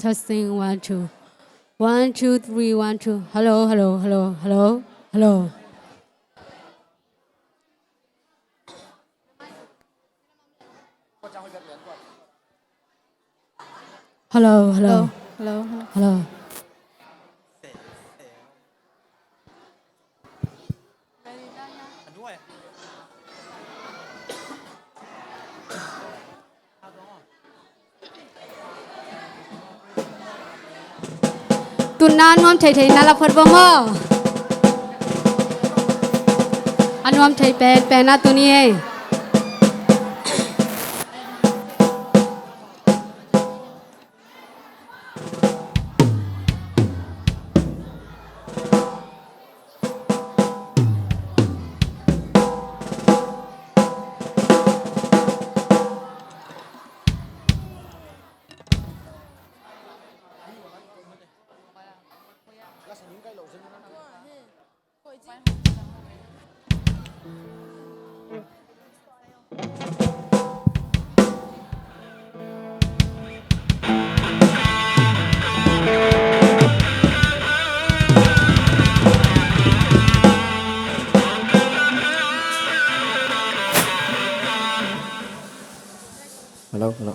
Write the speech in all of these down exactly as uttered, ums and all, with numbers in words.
Testing, one, two. One, two, three, one, two. Hello, hello, hello, hello, hello. Hello, hello. Hello, hello, hello. Hello. Tuna nuam theithei na la phot vong aw. A nuam thei penpen a tuni ei. Hello, hello.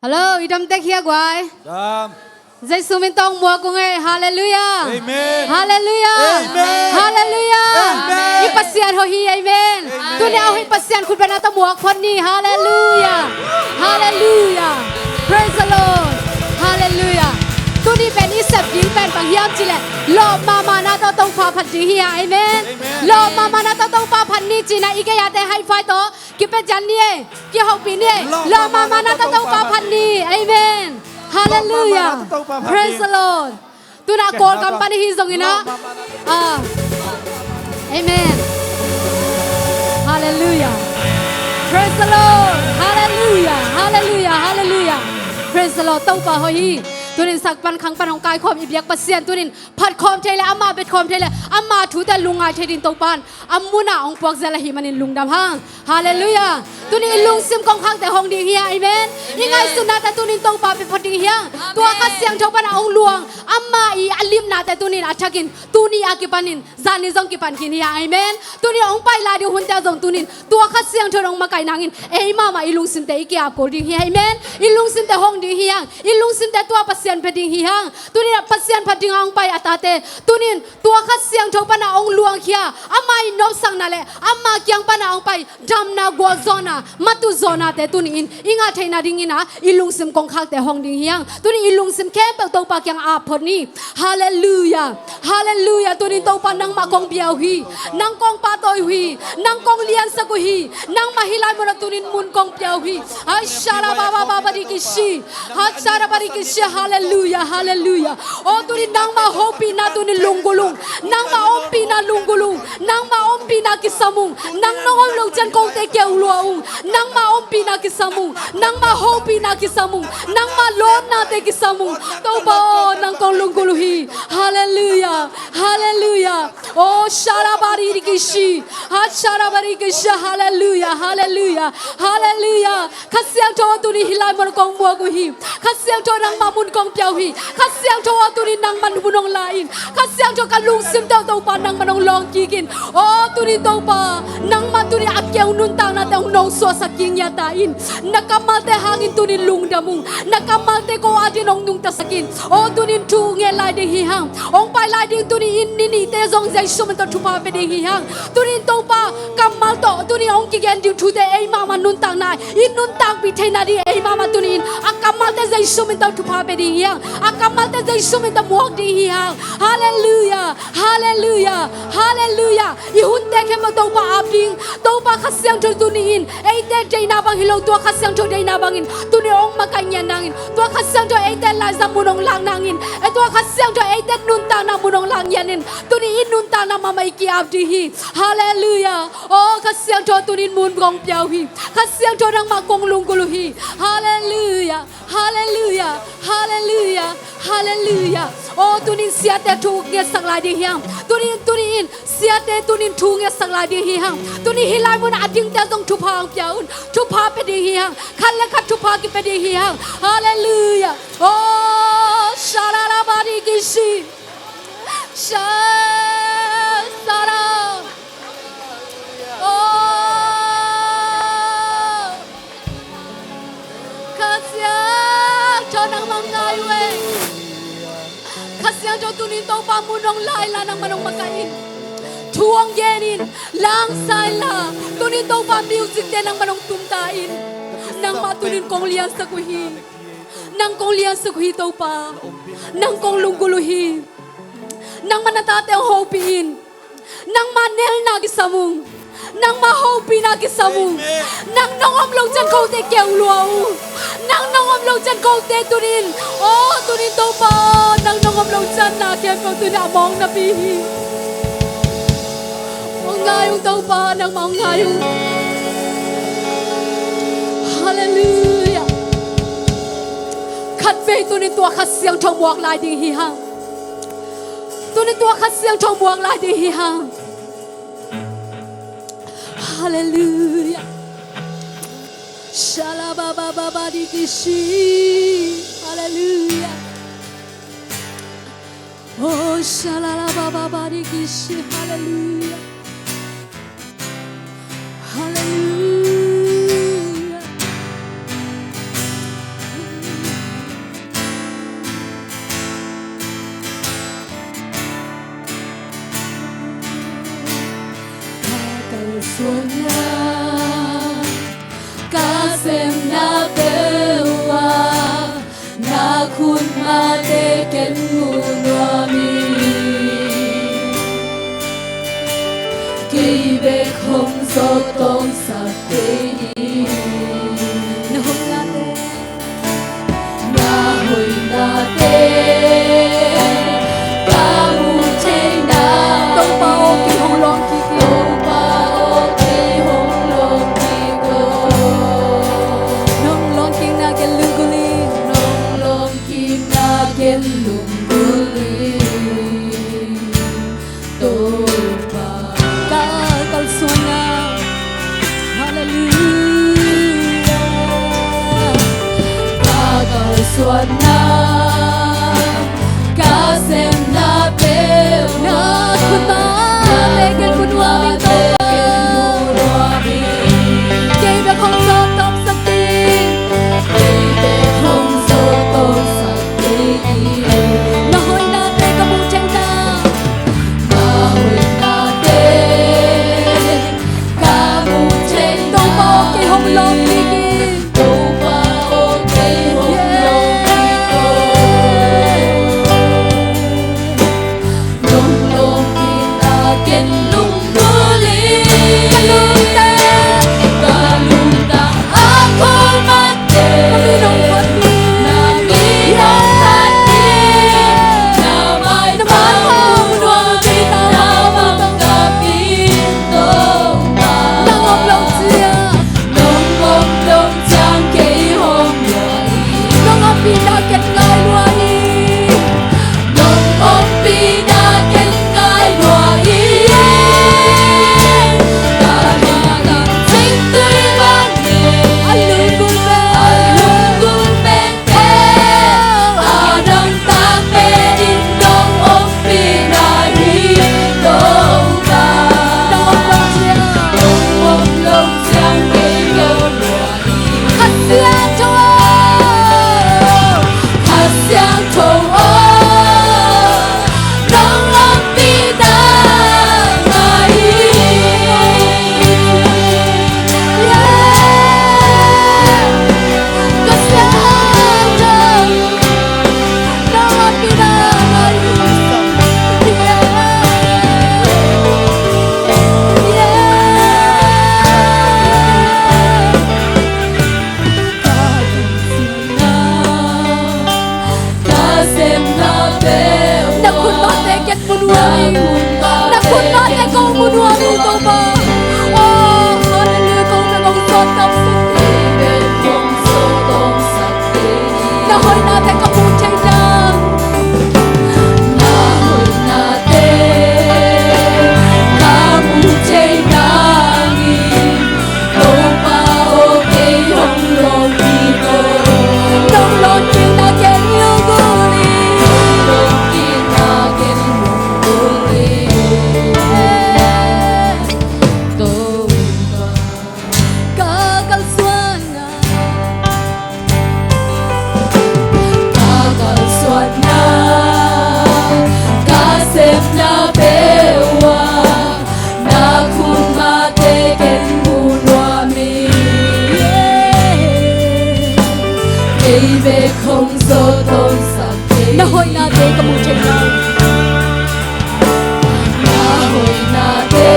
Hello, i dam tek hia guai. Dam. Jesu min tawh muak ung ei. Halleluiah. Amen. Halleluiah. Amen. Halleluiah. Amen. I Pasian hoih hi. Amen. Amen. Tuni a hoih Pasian khut bengna tawh muak phot ni. Halleluiah. Halleluiah. Praise the Lord. Halleluiah. Tuni pen i sep ding pen bang hiam cih leh, lawp mahmahna tawh Topa phat ding hi a. Amen. Amen. Lawp mahmahna tawh Topa phat ni cihna i gei-ate high five tawh kipia ciat ni ei. Kihopih ni ei. Lawp mahmahna tawh Topa phat ni. Amen. Halleluiah. Praise the Lord. Tuna Kawlgam pan i hi zongin ah. Amen. Halleluiah. Praise the Lord. Halleluiah. Halleluiah. Halleluiah. Praise the Lord. Topa hoih hi. Tunin sak pan khang pan hong kaikhawm i biak Pasian tunin phat khawm thei le, ama bet khawm thei le, ama thute lungngai thei ding Topa in a munah hong puak zel ahih manin lungdam hang. Halleluiah. Tunin i lungsim kongkhakte hong ding hi a. Amen. I ngaihsutnate tunin Topa pia phot ding hi hang. Tua Kha Siangtho panah hong luang ama i a limnate tunin a thakin tuni a kipanin zani zong kipan khin hi a. Amen. Tunin hong pai lai ding hunte zong tunin tua Kha Siangtho in hong makaih nangin ei mahmah i lungsimte i ki-ap kul ding hi a. Amen. I lungsimte hong ding hi hang. I lungsimte tua Pasian pia ding hi hang. Tunin Pasian phat dingah hong pai a tate tunin tua Kha Siangtho panah hong luangkhia, ama i nopsakna le ama kiang panah hong pai damna, gualzawhna, matuh zawhnate tuni-in i ngah theihna dingin ah i lungsim kongkhakte hong ding hi hang. Tuni i lungsim khempeuh Topa kiang ap phot ni. Halleluiah. Halleluiah. Tunin Topa nangmah kong bia uh hi. Nang kong pahtawi uh hi. Nang kong liansak uh hi. Nangmah hih lai munah tunin mun kong pia uh hi. Hai shala baba baba di kishi. Hachara barikisha, halleluiah, halleluiah. O tunin nangmah hopihna tunin lunggulh ung. Nangmah ompihna lunggulh ung. Nangmah ompihna kisam ung. Nang nong om loh ciang kote keu lua ung. Nangmah ompihna kisam ung. Nangmah hopihna kisam ung. Nangmah lawpnate kisam ung. Topa aw, nang kong lunggulh uh hi. Halleluiah, halleluiah. O shala barikisha, hachara barikisha, halleluiah, halleluiah, halleluiah. Kha Siangtho aw, tuni hih lai mun kong muak uh hi. Kha Siangtho nangmah mun kong pia uh hi. Kha Siangtho aw, tuni nangmah mun hong la in. Kha Siangtho ka lungsim tawh Topa nangmah hong lawng kik in. Aw tuni Topa nangmah tuni a keu nuntaknate hong nong suahsak kik ngiat ta in. Na kammalte hangin tuni lungdam ung. Na kammalte ko adingin hong nungtasak in. Aw tunin thu ngen lai ding hi hang. Hong pai lai ding tuni in ni nihte zong Jesu min tawh thupha pia ding hi hang. Tunin Topa kammal tawh tuni hong kigen ding thute ei mahmah nuntakna i nuntakpih theihna ding ei mahmah tuni in a kammalte Jesu min tawh thupha pia ding hi hang. A kammalte Jesu min tawh muak ding hi hang. Halleluiah. Halleluiah. Halleluiah. I hunte khempeuh Topa ap ding. Topa Kha Siangtho tuni in eite deihna bang hi lo, tua Kha Siangtho deihna bangin tuni hong makaih ngiat nangin, tua Kha Siangtho eite laizang mun hong lak nangin, e tua Kha Siangtho eite nuntakna mun hong lak ngiat in, tuni i nuntakna mahmah i ki-ap ding hi. Halleluiah. Aw Kha Siangtho tunin mun kong pia uh hi. Kha Siangtho nangmah kong lunggulh uh hi. Halleluiah. Halleluiah. Halleluiah. Halleluiah. Aw, tunin siate thu ngetsak lai ding hi hang. Tunin, tunin siate tunin thu ngetsak lai ding hi hang. Tunin hih lai mun a dingte zong thupha hong pia un. Thupha pia ding hi hang. Khat le khat thupha kipia ding hi hang. Halleluiah. Aw, shararabari kishi. Sha-, sara. Aw. Kha Siangtho nangmah hong ngai uh e. Kha Siangtho tunin Topa mun hong la in la nangmah hong makaih in. Thu hong gen in, la hong sa in la. Tunin Topa musicte nangmah hong tumta in. Nangmah tunin kong liansak uh hi. Nang kong liansak uh hi Topa. Nang kong lunggulh uh hi. Nangmah na tate hong hopih in. Nangmah nelna kisam ung. Nangmah hopihna kisam ung. Amen. Nang nong om lo ciang kote keu lua ung. Nang nong om lo ciang kote tunin. Aw, tunin Topa, nang nong om lo ciang na khempeuh tunin a mawng napi hi. Hong ngai ung Topa, nangmah hong ngai ung. Halleluiah. Khatvei tunin tua Kha Siangtho muak lai ding hi hang. Tunin tua Kha Siangtho muak lai ding hi hang. Halleluiah. Shalabababadikishi. Halleluiah. Oh, shalalabababadikishi. Halleluiah. Halleluiah. Ka kalsuanna, ka semna peuh ah na khutmate ken mu nuam ing. Kei bek hong zawh tawmsak kei ing. Na hoihnate, na hoihnate ka muh thei nang. Topa aw, kei hong lawng kik ing. Topa aw, kei hong lawng kik ing. Nong lawng kikna ken lunggulh ing. Nong lawng kikna ken lunggulh ing. Topa. Ka kalsuanna. Halleluiah. Ka kalsuanna, ka semna peuh ah na khutmate ken mu nuam ing Topa. Kei bek hong zawh tawmsak ing. Kei bek hong zawh tawmsak Na hoihnate ka muh thei nang. Na hoihnate ka muh thei nang. Topa aw, kei hong lawng kik ing. Topa aw, kei hong lawng kik ing. Nong lawng kikna ken lunggulh ing. Ka lungtang, ka lungtang a khuamah. Nong ompihna ken ngai lua ing. Nong ompihna ken ngai lua ing. Ka lungtang cingtui bangin a lunggulh pen, a lunggulh pen, a dangtak pen in nong ompihna hi Topa. Nong om lo ciang, nong om lo ciang kei ko lua. Kha Siangtho aw, Kha Siangtho aw, nong ompihna ngai ing. Yeah. Kha Siangtho, nong ompihna ngai ing. Yeah. Yeah. Na khutmate ken mu nuam ing. Na khutmate kong mu nuam ing Topa. Oh, halleluiah, kong na kong sawt tawmsak ing. Na hoihnate ka mu thei nang. Na hoihnate ka mu thei nang. Na hoihnate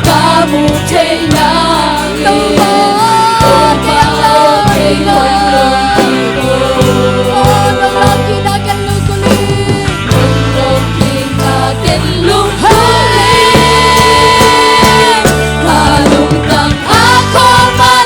ka mu thei nang. Topa, kei a lawm kik a. Aw, nong lawm kikna ken lungkul hi. Nong lawm kikna ken lungkul hi. Ka lungtang a khawm mah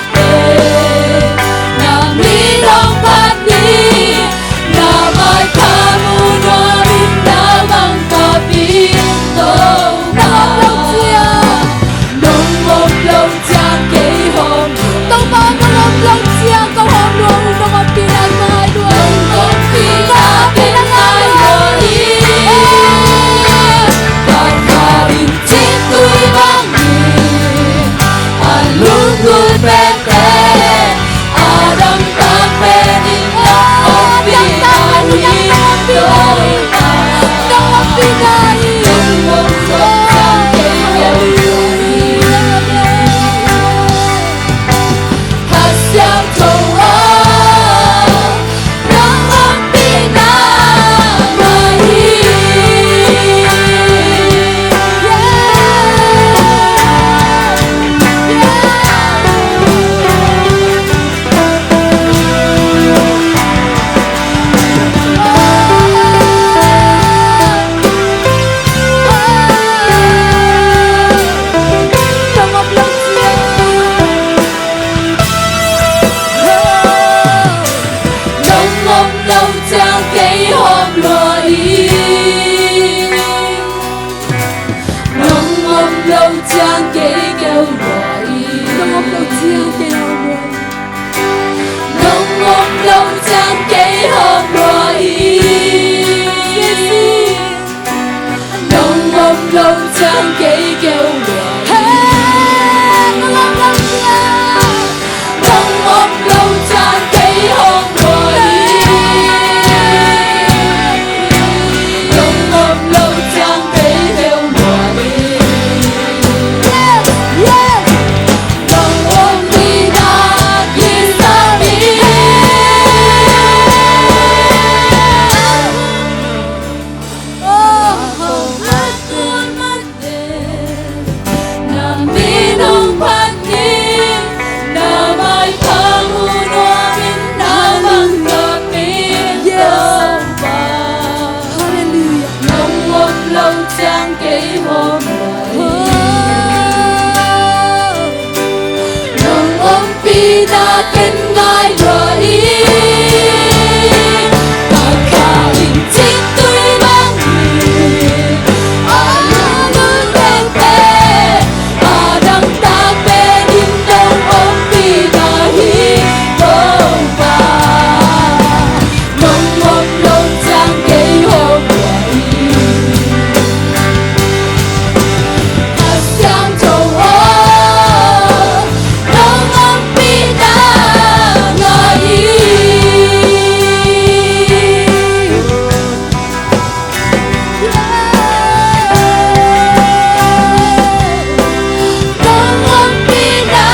Nong om lo ciang kei hawm lua ing. Nong om lo ciang kei keu lua ing. Nong om lo ciang kei hawm lua ing. Nong om lo ciang kei hawm lua ing. Nong om lo ciang kei keu lua ing. Hey, nong om lo ciang. Nong om lo ciang kei hawm lua ing. Nong om lo ciang kei keu lua ing. Yes, yes. Nong om ni na kisam ing. Oh, oh, oh. Na minung phat ning, na maipha mu nuam ing, na bang ka pin. Yes. Topa. Hallelujah. Nong om lo ciang kei hawm lua ing. Oh. Nong ompihna ken ngai lua ing. Ka kha in cintui bang hi. A lungtang peuhpeuh, a dangtak pen in nong ompihna hi, Topa. Nong om lo ciang kei hawm lua ing. Kha Siangtho aw, nong ompihna ngai ing. Nong ompihna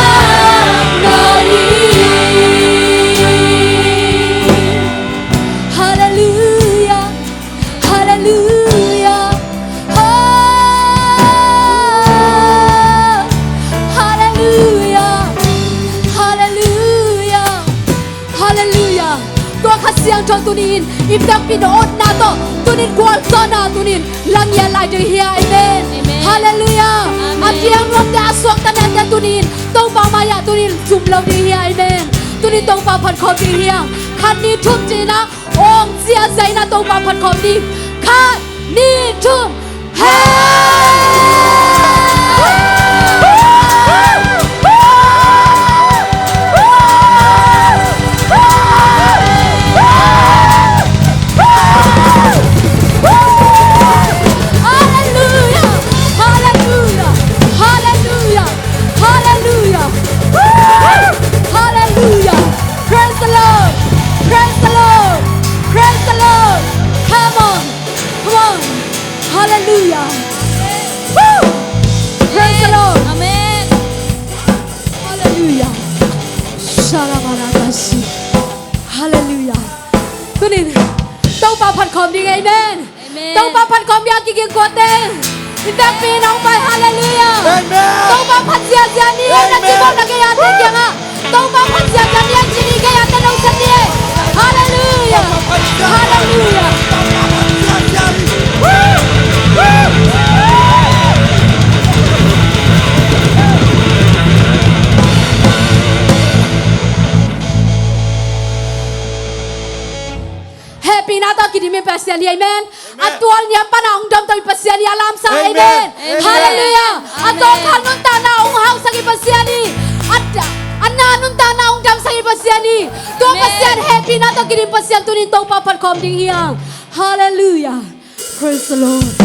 ngai ing. Hallelujah. Hallelujah. Oh, hallelujah. Hallelujah. Hallelujah. Tua Kha Siangtho tuni in i biakpi na otna tawh tuni in gualzawhna tuni in la ngiat lai ding hi a. Amen. Amen. Hallelujah. Amen. A kiang nuamte, a suakta nete tuni in Topa mai-ah tuni in zum lo ding hi a. Amen. Tuni in Topa phat khawm ding hi a. Khat ni thum ci-in ah awng zia zia in ah Topa phat khawm ding. Khat, ni, thum. Hey! Hallelujah! Hallelujah! Hallelujah! Hallelujah! Hallelujah! Praise the Lord! Praise the Lord! Praise the Lord! Come on! Come on! Hallelujah! Woo! Praise the Lord! Amen. Hallelujah! Shalabalakasi. Halleluiah. Tunin Topa phat khawm ding, amen. Amen. Topa phat khawm ding a kiging kuate, i vekpi in hong pai, halleluiah. Amen. Topa phat ziazia ni, amen, na ci bawlna gei-ate kiangah Topa phat ziazia ni, a ci ni gei-ate nong sep ni. Halleluiah. Halleluiah. Hehpihna tawh kidim i Pasian hi, amen. Amen. A tualniam pana hong domto i Pasian hi, a lamsang, amen. Amen. Amen. Halleluiah. Amen. A tawlkhat nuntakna hong hausak i Pasian hi. A, a na nuntakna hong damsak i Pasian hi. Tua, amen, Pasian hehpihna tawh kidim Pasian tunin Topa phat khawm ding hi hang. Halleluiah. Praise the Lord.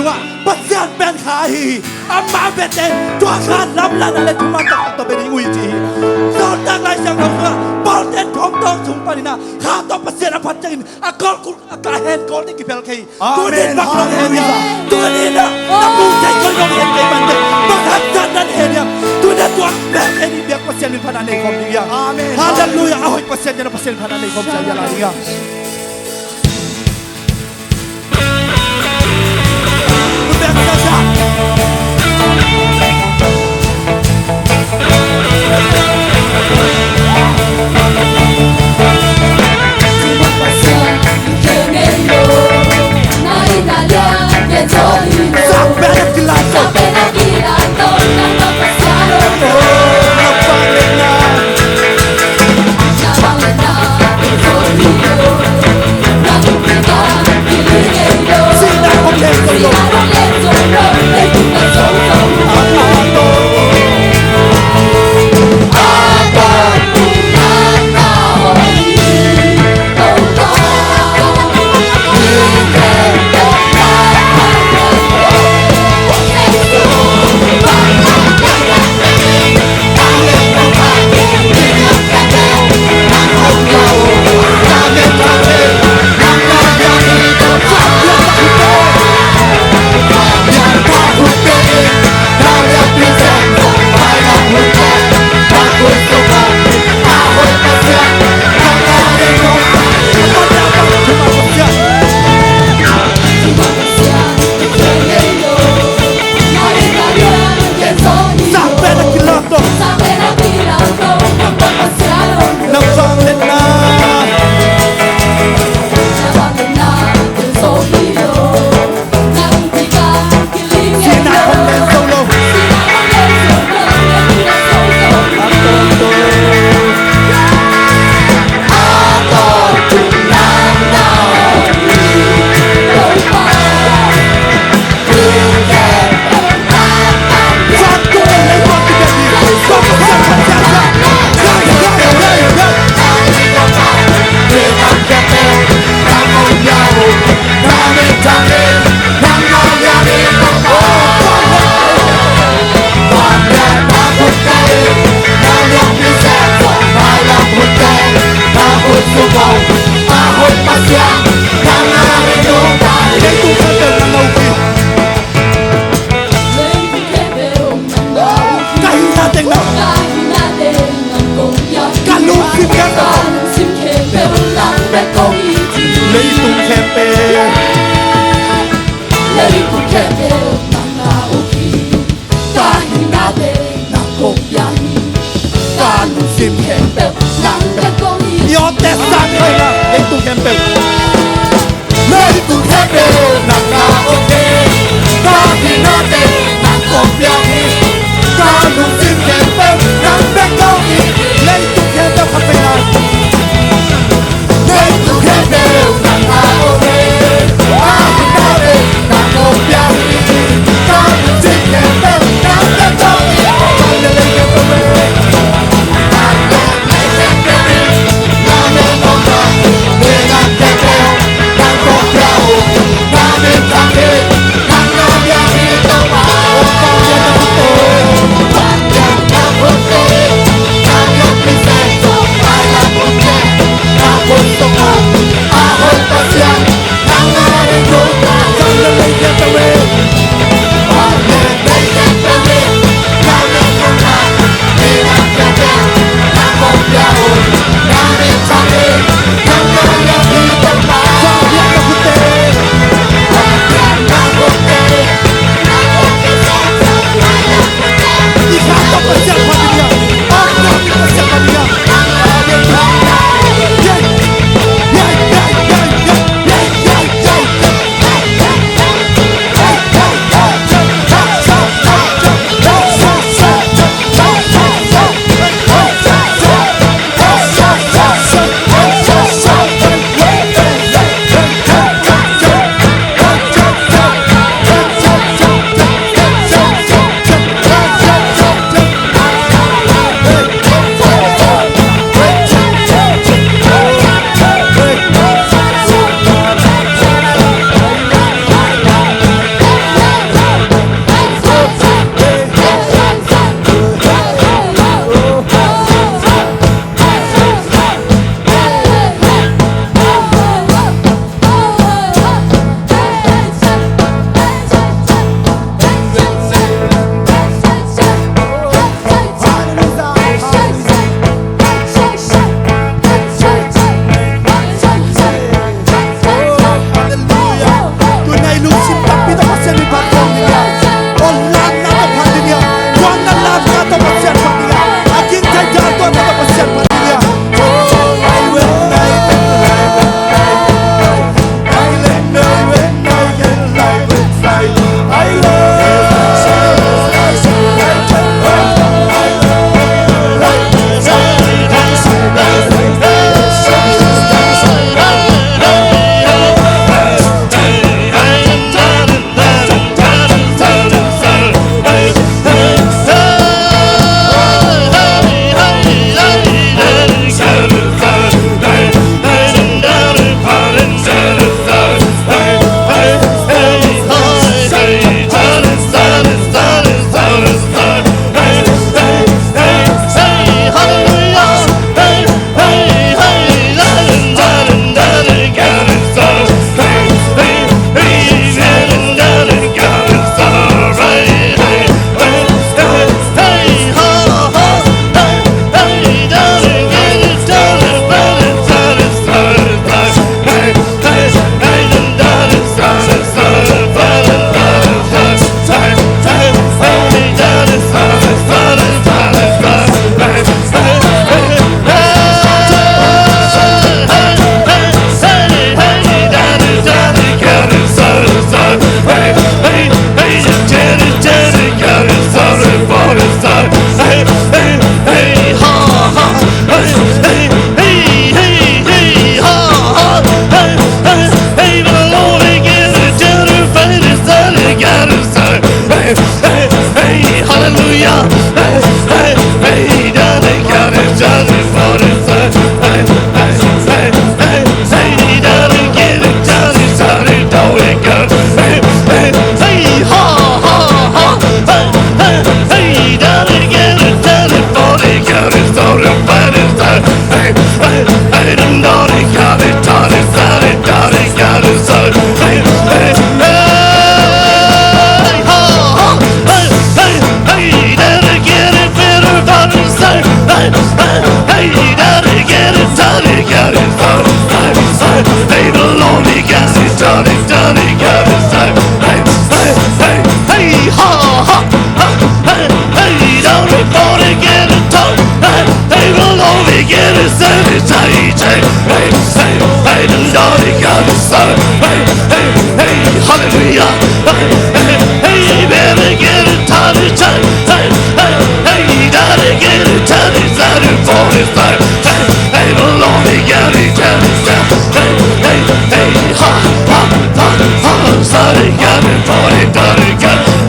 Pasian pen kha ahi hi. Amah bek in tua kha lamlahna le thuman taktak tawh bia ding uh hi ci hi. Sawltak Lai Siangtho sungah Paul ten Korinth sung panin ah kha tawh Pasian a phat ciangin a kawlkulh a kah hen kawl ding kiphel kei hi. Amen. Tuni in bang hong hen hiam? Hallelujah. Tuni in ah na pu thei koi hong hen kei mah teh bang haksatna na hen hiam? Tuni in tua bek hen i biak Pasian min phatna nei khawm ding hiam? Amen. Hallelujah. A hoih Pasian in a Pasian phatna nei khawm ciang hiam lai ding hiam? Ka lungsim khempeuh, leitung khempeuh, leitung khempeuh nang na uk hi. Ka hinate nang kong piang hi. Ka lungsim khempeuh nang bek kong hi. I awte sang thei na leitung khempeuh. Leitung khempeuh nang na uk hi. Ka hinate nang kong piang hi. Ka lungsim khempeuh nang bek kong hi. Leitung khempeuh khat vei lai. Leitung khempeuh nang na uk hi. Hey, hey, hey, the Lord God is son. Hey, hey, hey, hallelujah. Hey, hey, hey, better get it, time to time. Hey, hey, hey, gotta get it, time is out for this time. Hey, hey, the Lord God is son. Hey, hey, hey, ha, ha, ha, ha, sorry, got it, forty, thirty, got it.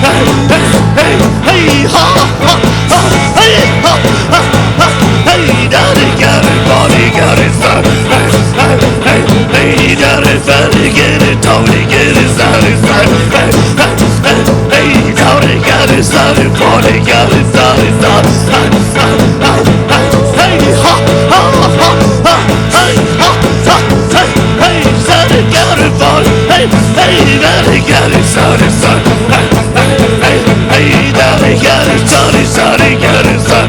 Hey, hey, hey, hey, ha, ha, ha, hey, ha, ha, ha, hey, daddy, got it, forty, got it, son. Hey, hey, hey, hey, daddy, fatty, get it, Tony, get it, son, son. Hey, hey, hey, hey, daddy, got it, son, forty, got it, son, son. Hey, hey, hey, hey, ha, ha, ha, ha, hey, ha, ha, hey, hey, daddy, got it, forty, hey, hey, daddy, got it, son, son. Hey, hey, hey, hey, daddy, got it, son, son, got it, son.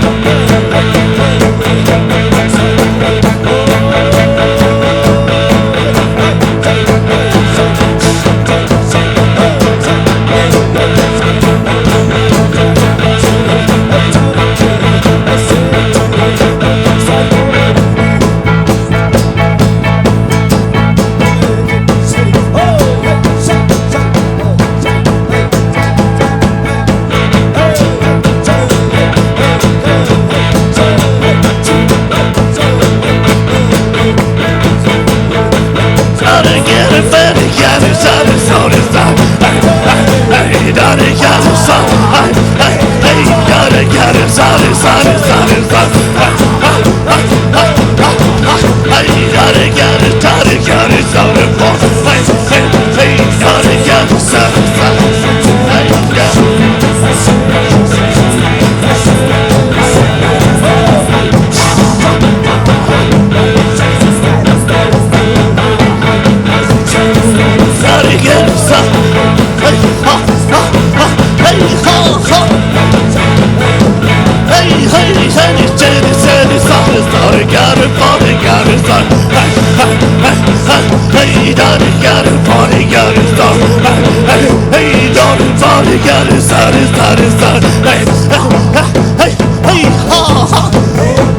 Hey, ha, ha.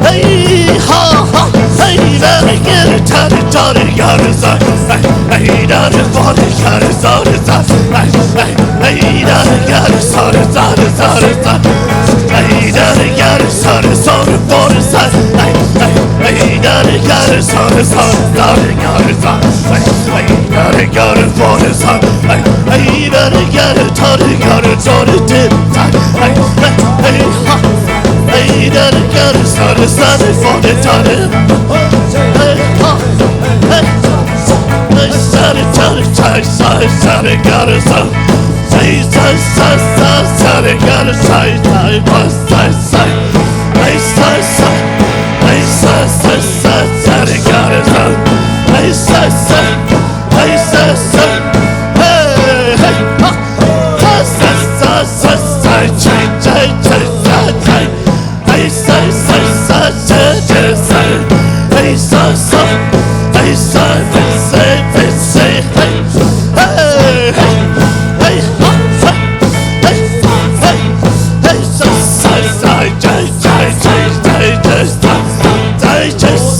Hey, ha, ha. Hey, daddy, get it, daddy, daddy, got it, son. Hey, hey, daddy, daddy, got it, son, son. Hey, hey, hey, daddy, got it, son, son, son, son. Hey, daddy, got it, son, son, son, son. Hey, hey, hey, daddy, got it, son, son, son, got it, son. Hey, hey, daddy, got it, son, son. Hey, hey, daddy, got it, daddy, got it, son, son. Hey, hey, hey, ha. Hey, daddy, got it, son, son, son, son. Hey, ha. Hey, hey, daddy, daddy, daddy, daddy, daddy, got it, son. Hey, son, son, son, son, got it, son, son, son, son. Hey, son, son, hey, son, son, son, son, got it, son. Hey, son, son, hey, son, son, hey, hey, ha. Son, son, son, son, son, son, son, son, son. Hey, say, say, say, say, say, say. Hey, say, say, hey, say, say, say, say, hey. Hey, hey, hey, ha, say, hey, hey, hey, say, say, say, say, say, say, say, say, say, say.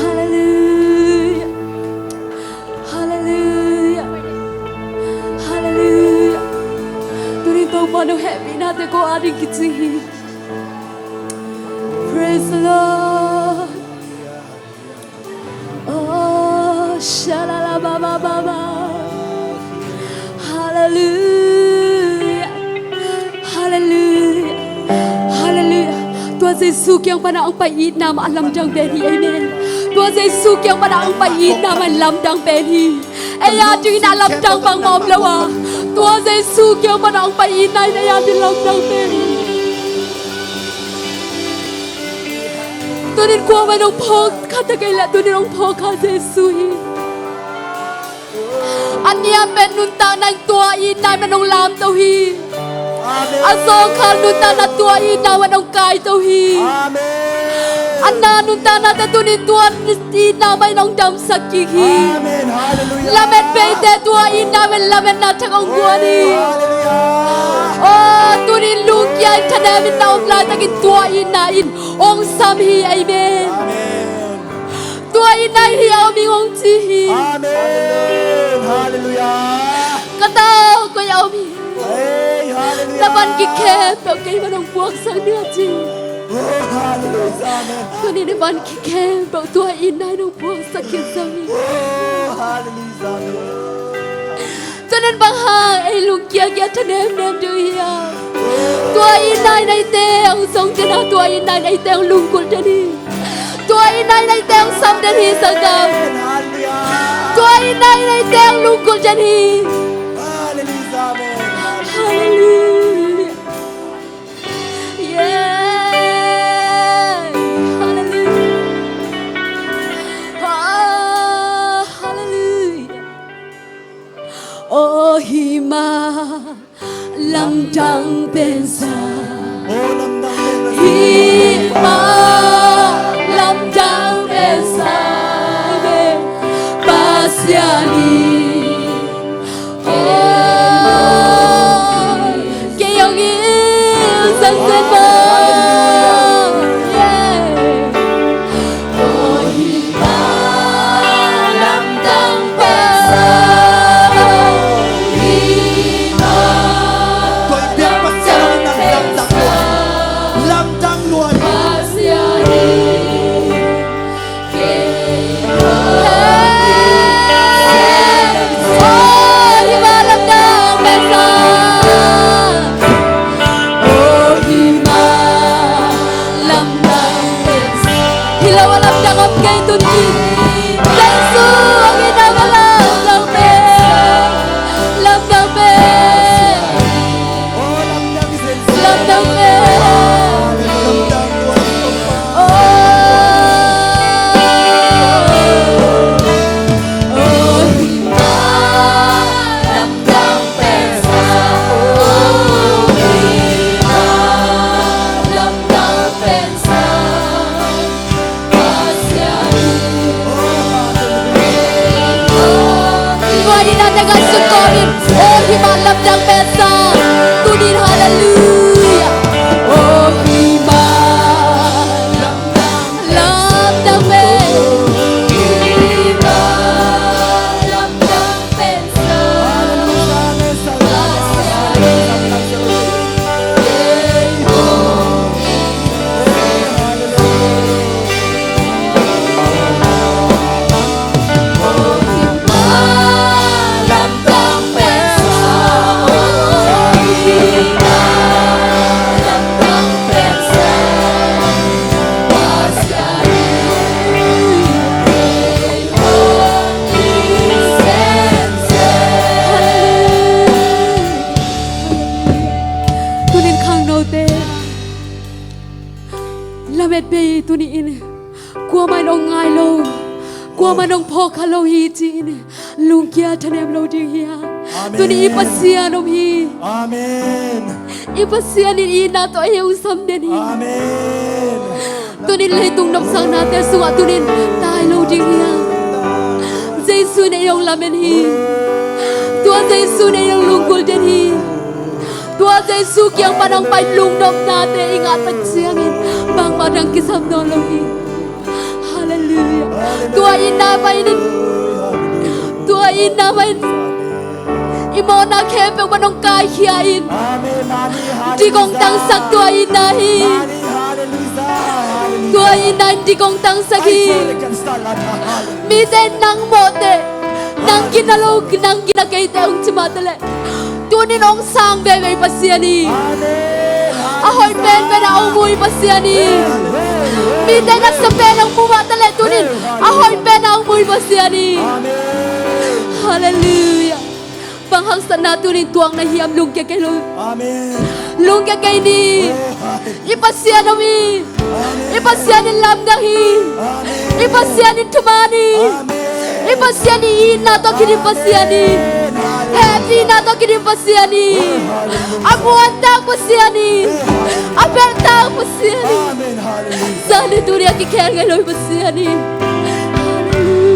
Halleluia. Halleluia. Halleluia. Tuni Topa nong hehpihnate ko ading kici hi. Praise the Lord. Oh, shalalabababa. Halleluia. Halleluia. Halleluia. Tua Jesu kiang pana hong pai itna mah lamdang pen hi. Amen. Tua Jesu kiang pana hong pai itna mah lamdang pen hi. Ei a dingin a lamdang bangmah om lo a, tua Jesu kiang pana hong pai itna in ei a ding lamdang pen hi. Tunin kua mah in hong phawk kha ta kei leh, tunin hong phawk kha Jesu hi. A niam pen nuntakna in tua itna in hong lamto hi. Amen. A zawngkhal nuntakna tua itna in hong kaito hi. Amen. A na nuntaknate tunin tua itna mah in hong damsak kik hi. Amen. Halleluia. Lamet peite tua itna in lametna thak hong guan hi. Oh, halleluia. Oh, tunin lungkia in thanem in na om laitakin tua itna in hong sam hi. Amen. Amen. Tua itna hi a om ing hong ci hi. Amen. Halleluia. Ka tau koi a om hi. Hey, halleluia. Na van kikhempeuh kei mah in hong puaksak ning a ci. Oh, halleluia. Amen. Tunin na van kikhempeuh tua itna in hong puaksak khin zo hi. Oh, halleluia. Amen. Tunin bang hang ei lungkia kia thanem nem ding uh hiam? Tua itna in eite hong zong den a, tua itna in eite hong lungkulh den hi. Tua itna in eite hong sam den hi, sanggam. Tua itna in eite hong lungkulh den hi. Halleluia. Yeah. Halleluia. Ah, halleluia. Oh, hih mah lamdang pen sa. Hih mah lamdang pen sa. Pasian in, oh, Tuni in kuamah in hong ngai lo, kuamah in hong phawk kha lo hi ci-in lungkia thanem lo ding hi a. Amen. Tuni i Pasian om hi. Amen. I Pasian in i itna tawh ei hong sam den hi. Amen. Tuni leitung nopsaknate sungah tuni in tai lo ding hi a. Jesu in ei hong lamen hi. Tua Jesu in ei hong lunggulh den hi. Tua Jesu kiang pan hong pai lungnopnate i ngah tak ciangin bangmah dang kisam nawn lo hi. Halleluiah. Tua itna mah in, tua itna mah in i mawhna khempeuh pan hong kaikhia in. Dik hong tangsak tua itna hi. Tua itna in dik hong tangsak hi. Mite in nang mawhte, nang gina lo, nang gina keite hong ci mah taleh, tuni in hong sang veve i Pasian hi. A hoih penpen a hong mu i Pasian hi. Mite in a sia pen hong mu mah taleh, tuni in a hoih pen a hong mu i Pasian hi. Halleluiah. Bang haksatna tuni in tuak na hiam? Lungkia kei lo. Amen. Lungkia kei ni. Oh, hallelujah. I Pasian om hi. Amen. I Pasian in lamdang hi. Amen. I Pasian in thuman hi. Amen. I Pasian in itna tawh kidim Pasian hi. Amen. Hallelujah. Hehpihna tawh kidim Pasian hi. Oh, hallelujah. A muantak Pasian hi. Oh, hallelujah. A belhtak Pasian hi. Amen. Hallelujah. Zani tuni a kikhel ngei lo i Pasian hi. Hallelujah.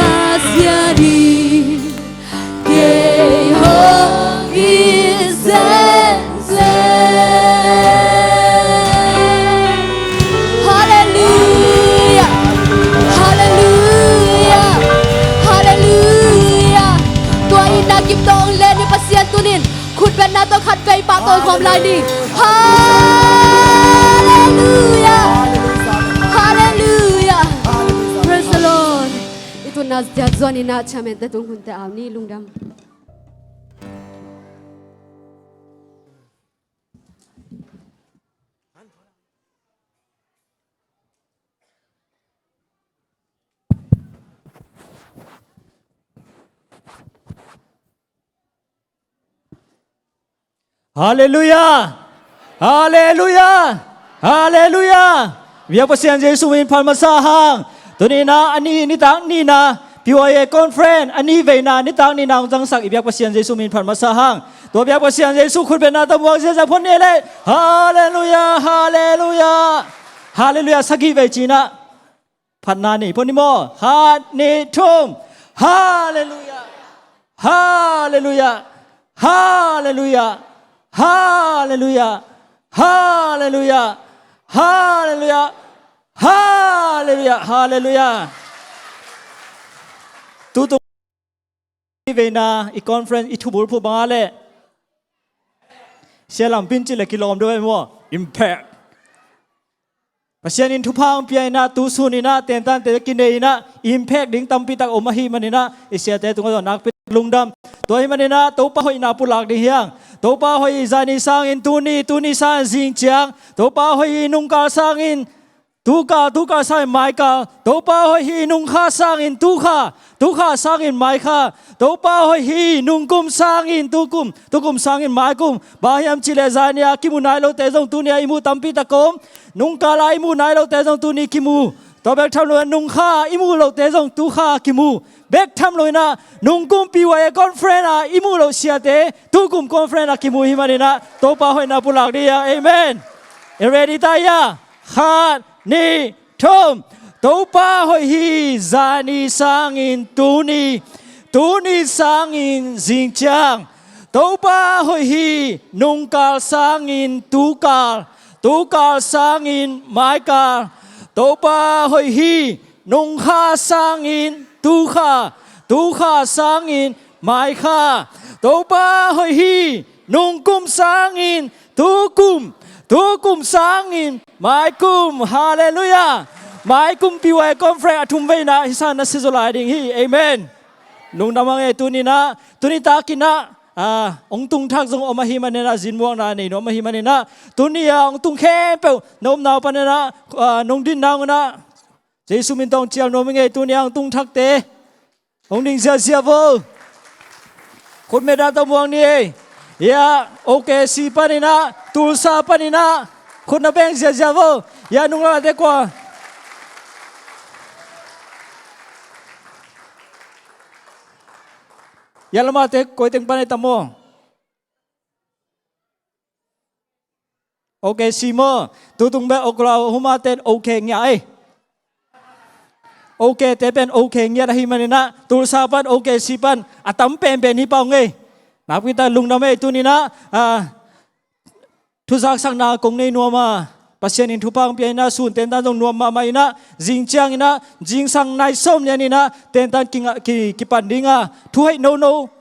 Pasian in kei hong it zenzen. Halleluiah. Halleluiah. Halleluiah. Tua itna kim tawh hong len i Pasian tuni in khutbetna tawh khat vei pahtawi khawm lai ni. Halleluiah. Halleluiah. Praise the Lord. I tunna ziat zuan in ah chairman te tung hun te au ni. Lungdam. Halleluiah! Halleluiah! Halleluiah! Biak Pasian Jesu min phat masa hang. Tuni in ah a ni nitak nihna P Y A conference a ni veina nitak nihna hong zangsak i biak Pasian Jesu min phat masa hang. Tua biak Pasian Jesu khutbetna tawh muak ziazia phon ni leh. Halleluiah! Halleluiah! Halleluiah! Sagih vei ci in ah phatna nei phon ni maw? Khat, nih, thum. Halleluiah! Halleluiah! Halleluiah! Halleluiah! Halleluiah! Halleluiah! Halleluiah! Halleluiah! Tutung veina i conference i thubul phu banga le sia lampin ci le kilawm deuh ve maw? Impact. Pasian in thupha hong pia in ah, tu sun in ah, tentante kinei in ah, impact ding tampi tak om ahih manin ah, i siate tungah zong nakpi lungdam. Tua ahih maninah Topa hoihna pulak ding hi hang. Topa hoih hi zani sangin tuni, tuni sangin zing ciang. Topa hoih hi nungkal sangin tukal, tukal sangin maikal. Topa hoih hi nungkha sangin tukha, tukha sangin maikha. Topa hoih hi nungkum sangin tukum, tukum sangin maikum. Bang hiam cihleh zani-a kimu nai lote zong tuni-a i mu tampi tak om. Nungkal-a i mu nai lote zong tuni kimu. Tua bek tham loin nungkha i mu lote zong tukha kimu. Bek tham loinah nungkum P Y A conference-a i mu loh siate tukum conference-a kimu hi maninah Topa hoihna pulak ding hi hang. Amen. I ready ta hia? Khat, nih, thum. Topa hoih hi zani sangin tuni, tuni sangin zing ciang. Topa hoih hi nungkal sangin tukal, tukal sangin maikal. Topa hoih hi nungkha sangin tukha, tukha sangin maikha. Topa hoih hi nungkum sangin tukum, tukum sangin maikum. Halleluiah. Maikum P Y A conference a thum veinah hi sangin na sizaw lai ding hi. Amen. Lungdam hang ei. Tuninah, tuni takinah, ah, hong tungthak zong om ahih maninah, zinmuakna nei nuam ahih maninah, tuni-a hong tung khempeuh na upna uh paninah, ah, nong dinna uh inah Jesu min tawh hong cial nuam ing ei. Tuni-a hong tungthakte hong ding ziazia vo. Khut met a tawh muang ni ei. Ya, O K C paninah, Tulsa paninah khut na beng ziazia vo. Ya, nunglamate kua? Ya, lamate koi teng pan ei tam maw? O K C maw? Tutung bek Oklahoma ten O K ngiat ei. O K te pen O K ngiat ahih maninah Tulsa pan O K C pan a tam penpen hi pah ung ei. Nakpi tak lungdam ei. Tuninah, ah, thuzaksakna kong nei nuam a, Pasian in thupha hong pia inah, sun tentan zong nuam mahmah inah, zing ciang inah, zingsang nai sawm lian inah tentan kinga-, ki-, kipan ding a, thuhoih nono.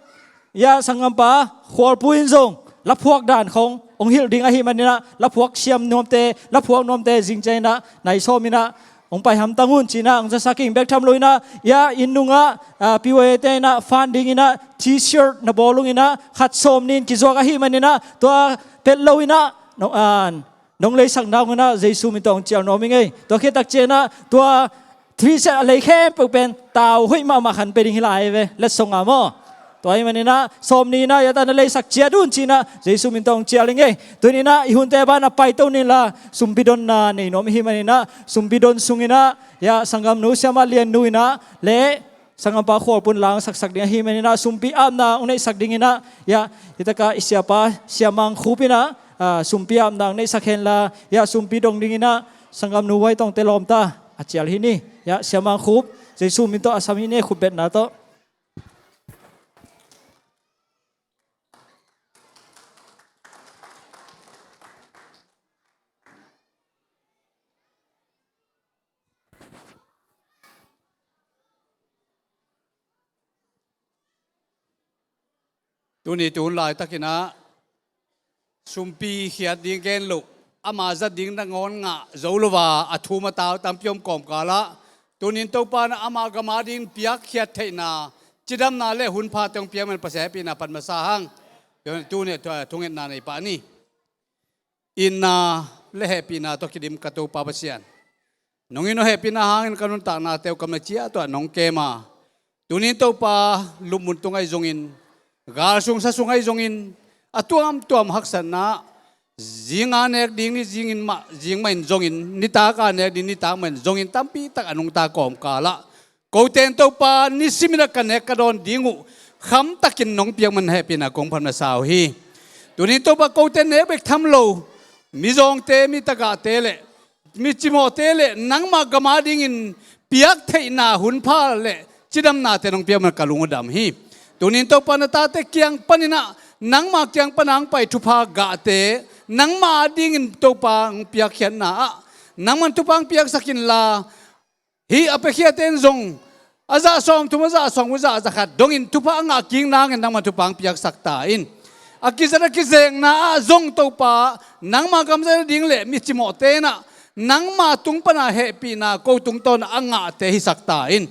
Ya, sanggampa Khualpu in zong laphuak dan khong hong hilh ding ahih maninah, laphuak siam nuamte, laphuak nuamte zing ciang inah nai sawm inah hong pai hamtang un ci inah hong zasak ing. Bek tham loinah, ya, inn nungah, ah, P Y A te inah funding inah T-shirt na bawl ung inah khat sawm nih in kizuak ahih maninah, tua pet lo inah nong, ah, nong leisakna uh inah Jesu min tawh hong cial nuam ing ei. Tua khit tak cianginah tua three set a lei khempeuh pen tau hoih mahmah khan pia ding hi lai ve, letsong a maw? Tua ahih maninah sawm nih inah ya ta na leisak ciat un ci inah Jesu min tawh hong cial ing ei. Tuninah i hunte banah paito ni inla, sumpi donna nei nuam ahih maninah sumpi don sung inah, ya, sanggamnu Siamah Liannu inah le sanggampa Khualpu in langsaksak ding ahih maninah sumpi apna hong neihsak ding inah, ya, hi takah i siapa Sia Mang Khup inah, ah, sumpi apna hong neihsak henla, ya, sumpi dong ding inah sanggamnu Vai Tawngte lawmta a cial hi ni. Ya, Sia Mang Khup, Jesu min tawh a sam hi ni, khutbetna tawh. Tuni tu hun laitakinah sumpi khiat ding gen loh, ama zat ding nangawn ngah zo lo a, a thum a tau tampi om kawmkalah, tunin Topa in ama gam adingin piakkhiat theihna, cidamna le hunpha teng piak man Pasian hehpihna phat masa hang. Tuni thu-, thungetna nei pah ni. Itna le hehpihna tawh kidim ka Topa Pasian, nong it nong hehpihna hangin ka nuntaknate uh kam le ciat uh ah nong kem a, tunin Topa, lupmun tung ahi zongin, gal sung sa sung ahi zongin, a tuamtuam haksatna, zinga nek ding ni zingin mah, zing mahin zongin, nitak a nek ding nitak mahin zongin, tampi tak a nungta kawmkalah, kote in Topa, nisimin a ka nek ka dawn ding uh khamtakin nong piak man hehpihna kong phat masa uh hi. Tunin Topa, kote in nek bek tham lo, mizawngte, mi tagahte le mi cimawhte le nangma gam adingin piaktheihna hunpha le cidamnate nong piak man ka lung uh dam hi. Tunin Topa, na tate kiang paninah, nangma kiang pana hong pai thupha gahte, nangma adingin Topa hong piakkhiatna ah, nangman thupha hong piaksak inla, hih a piakhiate in zong a zah sawmthum, a zah sawmguk, a zah zakhat dongin thupha a ngah kik nangin nangman thupha hong piaksak ta in. A kizat a kizekna ah zong Topa, nangma gam zat nading le mi cimawhte inah nangma tung pana hehpihna ko tungtawn a ngahte hisak ta in.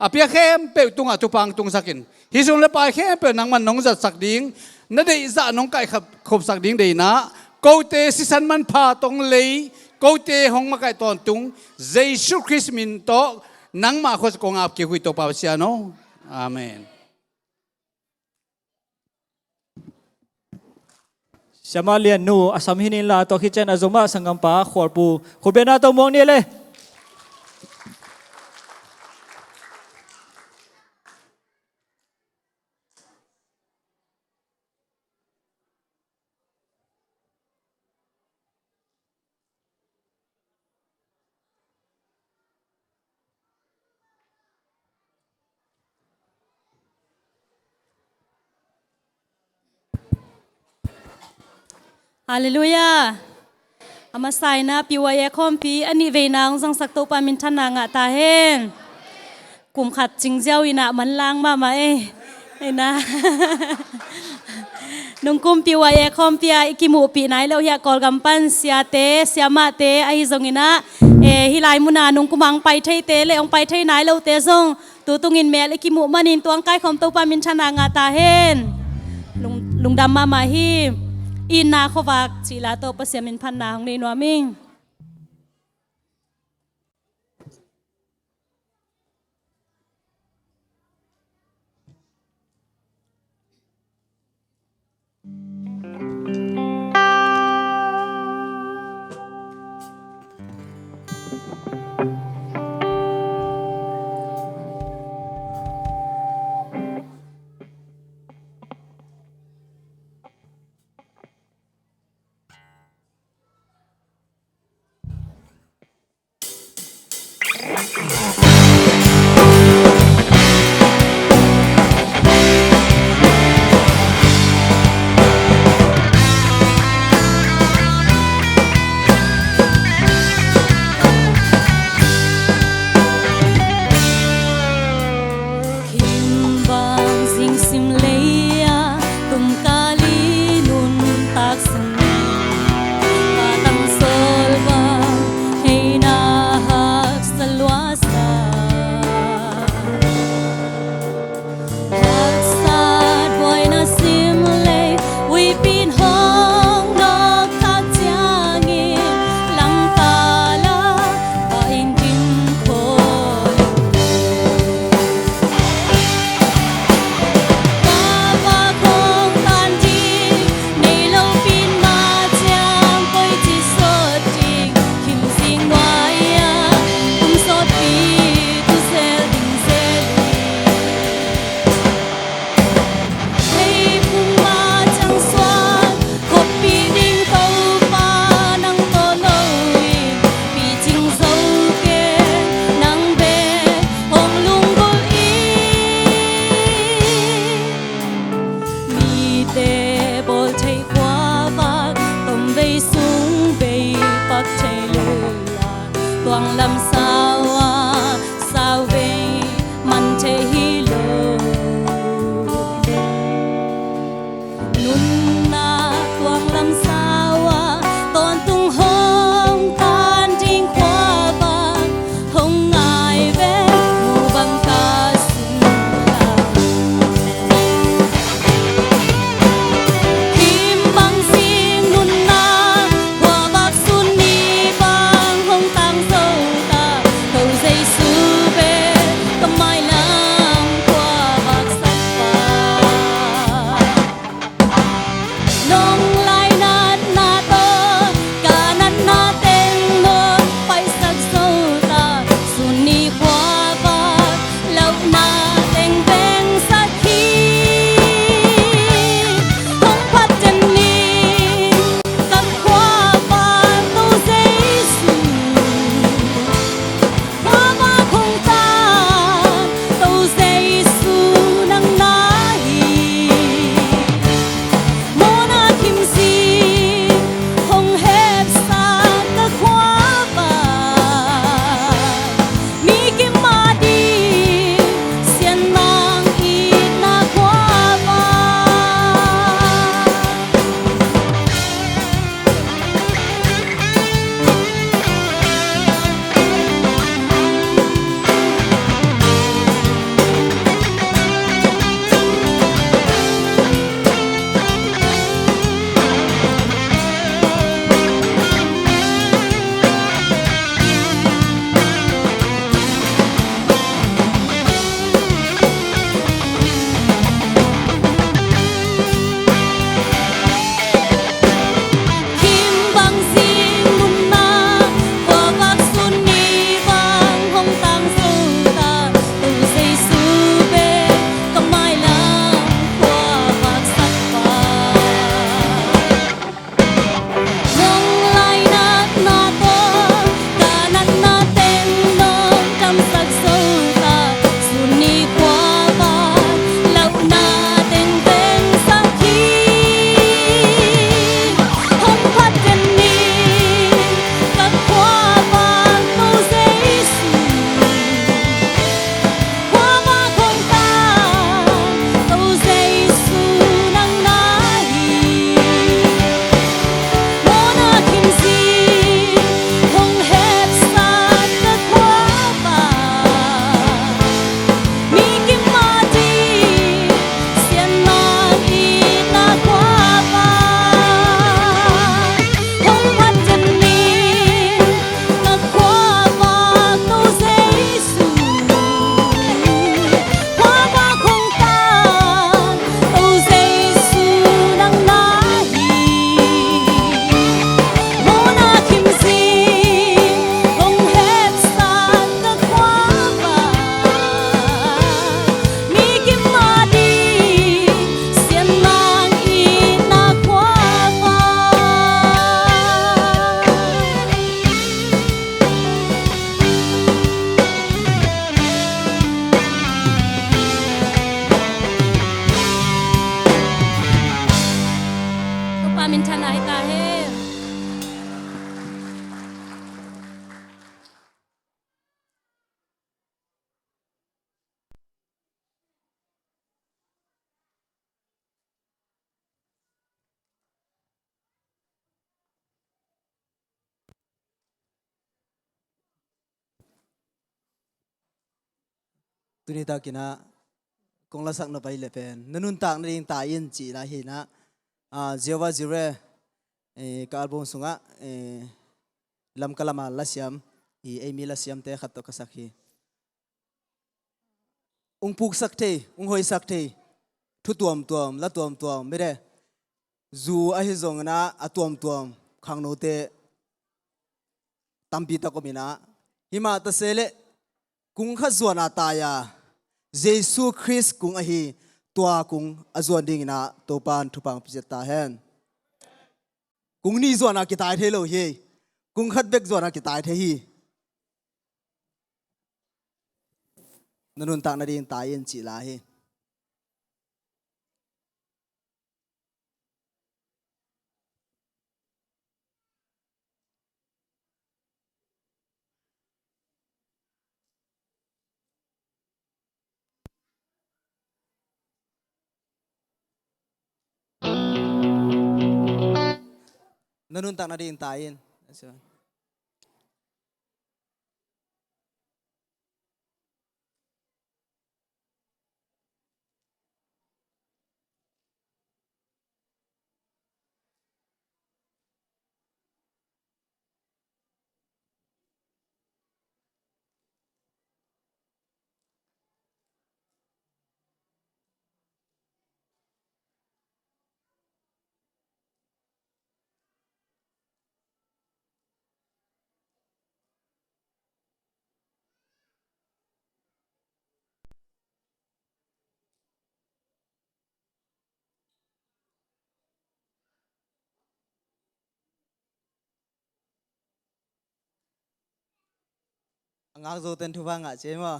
a pia khempeuh tungah thupha hong tungsak in. Hih sum le pai khempeuh nangman nong zatsak ding, na deihzah nong kaihkhop, khopsak ding deihna, kote sisan manpha tawh hong lei, kote hong makaih tawntung, Jesu Khrist min tawh nangmah khuasak kong ap kik uh hi Topa Pasian aw. Amen. Siamah Lian Nu a sam hi ning la, tua khit ciang a zomah sanggampa Khualpu khutbetna tawh muang ni le. Halleluiah. A masa in ah P Y A khawmpi a nih veina hong zangsak Topa minthanna ngah ta hen. Kum khat cingziau in ah manlang mahmah ei. Ei na. Nungkum P Y A khawmpi ah i kimuhpih nai lo hi a, Kawlgam pan siate, siamahte ahi zongin ah, eh, hih lai mun ah nungkum ah hong pai theite le hong pai thei nai lote zong tu tungin mel i kimuh manin tua hong kaikhawm Topa minthanna ngah ta hen. Lung, lungdam mahmah hi. Itna khuavak cih la tawh Pasian min phatna hong nei nuam ing. Tuni takin ah kong lasak nop ahih leh pen, na nuntak nading tai in cih lai hi in ah, ah, Jehovah Jireh, eh, ka album sungah, eh, Lamka Lam a lasiam, i eimi lasiamte khat tawh ka sak hi. Hong puksak thei, hong hoihsak thei thu tuamtuam, la tuamtuam, mite, zu ahi zongin ah a tuamtuam khangnote tampi tak om in ah, himah ta se leh kung khat zuan a tai a, Jesu Khrist kung ahi, tua kung a zuan dingin ah Topa'n thupha hong pia ciat ta hen. Kung nih zuan a kitai thei lo hi. Kung khat bek zuan a kitai thei hi. Na nuntak nading tai in cih lai hi. Na nuntak nading tai in. A ngak zo ten thupha ngah ciai maw?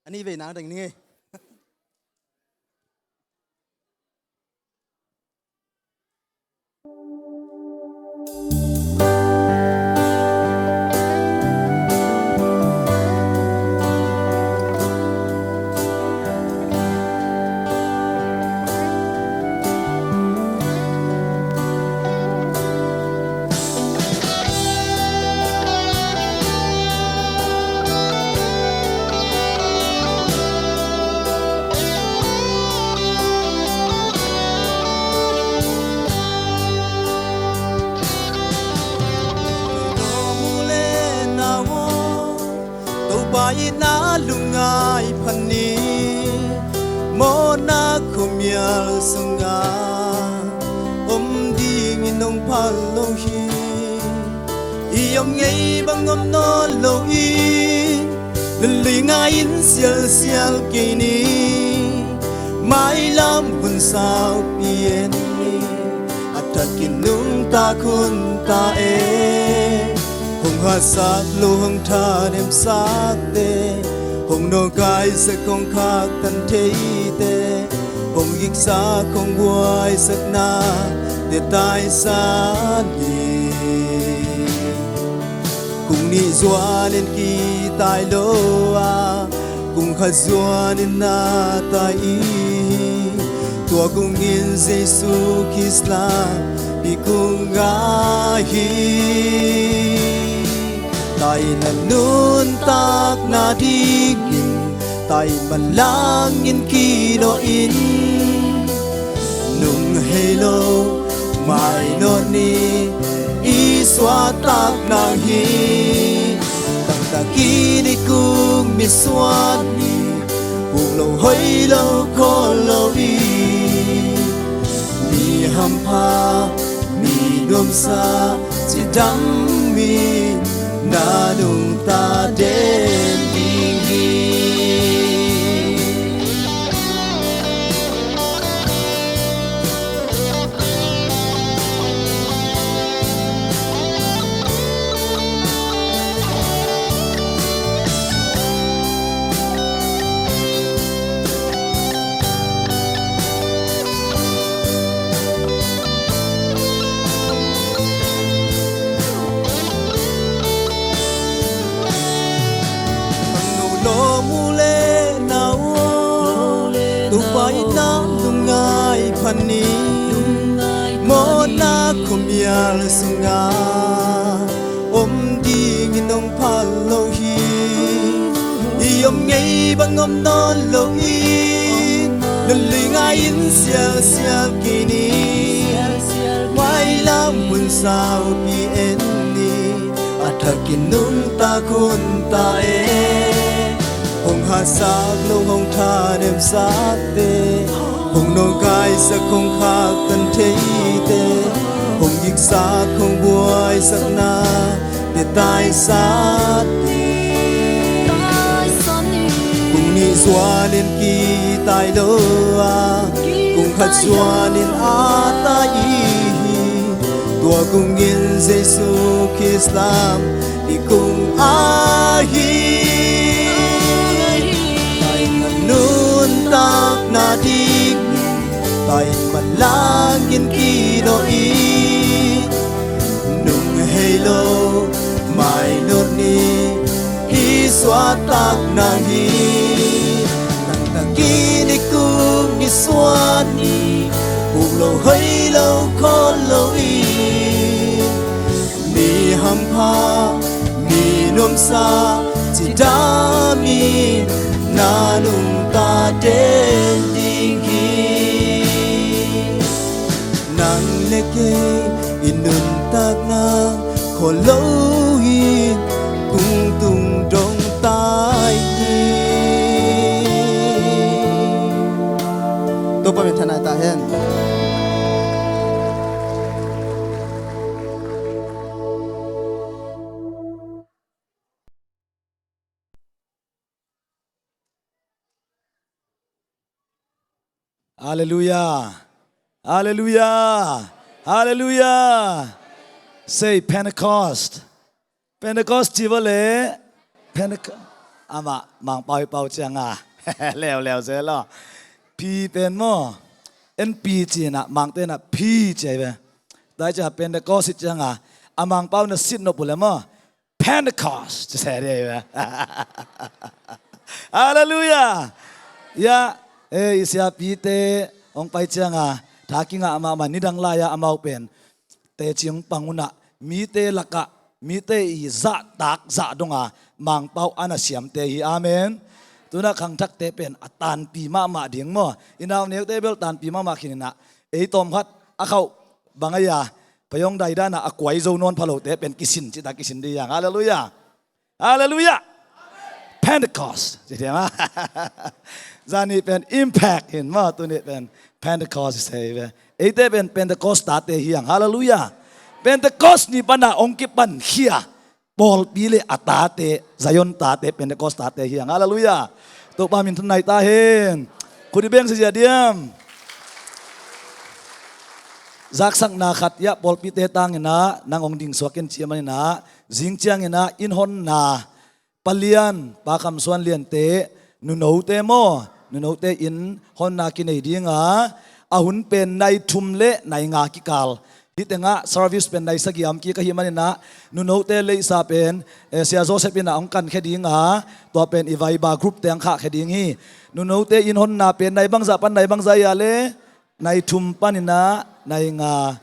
A ni vei nang deng ni ngei. Topa in a lungngai phan ni, mawhna khuamial sungah om dingin hong phal lo hi. I om ngei bang om nawn lo in, nunlui ngai-in sialsial kei ni. Mailam hun saupi en ni, a thakin nungtak hun ta e. Hong hatsak lo hong thanemsakte, hong nawngkaisak hong khaktan theite, hong giksak hong buaisaknate taisan ni. Kong nih zuanin kitai lo a, kong khat zuanin na tai hi. Tua kong in Jesu Khrist lampi kong ngai hi. Taina nuntakna dingin, tai manlangin kinawhin, nung hei lo mainawt ni, i suahtak nang hi. Taktakin i kung misuan ni, puk lo hoih lo khawl lo i, mi hampha mi nuamsa cidam in na nungta den ding hi. Khangno lawm u le nau aw, Topa in na lungngai phan ni. Mawhna khuamial sungah om dingin hong phal lo hi. I om ngei bang om nawn lo in, nunlui ngai-in sialsial kei ni. Mailam hun saupi en ni, a thakin nungtak hun ta e. Hong hatsak lo hong thanemsakte, hong nawngkaisak hong khaktan theite, hong giksak hong buaisaknate taisan ni. Kong nih zuanin kitai lo a, kong khat zuanin a tai hi. Tua kong in Jesu Khrist lampi kong ngai hi. Taina nuntakna ding, tai manlangin kinawh i, nung hei lo mainawt ni, i suahtak nang hi. Taktakin i kung misuan ni, puk lo hoih lo khawl lo i, mi hampha mi nuamsa cidam in na nungta den ding hi. Nang le kei i nuntakna khawl lo in, kung tung dong tai hi. Topa min thanai ta hen. Hallelujah. Hallelujah. Hallelujah. Say Pentecost. Pentecost ci va le. Pentecost. Amah Mangpau i pau cianga leuleu zel aw. P pen maw, en P cinah Mangte inah P ci ahi ve. Tua hi cianga Pentecost i cianga a Mangpau na sit nop uh le maw, Pentecost ci se dih ahi ve. Halleluiah. Ya, eh, i siapite hong pai cianga tha kingah mahmah, nidang lai-a amau pen teci hong pang unah mite lakah mite i zahtak zah donga Mangpau a na siamte hi. Amen. Tunah khangthakte pen a tanpi mahmah ding maw, i nauneute bel tanpi mahmah khin inah, ei tawmkhat a khauh bang a ia, payong dai danah a kuai zo nawn phalote pen kisin cita kisin dih hiang. Halleluiah. Halleluiah. Pentecost ci thiam a. Zani pen impact hin maw, tuni pen Pentecost i se hi ve. Eite pen Pentecost tate hiang. Halleluiah. Pentecost ni pana hong kipankhia pawlpi le a tate, Zion tate, Pentecost tate hiang. Halleluiah. Topa min thang nai ta hen. Khut i beng sisia diam. Zaksakna khat iah pawlpite tanginah nang hong dingsuak in cia maninah, zing cianginah inn honna palian, Pa Kham Suan Liante nunote maw, nunote inn honna kinei dinga, a hun pen nai thum le nai nga kikal. Hih tengah service pen nai sagih a om kik ahih maninah nunote leisa pen, eh, Sia Joseph inah hong kankhia dinga, tua pen i Viber group teng khahkhia ding hi. Nunote inn honna pen nai bangzah pan nai bangzah ia le, nai thum paninah nai nga.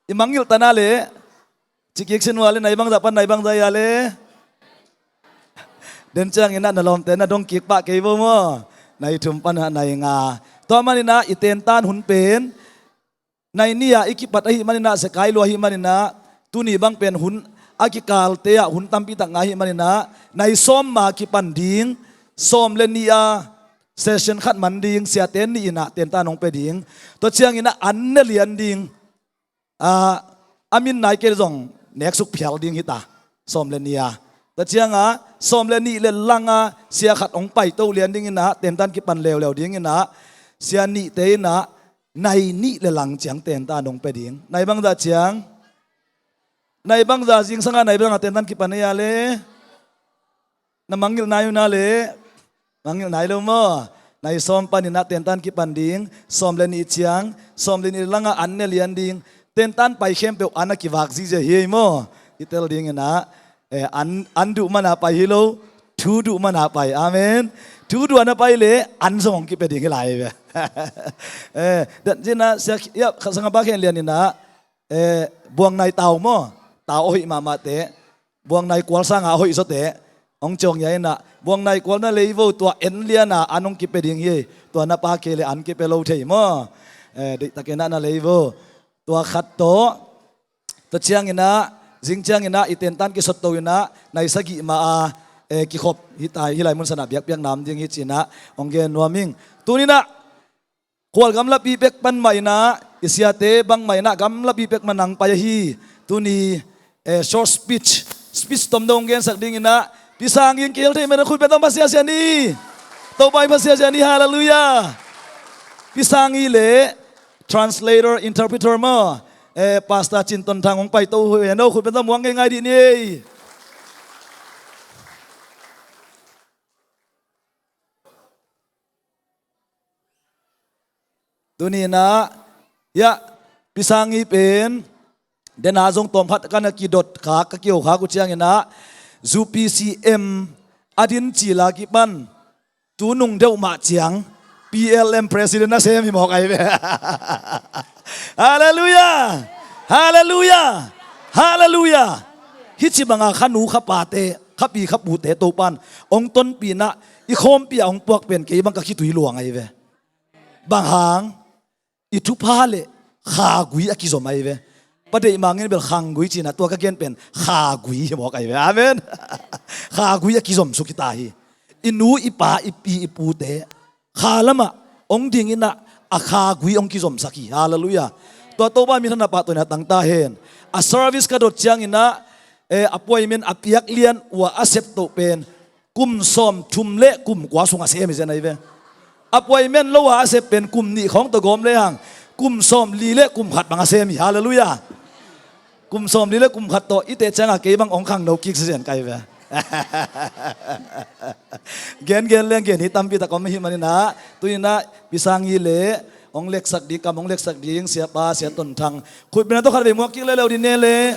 I mangngilh tana le cikik sin ua le, nai bangzah pan nai bangzah ia le. Den cianginah na lawmte na dong kik pah kei vo maw. Nai thum panah nai nga. Tua maninah i tentan hun pen nai nih ah i kipat ahih maninah, zekai lua ahih maninah, tuni bang pen hun a kikalte ah hun tampitak nga ahih maninah, nai sawm ma kipan ding, sawm le nih a session khat man ding, siate nih inah tentan hong pia ding. Tua cianginah an ne lian ding. A, a min nai kei zong neksuk phial ding hita. Sawm le nih a. Tua cianga sawm le nih le langa sia khat hong paito lian dinginah, tentan kipan leuleu dinginah, sia nihte inah nai nih le lang ciang tentan hong pia ding. Nai bangzah ciang? Nai bangzah zingsanga nai bangzah tentan kipan ei a le? Na mangngilh nai uh na le? Mangngilh nai lo maw? Nai sawm paninah tentan kipan ding, sawm le nih ciang, sawm le nih langa an ne lian ding, tentan pai khempeuh an a kivak zizia hi ei maw? I tel dinginah, eh, an, an duh mana pai hi lo, thu duh mana pai. Amen. Thu duh ana pai le an zong hong kipia ding hi lai ve. Eh, dan zinah sia, ya, sangapa khen lianinah, eh, buang nai tau maw? Tau a hoih mahmahte. Buang nai kual sanga a hoih zawte hong ciawng ia inah, buang nai kual na lei vo, tua en liana an hong kipia ding hi. Tua na pia kei le an kipia lo thei maw? Eh, deihtakinah na lei vo. Tua khat tawh, tua cianginah, zing cianginah i tentan kisotto inah nai sagih ma a, eh, kikhop hita, hih lai mun sanah biakpiak nam ding hi cinah hong gen nuam ing. Tuninah khual gamlapi pek pan mah inah, i siate bang mah inah gamlapi pek man nang pai ahi. Tuni, eh, short speech, speech tomdong gensak dinginah, Pi Sang In kihel thei mah inah khut beng tawh Pasian sian ni. Topa in Pasian sian ni, halleluiah. Pi Sang In le translator, interpreter maw, eh, Pastor Cin Ton Thang hong paito uh hi. No khut beng tawh muang ngeingai dih ni. Tuninah, ya, Pi Sang In pen dena zong tawmkhat ka na kidot khak, ka kio khak uh cianginah, U P C M a din cila kipan tu nung deuh mah ciang P L M president na sem hi mawk ahi ve. Halleluiah. Halleluiah. Halleluiah. Hih ci banga kha nu kha pate, kha pi kha pute Topan hong tonpih inah i khawmpi ah hong puak pen kei bang ka khitui luang ahi ve. Bang hang? I thupha le khagui a kizom ahi ve. Pa Deih Mang in bel khanggui cinah tua ka gen pen khagui hi mawk ahi ve. Amen. Khagui a kizom suk hita hi. I nu i pa i pi i pute kha lamah hong dinginah a khagui hong kizomsak hi. Halleluiah. Tua Topa min thang na pahtawi na tang ta hen. A service ka dot cianginah, eh, appointment a piak lian uh a a sep toh pen kum sawm thum le kum kua sung a sem hi zen ahi ve. Appointment lo a a sep pen kum nih khawng tawh gawm le hang, kum sawm li le kum khat bang a sem hi. Halleluiah. Kum sawm li le kum khat tawh i teh cianga kei bang hong khangno kik sizen ka hi ve. Gen gen leng gen hi, tampi tak om hi manin ah, tu-in ah Pi Sang Yi le hong leksak ding, kam hong leksak ding, Siapa Sia Ton Thang. Khutbetna tawh khat vei muak kik leuleu ding ne le.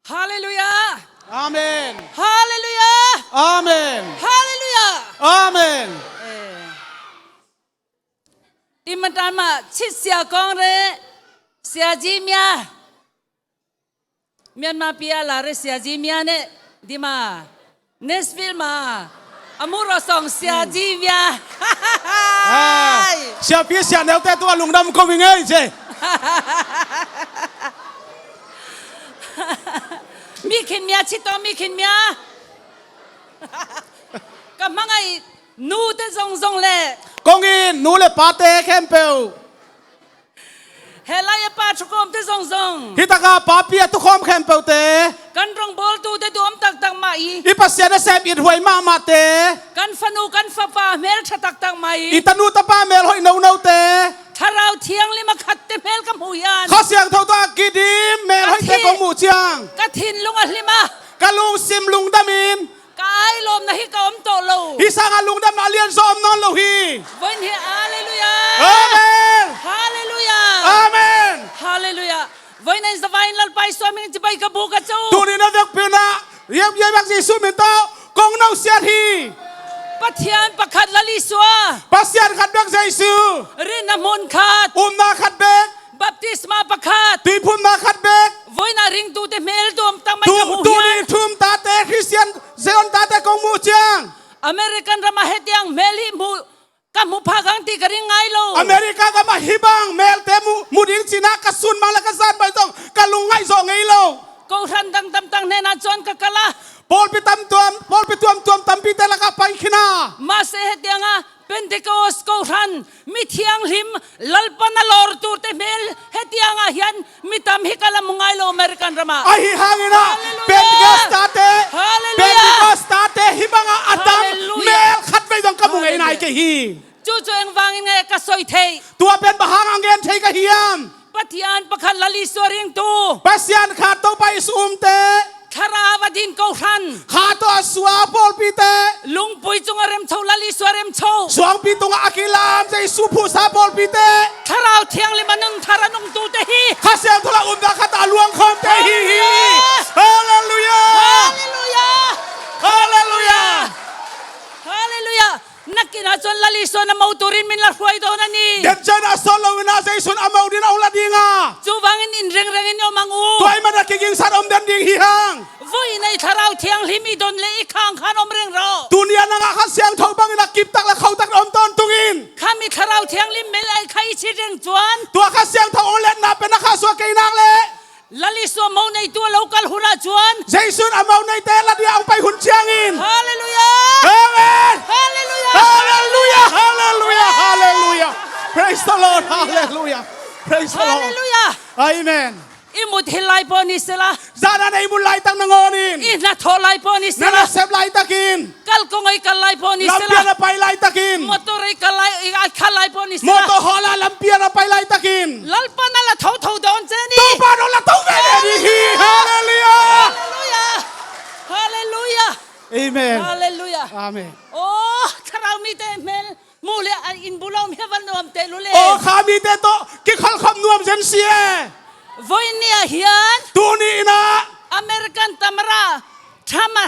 Halleluiah. Amen. Halleluiah. Amen. Halleluiah. Amen. Eh. I matan mah Cit Sia Kawng le Sia Ji Mia, Myanmar P R la re Sia Ji Mia ne, di ma, Nashville ma, a mu rawh sawng Sia Ji Mia. Ah, Sia Pi Sia Neu te tu a lungdam ko mi ngei ce. Mi khin mia, Cit Tawng mi khin mia. Ka hmangai nute zongzong le. Kong in nu le pate khempeuh. He lai a pa thukhawmte zongzong. Hi taka papi a thukhawm khempeuhte. Kan rongbawltute tu om taktak mah hi. I Pasian a sem it huai mahmahte. Kan fanu kan fapa hmel tha taktak mah hi. I tanu tapa mel hoih nonote. Thlarau Thianghlim a khatte hmel ka hmuh hian. Kha Siangtho tawh a kidim mel hoihte kong muh ciang. Ka thinlung a hlim a. Ka lungsim lungdamin. Ka ailawmna hi ka om tawh lo. Hi sanga lungdamna a lian zaw om nawn lo hi. Vawiin hi, halleluiah. Amen. Halleluiah. Amen. Halleluiah. Vawiin a in zavaiin Lalpa Isua hming cibai ka buk a cu. Tuni na vekpi-in ah, riap yai bek Jesu min tawh kong nausiat hi. Pathian pakhat Lal Isua. Pasian khat bek Jesu. Rinna hmun khat. Umna khat bek. Baptisma pakhat. Tuiphumna khat bek. Vawiin a ringtute hmel tu om tak mai ka hmuh hian. Tuni thum tate, Khristian Zion tate kong muh ciang. American ramah hetiang hmel hi hmuh, ka hmuh phak ang ti ka ring ngai lo. America gamah hih bang melte mu, mu ding cih ah ka sun mang le ka zan bai zong ka lungngaih zawh ngei lo. Kohhran dang tamtak hnenah chuan ka kal a. Pawlpi tam tuam, pawlpi tuamtuam tampite lakah pai khin a. Mahse hetianga Pentecost kohhran, mi thianghlim, Lalpa na lawr turte hmel hetiangah hian mi tam hi ka la hmu ngai lo American ramah. Ahi hangin ah, halleluiah. Pentecost tate, halleluiah. Pentecost tate hih bangah a tam, halleluiah, mel khat vei zong ka hmu ngei nai kei hi. Chu chu engvangin nge ka sawi theih? Tua pen bang hang a ngen thei ka hiam? Pathian pakhat Lal Isua ringtu. Pasian khat Topa Isu umte. Thlarau a din kohhran. Kha tawh a suak pawlpite. Lungpui chunga remchho Lal Isua remchho. Suangpi tungah a kilam Jesu phuhsa pawlpite. Thlarau Thianghlim a nung thar a nungtute hi. Kha Siangtho la umna khat a luangkhawmte hi hi. Halleluiah. Halleluiah. Halleluiah. Halleluiah. Halleluiah. Nakinah chuan Lal Isuan a mo turin min la hruai dawn a ni. Denchaina a sawl loinah Jesu'n a mo dingin a hong la ding a. Chuvangin in rengrengin awm ang u. Tua ahih manin a kigingsan awm den ding hi hang. Vawiin i Thlarau Thianghlim i dawn leh i khang khan awm reng rawh. Tuni-a nangah Kha Siangtho bangin a kip tak leh kho tak awm tawntungin. Khami Thlarau Thianghlim mel ai kha i chhit reng chuan. Tua Kha Siangtho hong letna pen a khahsuah kei nak leh. Lal Isua mo neitu a lo kal hunah chuan. Jesu'n a mo neite la dingin a hong pai hun ciangin. Halleluiah! Amen! Halleluiah! Halleluiah! Halleluiah! Halleluiah! Praise the Lord! Halleluiah! Praise the Lord! Halleluiah! Amen! I mut hil lai pawh ni sela. Zana nei mun laitak nangawnin. I hnathawh lai pawh ni sela. Na nasep laitakin. Kalkawng ei kal lai pawh ni sela. Lampi-ah na pai laitakin. Motor ei kal lai, ei kal lai pawh ni sela. Motor hawla lampi-ah na pai laitakin. Lalpa na la tho tho dawn che ni. Topa na la tho ve ve ding hi. Halleluiah. Halleluiah. Halleluiah. Amen. Halleluiah. Amen. Aw, Thlarau mite hmel mu leh a in bula awm hi a va nuam teh lu le. Aw, kha mite tawh kikholhkhop nuam zen si e. Vawiin niah hian. Tuni inah. American Tamara Trump-a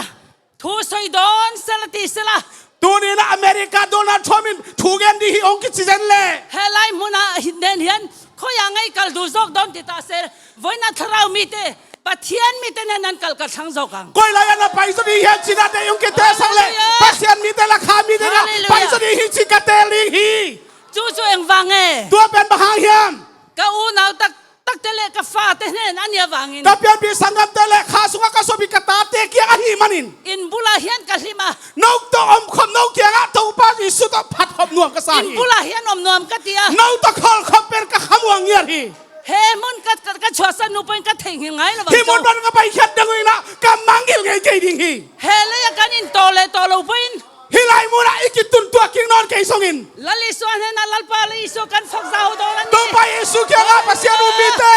thu sawi dawn sela ti sela. Tuni inah America Donald Trump-in thu gen ding hi hong kichi zen leh. He lai hmunah nen hian khawiah nge i kal duh zawk dawn ti ta se. Vawiina Thlarau mite, Pathian mite nen an kal kal thlang zawk ang. Koi lai-ah na pai zaw ding hiam cih na dei hong kitehsak leh. Halleluiah. Pasian mite leh kha mite na. Halleluiah. Pai zaw ding hi cih ka teel ding hi. Chu chu engvang e. Tua pen bang hang hiam? Ka unau tak takte leh ka fate hnen a nih avangin. Ka pianpih sanggamte leh kha sungah ka suahpih ka tate kiang ahih manin. In bulah hian ka hlim a. No tawh awmkhawm, no kiangah Topa Jesu tawh phatkhawm nuam ka sa hi. In bulah hian awm nuam ka ti a. No tawh kholhkhawm pen ka khamuang ngiat hi. He hmun ka, ka, ka chhuahsan nu pawhin ka theihnghilh ngai lo vang chu. Hih hmun pan ka paikhiat dang inah ka mangngilh ngei kei ding hi. He leia kan intawl leh tawl lo pawhin. Hih lai hmunah i kitun tuah kik nawn kei zongin. Lal Isua hnenah Lalpa Lal Isua kan fak zah ho dawn a ni. Topa Jesu kiangah Pasian um mite.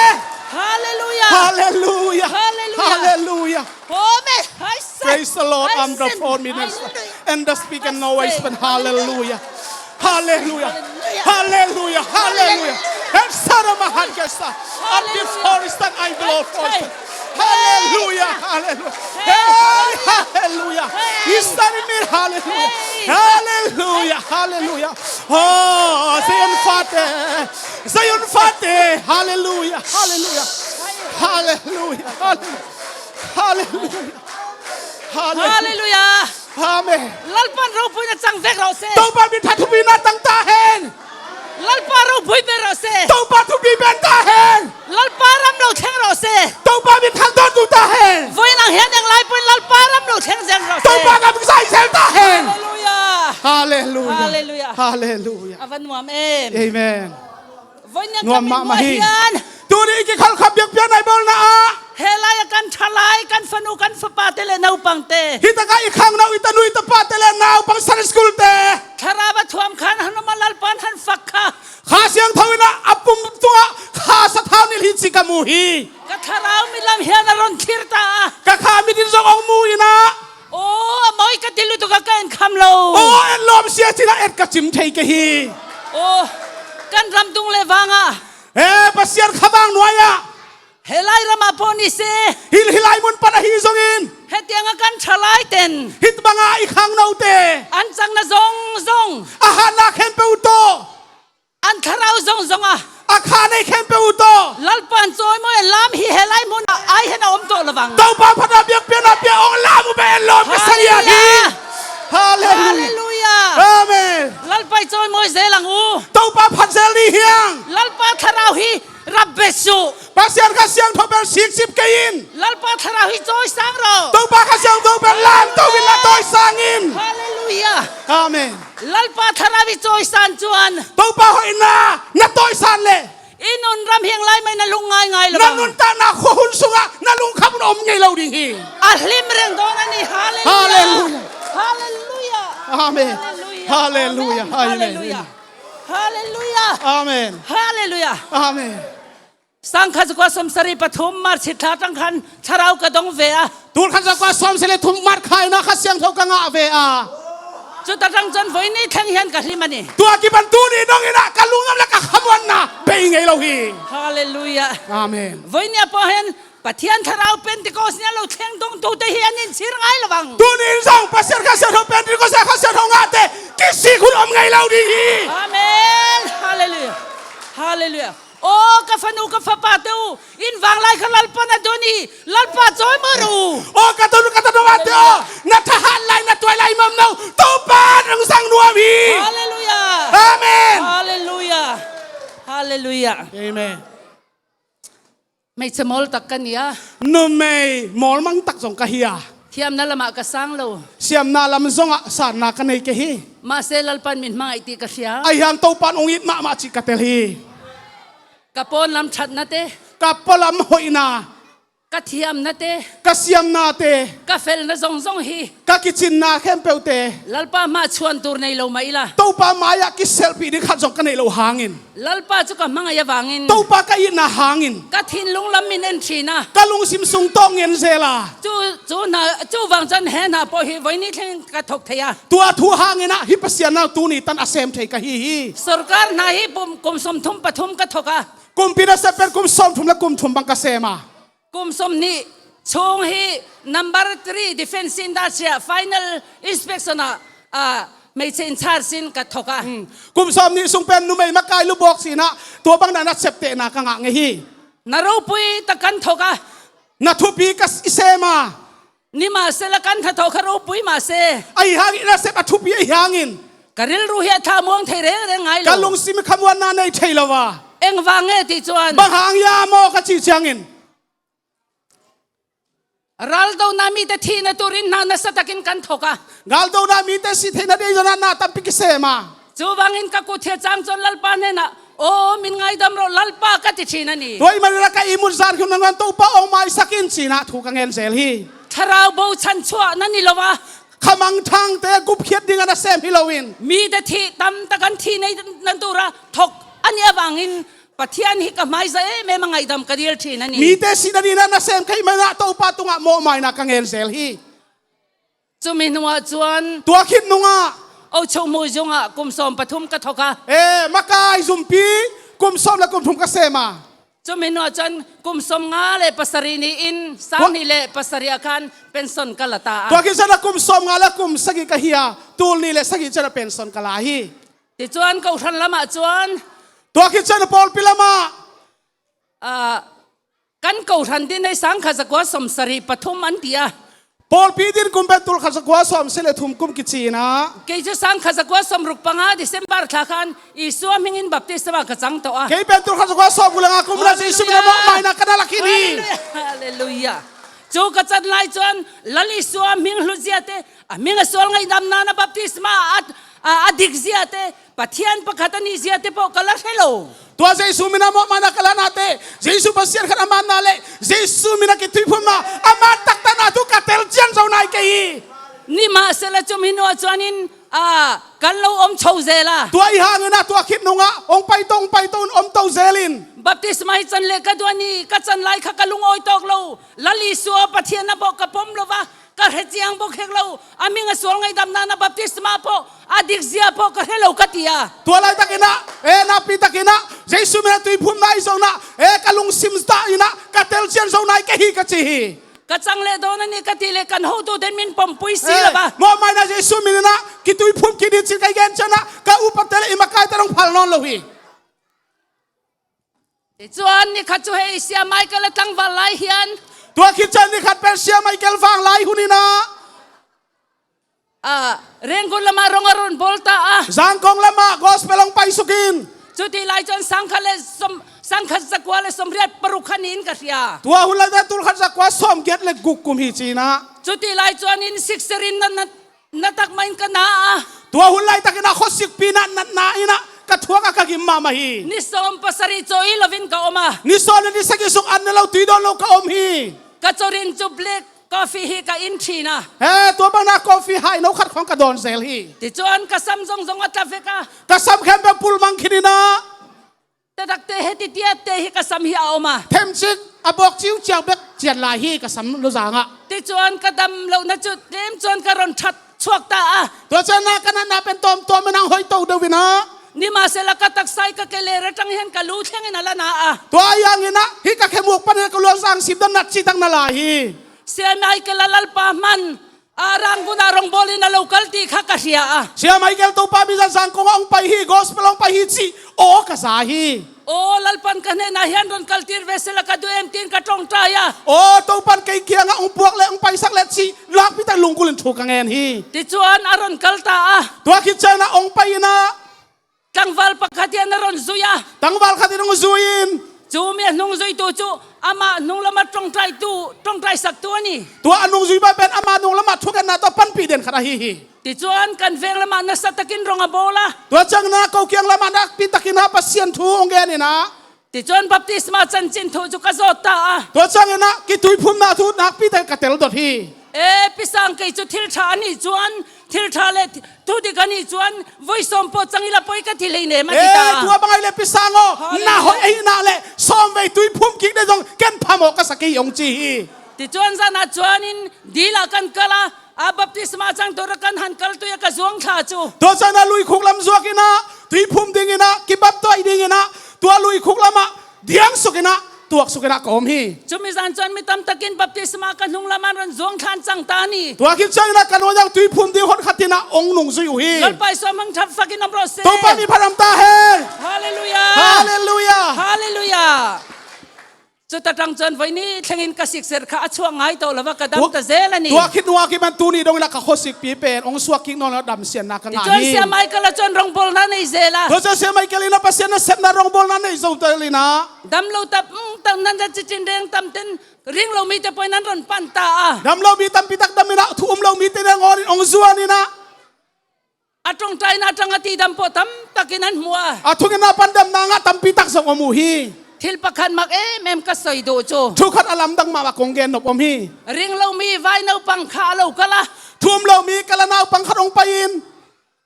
Hallelujah. Hallelujah. Hallelujah. Hallelujah. Amen. Praise the Lord. I'm the four minutes. Hallelujah. And the speaker no ways, but hallelujah. Hallelujah. Hallelujah. Hallelujah. Hallelujah. And Sarah Mahan Kesa. Up the forest and I blow forest. Hallelujah. Hallelujah. Hey, hallelujah. Hey. Hallelujah. Hallelujah. Oh, Zion Fate. Zion Fate. Hallelujah. Hallelujah. Hallelujah. Hallelujah. Hallelujah. Amen. Lalpan ropuina cang vek rawh se. Topa min tha thupina tang ta hen. Lalpa ropui pen rawh se. Topa thupi pen ta hen. Lalpa ram lo thleng rawh se. Topa min than dawn tu ta hen. Voi nang hian eng lai pawhin Lalpa ram lo thleng zel rawh se. Topa gam zai zel ta hen. Hallelujah. Hallelujah. Hallelujah. Hallelujah. A va nuam em. Amen. Voi niang nuam mahmah hi. Hian. Tuni i kikholh kham biakpiakna i bawlna ah. He lai-ah kan thalai, kan fanu, kan fapate le naupangte. Hi takah i khangno, i tanu, i tapate le naupang Sunday school te. Thlarau a thuam khan han awm a, Lalpan han fak kha. Kha Siangtho in a pum tungah kha sathau nilh hi ci ka mu hi. Ka thlarau mi lam hian a rawn thlir ta a. Ka kha mit in zong hong mu in a. Aw, a mawi ka ti lutuk a, ka en kham lo. Aw, en lawm sia cin a et ka cim thei ka hi. Aw, kan ram tung le vang a. Eh, Pasian kha vang nuai a. He lai ramah pawh ni se. Hi, hi lai mun pan ahi zongin. Hetianga kan thalai ten. Hih banga i khangnote. An changna zong zong. A hatna khempeuh tawh. An thlarau zong zong a. A kha nei khempeuh tawh. Lalpan chawimawi a lam hi he lai munah ai hen a awm tawh lovang. Topa phatna biakpiakna pia hong lam uh pen lawm ka sa hi. Hallelujah. Hallelujah. Hallelujah. Amen. Lalpa i chawimawi zel ang u. Topa phat zel ni hiang. Lalpa thlarau hi rap besuh. Pasian Kha Siangtho pen sikcip kei in. Lalpa thlarau hi chawisang rawh. Topa Kha Siangtho pen lamto in na tawisang in. Hallelujah. Amen. Lalpa thlarau hi chawisan chuan. Topa hoihna na tawisan leh. I nun ram hiang lai mai na lung ngai ngai lo. Na nuntakna khua hun sungah na lungkham hun a awm ngei lo ding hi. A hlim reng dawn a ni. Hallelujah. Hallelujah. Hallelujah. Amen. Hallelujah. Hallelujah. Hallelujah. Hallelujah. Amen. Hallelujah. Amen. Sangkhat zakua sawmsarih pathum March thla tang khan thlarau ka dong ve a. Tul khat zakua sawmsarih le thum March kha in a Kha Siangtho ka ngah ve a. Chuta tang chuan vawiin ni thleng hian ka hlim a ni. Tua kipan tuni dong in a ka lungdam le ka khamuanna bei ngei lo hi. Hallelujah. Amen. Vawiin ni a pawh hian Pathian thlarau Pentecost ni a lo thleng dongtute hi an inchhir ngai lovang. Tuni in zong Pasian Kha Siangtho Pentecost a Kha Siangtho ngahte kisik hun awm ngei lo ding hi. Amen. Hallelujah. Hallelujah. Aw, ka fanu, ka fapate u, in vanglai kha Lalpan a dawn hi, Lalpa chawimawi rawh u. Aw, ka tanu, ka tanu mate aw, na thahat lai, na tuai lai mamno, Topa nang zang nuam hi. Hallelujah. Amen. Hallelujah. Hallelujah. Amen. Hmeichhe mawl tak ka ni a. Numei mawl mang tak zong ka hi a. Thiamna lamah ka sang lo. Siamna lam zongah sanna ka nei kei hi. Mahse, Lalpan min hmangaih tih ka hria. Ahi hang Topan hong it mahmah cih ka tel hi. Ka pawn lam thatna te. Ka pawn lam hoihna. Ka thiamna te. Ka siamna te. Ka felna zong zong hi. Ka kicinna khempeuh te. Lalpa hma chuan tur nei lo mah ila. Topa mai-ah kiselhpih ding khat zong ka neih loh hangin. Lalpa chu ka hmangaih avangin. Topa ka itna hangin. Ka thinlung lam min en ṭhin a. Ka lungsim sung tawh ngen zel a. Chu, chu hna, chu vang chuan he hna pawh hi vawiin ni thlengin ka thawk thei a. Tua thu hangin ah hih Pasian nau tuni tan a sem thei ka hi hi. Sorkar hna hi pum, kum sawmthum pathum ka thawk a. Kumpi nasep pen kum sawmthum le kum thum bang ka sem a. Kum sawmhnih chhung hi number three defense industry-ah final inspection-ah, ah, hmeichhe in charge in ka thawk a. Hmm. Kum sawmhnih sung pen numei makai lu bawk sinah tua bang na nasep tehna ka ngah ngei hi. Na ropui tak kan thawk a. Na thupi ka s-, i sem a. Nimahsela kan thathawh kha ropui mah se. Ahi hangin nasep a thupi ahi hangin. Ka rilru hi a thlamuang thei rengreng ngai lo. Ka lungsim khamuanna nei thei lo a. Engvang nge tih chuan. Bang hang ia maw ka cih ciangin. Raldona mite thihna turin hna nasa takin kan thawk a. Raldona mite sih theihna dei zawnah hna tampi kisem a. Chuvangin ka kut thei chang chuan Lalpa hnenah, "Aw, min ngaidam rawh Lalpa," ka ti ṭhin a ni. Tua ahih manin ka ihmut zan khi nangawn Topa aw maisak in cinah thu ka ngen zel hi. Thlarau bo chhan chhuahna ni lo a. Khamangthangte gupkhiat dingah na sem hi loin. Mite thih tam tak an thih nei nan tura thawk a nih avangin Pathian hi ka hmaiza em em a ngaihdam ka dil thin a ni. Mite sihna dingin ah nasem ka hih manin ah Topa tungah mawhmaina ka ngen zel hi. Cumi hnuah cun tua khit nungah Ocho Mui Zung ah kum sawm pathum ka thok a. Eh, makai zumpi kum sawm le kum thum ka sem a. Cumi hnuah cun kum sawm nga le pasarih ni-in sang nih le pasarih ah khan pension ka la ta a. Tua khit ciangin ah kum sawm nga le kum sagih ka hi a, tul nih le sagih ciangin ah pension ka la hi. Ticuan kohhran lamah cun tua khit ciangin ah pawlpi lamah ah, kan kohhran din hei sang khat zakua sawmsarih pathum an ti a. Pawlpi din kum pen tul khat zakua sawmsarih le thum kum kici in ah. Kei cu sang khat zakua sawmruk panga December thla khan Isua hmingin baptisma ka cang tawh a. Kei pen tul khat zakua sawmguk le nga kum in ah Jesuh min ah mawhmaina ka na lak hi ni. Halleluiah. Halleluiah. Cu ka can lai cun Lal Isua hming hlut ziate, a hming a sual ngaihdamna na baptisma a, a, a dik ziate, Pathian pakhat a nih ziate paoh ka la hre lo. Tua Jesuh min ah mawhmaina ka la nate, Jesuh Pasian khat a manna le Jesuh min ah kituiphumna a man taktakna thu ka tel cian zo nai kei hi. Nimahsela cumi hnuah cuanin ah, kan lo om cho zel a. Tua ih hangin ah tua khit nungah hong paito, hong paito in om to zel in. Baptisma hi can le ka duan ih ka can lai kha ka lungawi tawk lo. Lal Isua Pathian a bawh ka pom lo va, ka hre ciang bawk hek lo. A hming a sual ngaihdamna na baptisma pawh, a dikzia pawh ka hre lo ka ti a. Tua laitakin ah, eh, nakpi takin ah Jesuh min ah tuiphumna i zong ah, eh, ka lungsim ta in ah ka tel cian zo nai kei hi ka ci hi. Ka cang leh dawn a ni ka ti leh kan hotu ten min pompui si lo va. Mawhmaina Jesuh min in ah kituiphum kik ding cih ka i gen ciang ah ka upate le i makaite dong phal nawn lo hi. Ticuan nikhat cu hei Sia Michael a tlangval lai hian. Tua khit ciang nikhat pen Sia Michael vang lai hun in ah. Ah, Rangoon lamah rong a run bawl ta a. Zangkong lamah gospel hong paisuk in. Cuti lai cuan sangkhat le som, sangkhat zakua le somriat paruk kha ni in ka hria. Tua hun lai tua tul khat zakua sawmgiat le guk kum hi ci in ah. Cuti lai cuan in sikser in na, na, na tak mah in ka na a. Tua hun laitakin ah khuasikpi in ah natna in ah ka thuak a ka gim mahmah hi. Ni sawm pasarih caw i lo in ka om a. Ni sawm le ni sagih sung an ne lo tui dawn lo ka om hi. Ka cawr in cu black coffee hi ka in thin a. He, tua bangin ah coffee hai no khat khawng ka dawn zel hi. Ticuan ka sam zongzong a tla vek a. Ka sam khempeuh pulmang khin in ah. Taktakte he titiatte hi ka sam hi a om a. Themcik a bawk ciuciau bek ciat lai hi ka sam luzang ah. Ticuan ka dam lohna cu tlem cuan ka ron ṭhat chuak ta a. Tua ciang ah ka natna pen tawmtawm in ah hoih to deuh in ah. Nimahsela ka taksa ih ka kele ratang hian ka lu thleng in a la na a. Tua ih hangin ah hih ka khemuk pan in ka luang zang sim dan nat cih tak na lai hi. Sia Michael a Lalpa hman, a, Rangoon ah rong bawl in a lo kal ti kha ka hria a. Sia Michael Topa min zan Zangkong ah hong pai hi, gospel hong pai hi cih aw ka za hi. Aw, Lalpan ka hnenah hian ron kaltir ve sela ka duh em tiin ka ṭawngṭai a. Aw, Topan kei kiangah hong puak leh hong paisak leh cih nakpi tak lunggulh in thu ka ngen hi. Tichuan a ron kal ta a. Tua khit ciangin ah hong pai in ah. Tlangval pakhat hian a ron zui a. Tlangval khat in hong zui in. Cu mi a hnung zuitu cu amah hnung lamah ṭawngṭaitu, ṭawngṭaisaktu a ni. Tua a nung zui pa pen amah hnung lamah thungetna tawh panpih den khat ahi hi. Tichuan kan veng lamah nasa takin rong a bawl a. Tua ciangin ah ko kiang lamah nakpi takin ah Pasian thu hong gen in ah. Tichuan baptisma chanchin thu cu ka zawt ta a. Tua ciangin ah kituiphumna thu nakpi takin ka tel dot hi. E, pisang kei cu thil ṭha a nih chuan, thil ṭha le thu dik a nih chuan, voi sawm pawh cang ila poi ka ti hlei nem a ti ta. E, tua bang ai le pisang aw, na hoih ahihna le sawm vei tuiphum kik deuh zong ken phamawh ka sa kei hi hong ci hi. Tichuan zanah chuanin dil ah kan kal a, a baptisma chang tur a kan han kal tui a ka zuang thla cu. Tua chuan a luikhuk lam zuak in ah, tuiphum ding in ah, kibaptoi ding in ah, tua luikhuk lamah diang suk in ah, tuak suk in ah ka om hi. Chumi zan chuan mi tam takin baptisma ka hnung lamah an rawn zuang thla an chang ta a ni. Tua khit ciangin ah ka nuai dang tuiphum ding hon khat in ah hong nung zui uh hi. Lalpa Isua hmang ṭha fakin awm rawh se. Topa min phat awm ta hen. Halleluiah. Halleluiah. Halleluiah. Chuta ṭang chuan vawi ni thlengin ka sikser kha a chhuak ngai tawh lo va, ka dam ta zel a ni. Tua khit hnuah kip an tuni dongin ah ka khuasikpi pen hong suak kik nawn lo damsiatna ka ngah hi. Tichuan Sia Michael a chuan rawngbawlna nei zel a. Tua chuan Sia Michael in ah Pasian nasepna rawngbawlna nei zo tel in ah. Dam lo tam, mm, tam nan da chi chin reng tam ten ring lo mite pawhin an rawn pan ta a. Dam lo mi tampi tak dam in ah, thu um lo mite nangawn in hong zuan in ah. A ṭawngṭaina aṭanga tidam pawh tam takin an hmu a. A thungetna pan damna ngah tampi tak zong om uh hi. Thil pakhat mak em em ka sawi duh chu. Thu khat a lamdang mahmah kong gen nop om hi. Ring lo mi vai naupang kha a lo kal a. Thu um lo mi kal a naupang khat hong pai in.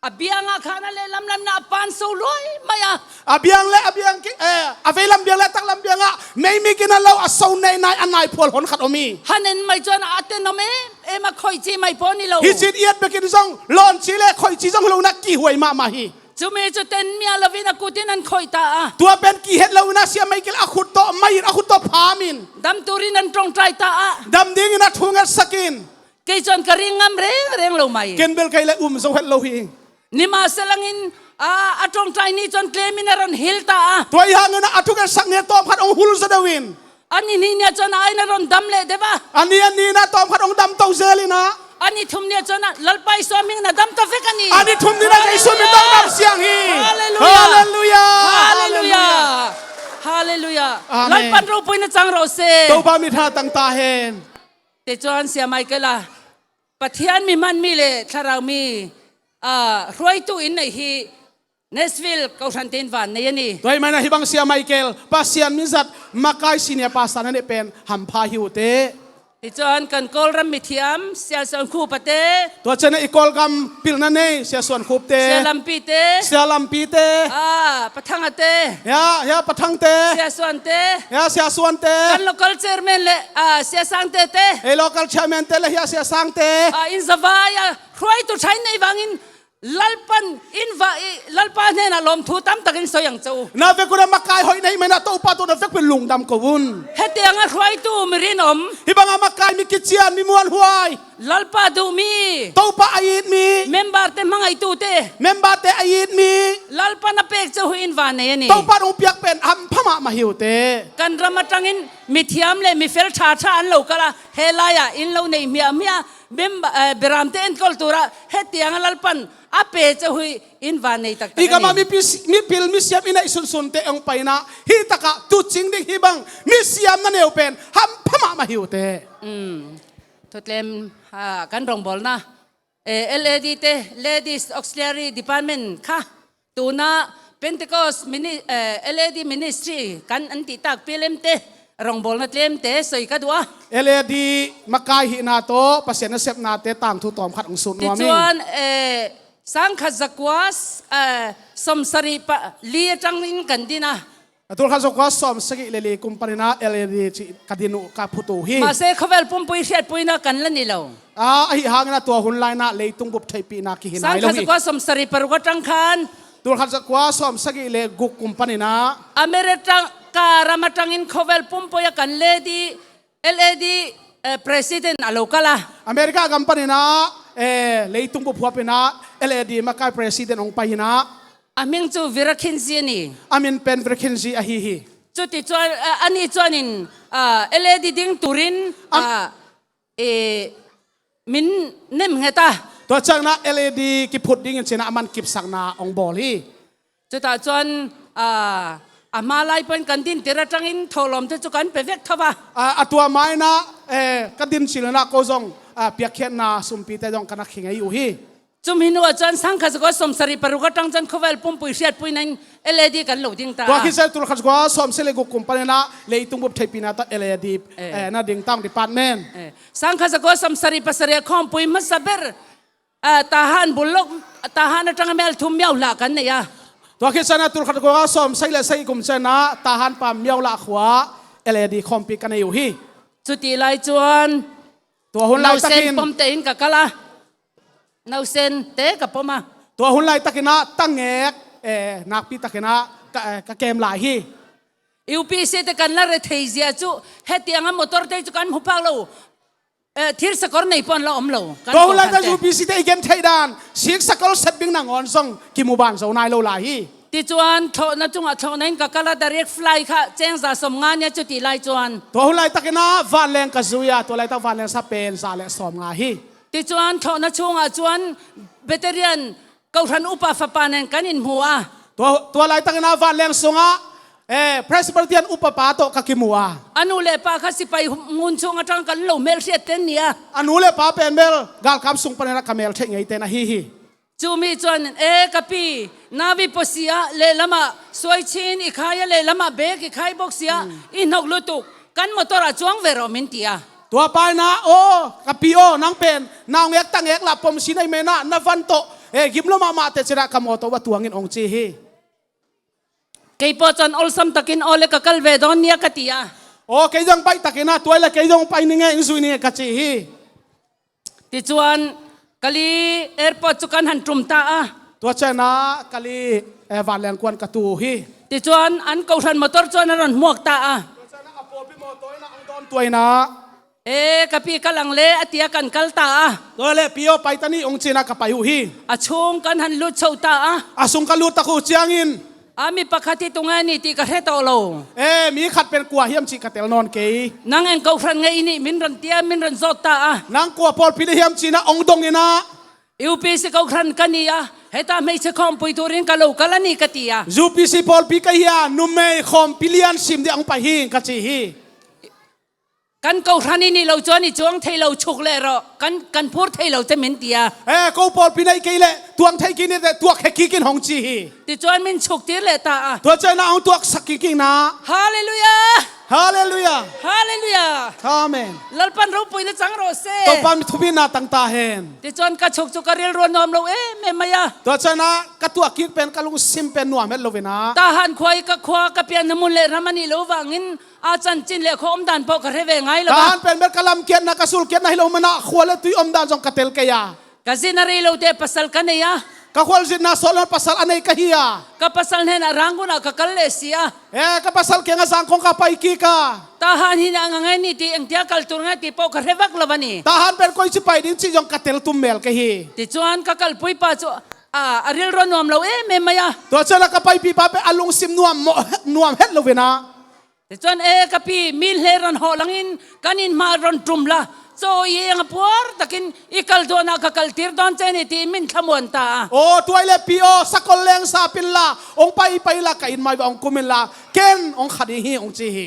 A biangah khan a lehlam lamna a pan so luai mai a. A biang le a biang ki, eh, a veilam biang le a taklam biangah meimi kina lo a so nei nai a naiphual hon khat om hi. Han en mai cuan a ten om em em a khoihci mai pawn hi lo. Hi cin iat bekin zong lawnci le khoihci zong hi lo na kihuai mahmah hi. Cumi cu ten mia loin a kutin an khoih ta a. Tua pen kihet loin a Sia Michael a khut tawh mai in a khut tawh pham in. Dam turin an ṭawngṭai ta a. Dam dingin a thu ngetsak in. Kei cuan ka ring ngam rengreng lo mai. Ken bel kei le um zo het lo hi. Nimahsia langin a, a ṭawngṭai ni cuan tlemin a ron hil ta a. Tua i hangin a thu ngetsak ni tawm khat hong hul zaw deuh in. A ni hnih ni-ah cuan a inn a ron dam leh deuh a. A ni a ni-in a tawm khat hong dam to zel in a. A ni thum ni-ah cuan a Lalpa Jesuh min in a dam to vek a ni. A ni thum ni-in a Jesuh min in a dam siang hi. Halleluiah. Halleluiah. Halleluiah. Halleluiah. Amen. Lalpan ropuina cang rawh seh. Topa min tha tang ta hen. Tua cuan Sia Michael a Pathian mi hman mi le thlarau mi, ah, hruaitu in neih hi. Nashville kohhran tein vannei a ni. Tua ahih manin hih bang Sia Michael, Pasian min zat, makai senior pastor na neih pen hampha hi uh teh. Tua cuan kan Kawlram mithiam, Sia Suan Khup a te. Tua ciangin i Kawlgam pilna nei, Sia Suan Khup te. Sia Lampi te. Sia Lampi te. Ah, Pathang a te. Ya, ya, Pathang te. Sia Suan te. Ya, Sia Suan te. Kan local chairman le, ah, Sia Sang te te. Ei local chairman te le, ya, Sia Sang te. Ah, in zavai a hruaitu ṭha in neih vangin Lalpan in va, i, Lalpa hnenah lawmthu tamtakin sawi ang co. Na vek un a makai hoih na hih manin a Topa tungah na vekpi in lungdam ko un. Hetiang a hruaitu mi rin om. Hih bangah makai mi kician mi muanhuai. Lalpa duh mi. Topa a it mi. Member te hmangaihtu te. Member te a it mi. Lalpan a pek co hi in vannei a ni. Topa in hong piak pen hampha mahmah hi uh teh. Kan ram aṭangin mithiam le mifel ṭhaṭha an lo kal a, he lai-ah inn lo nei hmiahhmiah, member, eh, beramte enkawl turah hetiang a Lalpan a pek co hi in vannei taktak a ni. I gamah mipi, mipil misiam i neih sunsunte hong pai in a, hih takah tuucing ding hih bang misiam na nei uh pen hampha mahmah hi uh teh. Um, thutlem, ah, kan rongbawlna. Eh, L A D te, Ladies Auxiliary Department kha. Tuna Pentecost mini-, eh, L A D Ministry kan an tihtak P L M te, rongbawlna tlemte sawi ka duh a. L A D makai hihna tawh Pasian nasepnate tangthu tawm khat hong sut nuam ing. Tichuan, eh, sangkhat zakua, eh, sawmsarih pa-, li aṭangin kan din a. A tulkhat zakua sawmsagih le li kum panin a L A D cih ka din uh, ka phut uh hi. Mahse, khawvel pumpui hriatpuina kan la ni lo. A, ahi hangin a tua hun lai-in a leitung bup theihpihna kihi nai lo hi. Sangkhat zakua sawmsarih paruk aṭang khan. Tulkhat zakua sawmsagih le guk kum panin a. America ram aṭangin khawvel pumpui a kan lady, L A D, eh, president a lo kal a. America gam panin a, eh, leitung bup huapin a L A D makai president hong pai hi in a. A hming cu Virakinji a ni. A min pen Virakinji ahi hi. Cuti chuan, a, ani chuanin, a, L A D ding turin, a, e, min nem nghet a. Tua ciangin a L A D kiphut dingin cih in a aman kipsakna hong bawl hi. Chutah chuan, a, a hma lai pawhin kan dintir aṭangin thawhlawmte chu kan pe vek tho a. A, a tua mai-in a, e, ka din cil in a ko zong, a, piakkhiatna sumpite zong ka na khe ngei uh hi. Chumi hnuah chuan sangkhat zakua sawmsarih paruk aṭang chuan khawvel pumpui hriatpuinain L A D kan lo ding ta a. Tua khi se tulkhat zakua sawmsarih le guk kum panin a leitung bup theihpihna tawh L A D, eh, na ding ta ung department. Eh, sangkhat zakua sawmsarih pasarih a khawmpui hmasa ber, ah, Tahan bul lawk, Tahan aṭanga mel thum Myaw Hlah kan nei a. Tua khi chuan a tulkhat zakua sawmsarih le sagih kum chuan a Tahan pam Myaw Hlah khua L A D khawmpi ka nei uh hi. Chutih lai chuan tua hun lai takin Nausen pawmte in ka kal a. Nausen te ka pawm a. Tua hun lai takin a tangek, eh, nakpi takin a ka, eh, ka kem lai hi. U P C te kan la rethei zia chu hetiang a motor te chu kan hmu phak lo. Eh, thir sakawr nei pawh an la awm lo. Tua hun lai takin U P C te i gen theih dan, sik sakawr sep ding nangawn zong kimu ban zo nai lo lai hi. Tichuan, thlawhna chungah thlawhna in ka kal a, direct flight kha cheng za sawmnga nia chutih lai chuan. Tua hun lai takin a vanleng ka zui a, tua lai tak vanleng sa pen za leh sawmnga hi. Tichuan, thlawhna chungah chuan Presbyterian kohhran upa fapa nen kan inhmu a. Tua, tua lai takin a vanleng sungah, eh, Presbyterian upa pa tawh ka kimu a. A nu leh pa kha sipai ngun chung aṭang kan lo melhriat te an ni a. A nu leh pa pen bel galkap sung panin a ka mel theih ngei te an ahi hi. Chumi chuan, e, ka pi, Navi pawsia lehlamah suaichin i khai a, lehlamah bag i khai bawk sia, i hnawk lutuk, kan motor ah chuang ve rawh min ti a. Tua pa in a, aw, ka pi aw, nang pen naungek tangek lah pawm si nei men a, na van tawh He, gim lo mahmah teh ci-in ah ka mawtaw va tuang in hong ci hi. Kei pawh cun awlsam takin aw le ka kal ve dawn nia ka ti a. Aw, kei zong baih takin ah tua le kei zong pai ning e, inn zui ning e ka ci hi. Tichuan Kali airport cu kan han ṭum ta a. Tua ciangin ah Kali, eh, vanleng kuan ka tu hi. Tichuan an kohhran motor cu an rawn hmuak ta a. Tua ciangin ah a pawlpi mawtaw in ah an dawn tua in ah. E, ka pi kal ang le a ti a, kan kal ta a. Tua le pi aw pai ta ni hong ci-in ah ka pai uh hi. A chung kan han lut chauh ta a. A sung ka lut tak uh ciangin. A mi pakhat hi tung e ni tih ka hre tawh lo. E, mi khat pen kua hiam cih ka tel nawn kei. Nang eng kohhran nge i nih min rawn ti a, min rawn zawt ta a. Nang kua pawlpi na hiam ci-in ah hong dong in ah. U P C kohhran ka ni a, heta hmeichhe khawmpui turin ka lo kal a ni ka ti a. U P C pawlpi ka hi a, numei khawmpi lian sim ding hong pai hi ka ci hi. Kan kohhran i nih loh chuan i chuang thei lo chuk leh rawh, kan, kan phur thei lo che min ti a. Eh, ko pawlpi na hi kei leh tuang thei kik ni teh tuak khe kik in hong ci hi. Tichuan min chhuk tir leh ta a. Tua ciangin ah hong tuak sak kik in ah. Hallelujah! Hallelujah! Hallelujah! Amen. Lalpan ropuina chang rawh se. Topa min thupina tang ta hen. Tichuan ka chhuk chu ka rilruah nuam lo em em mai a. Tua ciangin ah ka tuak kik pen ka lungsim pen nuam het lo in ah. Tahan khua hi ka khua, ka pianna hmun leh ram a nih loh vangin a chanchin leh khua awm dan pawh ka hre ve ngai lo a. Tahan pen bel ka lam kiatna, ka sul kiatna hi lo man ah khua le tui awm dan zong ka tel kei a. Ka zin a rei lo te pasal ka nei a. Ka khualzinna sawt lo pasal a nei ka hi a. Ka pasal hnenah Rangoon ah ka kal leh si a. Eh, ka pasal kiangah zangkong ka pai kik a. Tahan hi na ngang e ni ti, engtia kal tur nge ti pawh ka hre vak lo a ni. Tahan pen koi ci pai ding cih zong ka tel tum mel ka hi. Tichuan ka kalpui pa chu, a, a rilruah nuam lo em em mai a. Tua ciangin ah ka paipi pa pen a lungsim nuam mawh, nuam het lo in ah. Tichuan, e, ka pi, mi hle rawn hawh langin kan in hma rawn ṭum la. Chaw i eng a puar takin i kal duahna ka kaltir dawn che ni tiin min thlamuan ta a. Aw, tua hi leh pi aw, sakol leng sap inla, hong pai pai la, ka in mai va hong kum inla, ken hong kha ding hi hong ci hi.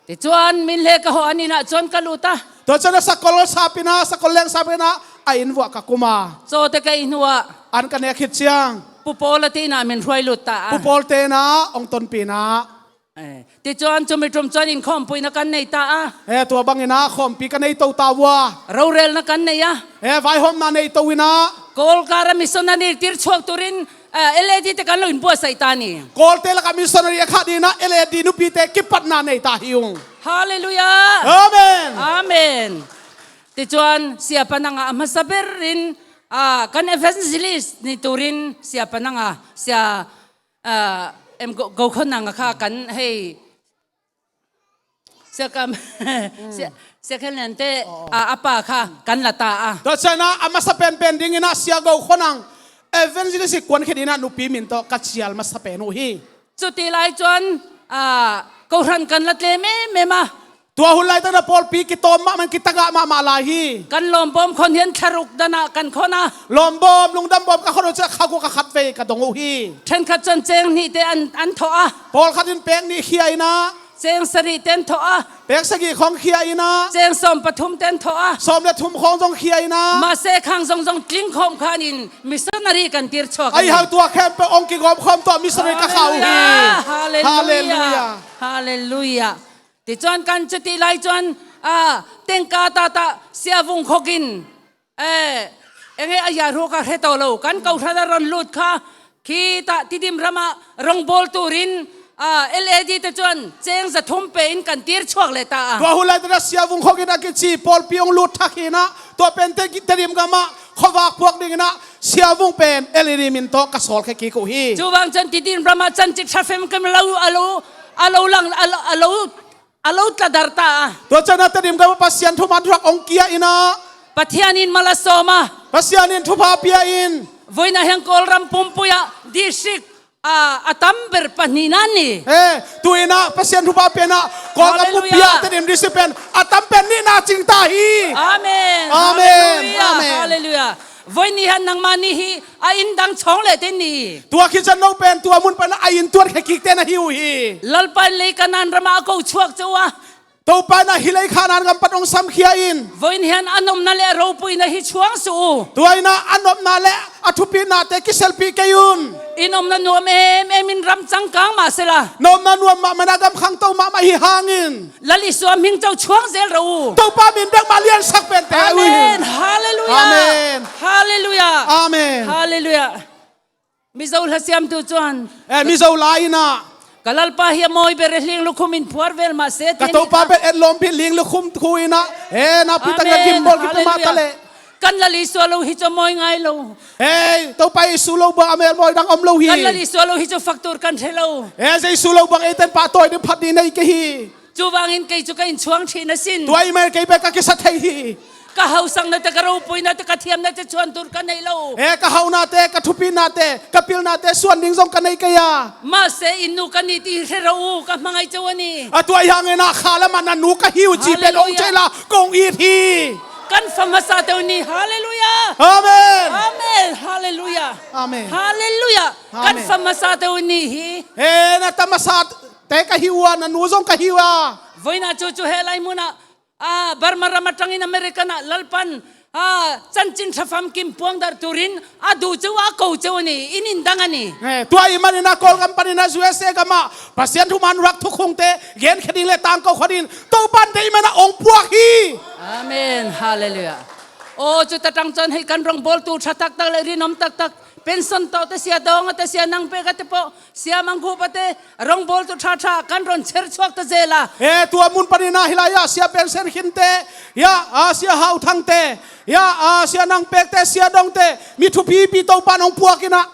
Tichuan min hle ka hawh an inah chuan ka lut a. Tua ciangin ah sakol sap in ah, sakol leng sap in ah, a in vuah ka kum a. Chaw te ka in hnuah. An ka nek khit ciang. Pu Pawl a te inah min hruai lut ta a. Pu Pawl te inah hong tonpih in ah. Eh, tichuan chumi ṭum chuan inkhawmpuina kan nei ta a. Eh, tua bangin ah khawmpi ka nei to ta ua. Rorelna kan nei a. Eh, vaihawmna nei to in ah. Kawlkara missionary tir chhuak turin, eh, L A D te kan lo inbuatsaih ta ni. Kawlte lakah missionary a khah dingin ah L A D nupite kipatna nei ta hi ung. Hallelujah. Amen. Amen. Tichuan Sia Pananga a hmasa berin, ah, kan evangelist ni turin Sia Pananga, Sia Ah, em, Go, Go Khon Nang a kha kan hei, Sia Kam, Sia, Sia Khen Lian te, ah, a pa kha kan la ta a. Tua ciangin ah a masa penpen dingin ah Sia Go Khon Nang evangelist kuan khin in ah nupi min tawh ka cial masa pen uh hi. Chuti lai chuan, ah, kohhran kan la tlem em em a. Tua hun lai takin ah pawlpi kitawm mahmah in kitagah mahmah lai hi. Kan lawmbawm khawn hian thla ruk danah kan khawn a. Lawmbawm lungdam bawm ka khawn uh ciah kha guk a khat vei ka dong uh hi. Ṭhenkhat chuan cheng hnih te an, an thawh a. Pawlkhat in pek hnih khia in ah. Cheng sarih te an thawh a. Pek sagih khawng khia in ah. Cheng sawm pathum te an thawh a. Sawm le thum khawng zong khia in ah. Mahse khang zawng zawng tling khawm khanin missionary kan tir chhuak a ni. Aihau tua khempeuh hong kigawm khawm tawh missionary ka kha uh hi. Hallelujah. Hallelujah. Hallelujah. Tichuan kan chuti lai chuan, a, tengka tatah Sia Vung Khawkin, e, enge a yahru ka hre tawh lo, kan kohhran a rawn lut kha, khitah Tidim ramah rawngbawl turin, a, L A D te chuan cheng za thum pein kan tir chhuak leh ta a. Tua hun lai tena Sia Vung Khawkin a kichi pawlpi hong lut thak hi na, tua pen te, Tedim gamah khuavak puak dingin ah Sia Vung pen L A D min tawh ka sawl khe kik uh hi. Chuvang chuan Tidim ramah chanchin ṭha femkem lo, a lo, a lo lang, a lo, a lo a lo tla dar ta a. Tua ciangin ah Tedim gamah Pasian thuman thu hong kia in ah. Pathianin mal a sawm a. Pasianin thupha pia in. Vawiinah hian Kawlram pumpuiah district, a, a tam ber pahnihna a ni. E, tuin ah Pasian thupha pian ah Kawlram pumpuiah Tedim district pen a tam pen nihna cing ta hi. Amen. Amen. Hallelujah. Amen. Hallelujah. Vawiin ni hian nangmahni hi a in dang chhawng leh te ni. Tua khi chuan no pen tua hmun pana a in tuat khe kik te na hi uh hi. Lalpa in lei Kanan ramah a ko chhuak chauh a. Topa in ah hih leikhanan gam pan hong samkhia in. Vawiin hian a nopna leh a ropuina hi chuang suh u. Tua in ah a nopna leh a thupihnate kiselpih kei un. I nopna nuam em em in ram changkang mah sela, nopna nuam mahmah in ah gam khangto mahmah hi hangin, Lal Isua hming chauh chuang zel rawh u. Topa min bek mah liansak pen te uh hi. Amen. Halleluia. Amen. Halleluia. Amen. Halleluia. Mizo hla siamtu chuan, eh, Mizo la in ah, ka Lalpa hi a mawi ber e, hling lukhum in phuar vel mah se, ka tiin Topa pen etlawm pin hling lukhum thu in ah, eh, nakpi takin a, amen, gimbawl kipe mah ta leh. Halleluia. Kan Lal Isua lo hi chu a mawi ngai lo. Hei, Topa Isu lo bang a mel mawi dang om lo hi. Kan Lal Isua lo hi chu fak tur kan hre lo. Eh, Jesu lo bang eiten pahtawi ding phat ding nei kei hi. Chuvangin kei chu ka inchhuang ṭhin asin. Tua ahih manin kei bek ka kisa thei hi. Ka hausaknate, ka ropuinate, ka thiamnate chuan tur ka neih lo. Eh, ka haunate, ka thupihnate, ka pilnate suan ding zong ka nei kei a. Mahse, in nu ka ni tih hre rawh u, ka hmangaih cheu a ni. A tua ahih hangin ah kha lamah na nu ka hi uh cih pen hong, halleluia, cheila kong it hi. Kan fa hmasa teuh ni. Halleluia. Amen. Amen. Halleluia. Amen. Halleluia. Kan, amen, fa hmasa teuh ni hi. He, na ta hmasate ka hi uh a, na nu zong ka hi uh a. Vawiina chu chu he lai hmunah, a, Burma ram aṭangin American-ah Lalpan, a, chanchin ṭha famkim puang darh turin a duh cheu a, a ko cheu a ni, in indang a ni. Eh, tua ahih manin ah Kawlgam panin ah U S A gamah Pasian thuman ruak thukhungte genkhia ding leh tangko khawh dingin Topan deih man ah hong puak hi. Amen. Halleluia. Aw, chuta ṭang chuan hei kan rawngbawltu ṭha taktak leh rinawm taktak, pension tawhte, sia dawnga te, sia nang peka te pawh, sia mangkhupa te, rawngbawltu ṭha ṭha kan rawn chher chhuak ta zel a. Eh, tua hmun panin ah hih lai ah sia pension khinte, ya, a, sia hauthangte, ya, a, sia nang pekte, sia dawngte, mi thupipi Topan hong puak in ah.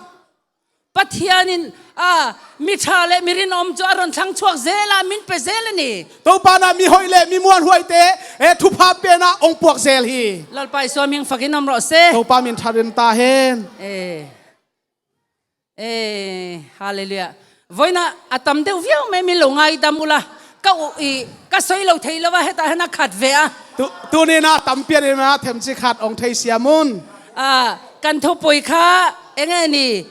Pathianin, a, mi ṭha leh mi rinawm chu a rawn thlang chhuak zel a, min pe zel a ni. Topan ah mi hoih leh mi muanhuaite, eh, thupha pen ah hong puak zel hi. Lalpa Isua hming fakin awm rawh se. Topa min ṭha rin ta hen. Eh. Eh, halleluia. Vawiina a tam deuh viau mai, min lo ngaidam ula. Ka u i, ka sawi lo thei lo a, hetah hian a khat ve a. Tu, tuni in ah a tam pian in ah themchik khat hong thei siam un. A, kan thupui kha eng nge ni?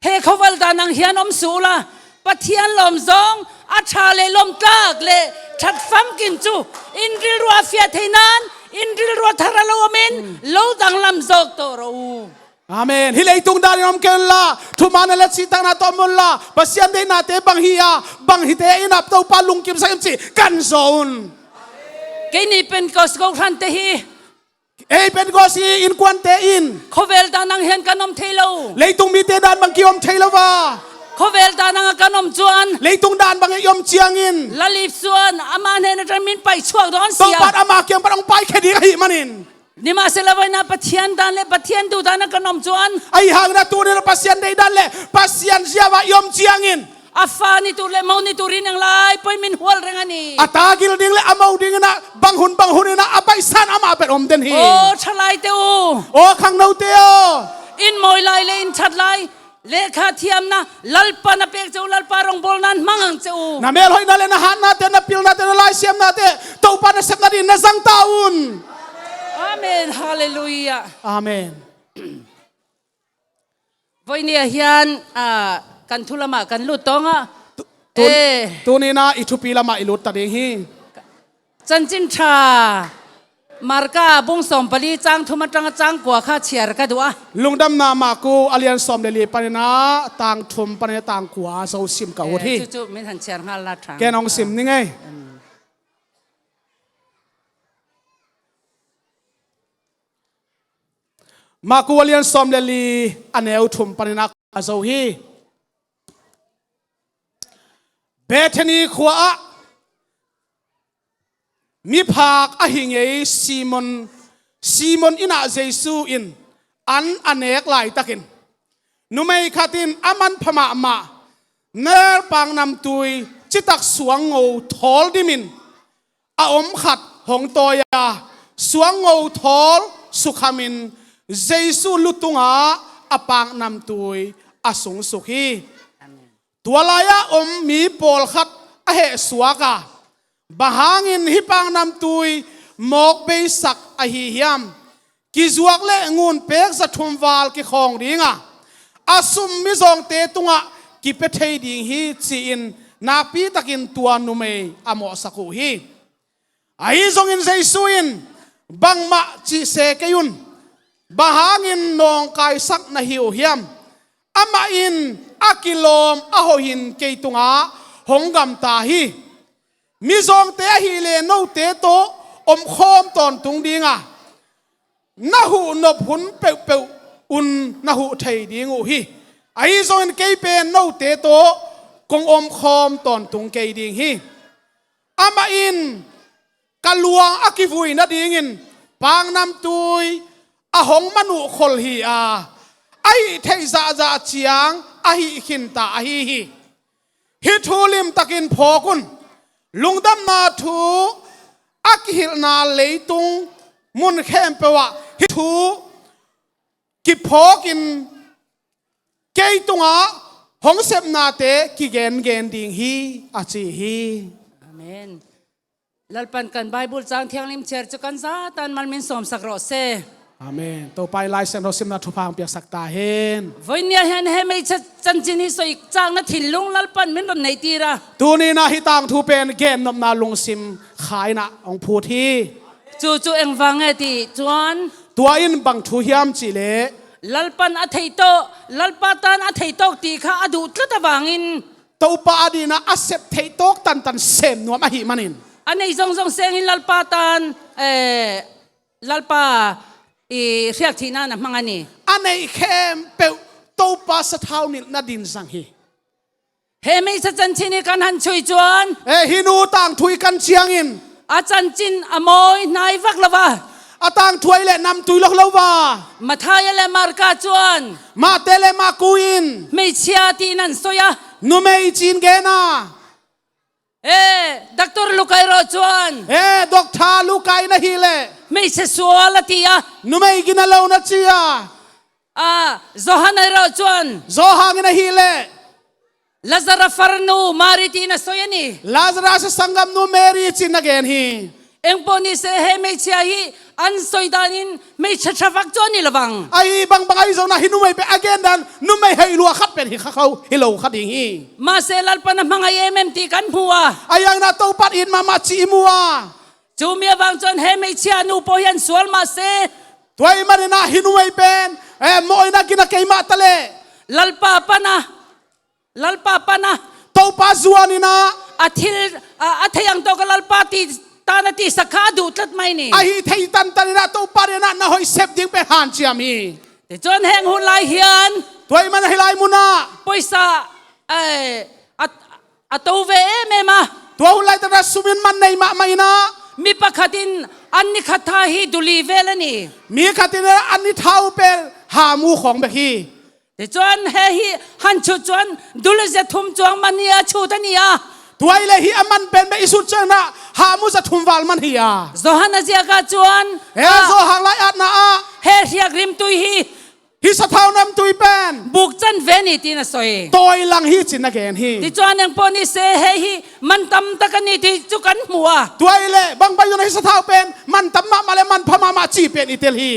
He khawvel dan ang hian awm suh ula, Pathian lawm zawng, a ṭha leh lawm tlak leh ṭhat famkim chu in rilruah a fiah theih nan, in rilruah thar a lo awmin, hmm, lo danglam zawk tawh rawh u. Amen. Hih leitung danin awm kei unla, thuman leh cihtakna tawh awm unla, Pasian deihnate bang hi a, bang hite in ah Topa lungkimsak em cih kan zawh un. Keini Pentecost kohhrante hi. Ei Pentecost i innkuante in. Khawvel dan ang hian kan awm thei lo. Leitung mite dan bang ki awm thei lo va. Khawvel dan anga kan awm chuan. Leitung dan bang i awm chiangin. Lal Isuan ama hnen aṭang min paih chhuak dawn sia. Topan ama kiang pan hong paikhia ding ahih manin. Nimahsela vawiina Pathian dan leh Pathian duh dana kan awm chuan. Ahih hangin ah tuni in ah Pasian deih dan leh Pasian ziaua i awm chiangin. A fa ni tur leh mo ni turin eng lai pawhin min hual reng a ni. A ta gil ding leh a mo dingin ah bang hun bang hun in ah a baihsan amah pen awm den hi. Aw, ṭhalaite u. Aw, khangnote aw. In mawi lai leh in ṭhat lai. Lehkha thiamna, Lalpan a pek che u, Lalpa rawngbawlna in hmang ang che u. Na melhoihna leh na hatnate, na pilnate, na laisiamnate, Topa nasepna dingin na zang ta un. Amen. Halleluia. Amen. Vawiinah hian, ah, kan thu lamah kan lut tawng a. Tu-, tun-, eh. Tuni-in ah i thupi lamah i lut ta ding hi. Chanchin Ṭha Marka bung sawmpali chang thum aṭanga chang kua kha chhiar ka duh a. Lungdamna Marka a lian sawm le li panin ah tang thum panin ah tang kua zo sim ka ut hi. Eh, chu chu min han chhiar nghal la thang. Ken hong sim ning ei. Mm. Marka a lian sawm le li a neu thum panin ah a zo hi. Bethani khua-ah miphak ahi ngei Simon, Simon innah Jesu in an a nek laitakin numei khat in a manpha mahmah nerpang namtui citak suangngo thawl dimin a om khat hong tawi a, suangngo thawl sukhamin Jesu lu tungah a paknamtui a sungsuk hi. Tua lai-a om mi pawlkhat a hehsuak a, "Bang hangin hih paknamtui mawk beisak ahi hiam? Kizuak leh ngun pek za thum val kikhawng ding a, a sum mizawngte tungah kipia thei ding hi," ci-in nakpitakin tua numei a mawhsak uh hi. Ahi zongin Jesu in, "Bangmah cih se kei un, bang hangin nawngkaisak na hi uh hiam? Amah in a kilawm a hoihin kei tungah hong gamta hi. Mizawngte ahih leh note tawh omkhawm tawntung ding a, na huhnop hun peuhpeuh un na huh thei ding uh hi. Ahi zongin kei pen note tawh kong omkhawm tawntung kei ding hi. Amah in ka luang a kivui nadingin paknamtui a hong man uh khol hi a, a hih theih zahzah ciang a hih khinta ahi hi. Hih thu limtakin phawk un. Lungdamna thu a kihilhna leitung mun khempeuh ah hih thu kiphawkin kei tungah hong sepnate kigengen ding hi," a ci hi. Amen. Lalpan kan Bible cang thianglim ciat cu kan zatan mal min sawmsak rawh se. Amen. Topa in Lai Siangtho simna thupha hong piaksak ta hen. Voi nia hian he meicha chanchin hi soi cakna thinlung Lalpan min ron nei tira. Tuni-in ah hih tangthu pen gennopna lungsim kha in ah hong phut hi. Cucu engvang nge ti cuan. Tua in bang thu hiam cihleh, Lalpan a theih tawk, Lalpa tan a theih tawk ti kha a duh tlat avangin, Topa adingin ah a sep theih tawk tantan sem nuam ahih manin, a neih zongzong sengin Lalpa tan, eh, Lalpa i hriak theihna na hmang a ni. A neih khempeuh Topa sathau nilh nadin zang hi. He meicha chanchin hi kan han chuih cuan. Eh, hih nu tangthu i kan ciangin, a chanchin a mawi hnai vak lo va, a tangthu ahih leh namtui lok lo va, Matthai le Marka cuan, Mate le Marku in, hmeichhia tiin an soi a, numei ci-in gen a. Eh, Doctor Luka i rawh cuan, eh, Doctor Luka in ahih leh, hmeichhe sual a ti a, numei gina lo na ci a. Ah, Johan i rawh cuan, Johan in ahih leh, Lazarus farnu Mari tiin a soi a ni. Lazarus sanggamnu Mary ci-in na gen hi. Eng pawh ni se he meichhia hi an soi danin meichhe ṭha vak cu a ni lo vang. Ahi bangbang ahi zongin ah hih numei pen a gen dan numei hoih lua khat pen hi kha kho, hi lo kha ding hi. Mahse Lalpan a hmangai em em ti kan hmu a. Ahi hangin ah Topa it mahmah cih i mu a. Cumi avang cuan he meichhia nu pawh hi an sual mah se. Tua ahih manin ah hih numei pen, eh, mawhna gina keimah ta leh, Lalpa pana, Lalpa pana, Topa zuanin ah, a thil, a, a theih ang tawh ka Lalpa ti, tan a tihsak kha a duh tlat mai ni. A hih theih tantanin ah Topa adingin ah na hoih sep ding pen hanciam hi. Tichuan heng hun lai hian, tua ahih manin ah hih lai munah, pawisa, eh, a, a to ve em em a. Tua hun laitak ah sum in man nei mahmah in ah, mi pakhatin an ni khat tha hi duli vel a ni. Mi khatin an ni tha uh pen hamu khawng bek hi. Tichuan he hi han chut chuan duli zia thum chuang man hi a chut a ni a. Tua ahih leh hih a man pen bek i sut chuan ah hamu zia thum val man hi a. Johan a ziak ah chuan, he, ah, Johan lai-atna ah, he hriak rimtui hi, hih sathau namtui pen buk chanve ni tiin a sawi. Tawi lang hi ci-in a gen hi. Tichuan eng pawh ni se he hi man tam tak a ni tih chu kan hmu a. Tua ahih leh bangbang zongin ah hih sathau pen man tam mahmah leh man pha mahmah cih pen i tel hi.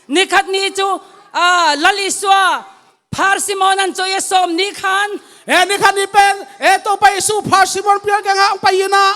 Ni khat ni chu, ah, Lal Isua Pharsimon an chawi a sawm ni khan. Eh, ni khat ni pen, eh, Topa Isu Pharsimon pial kiangah hong pai in ah,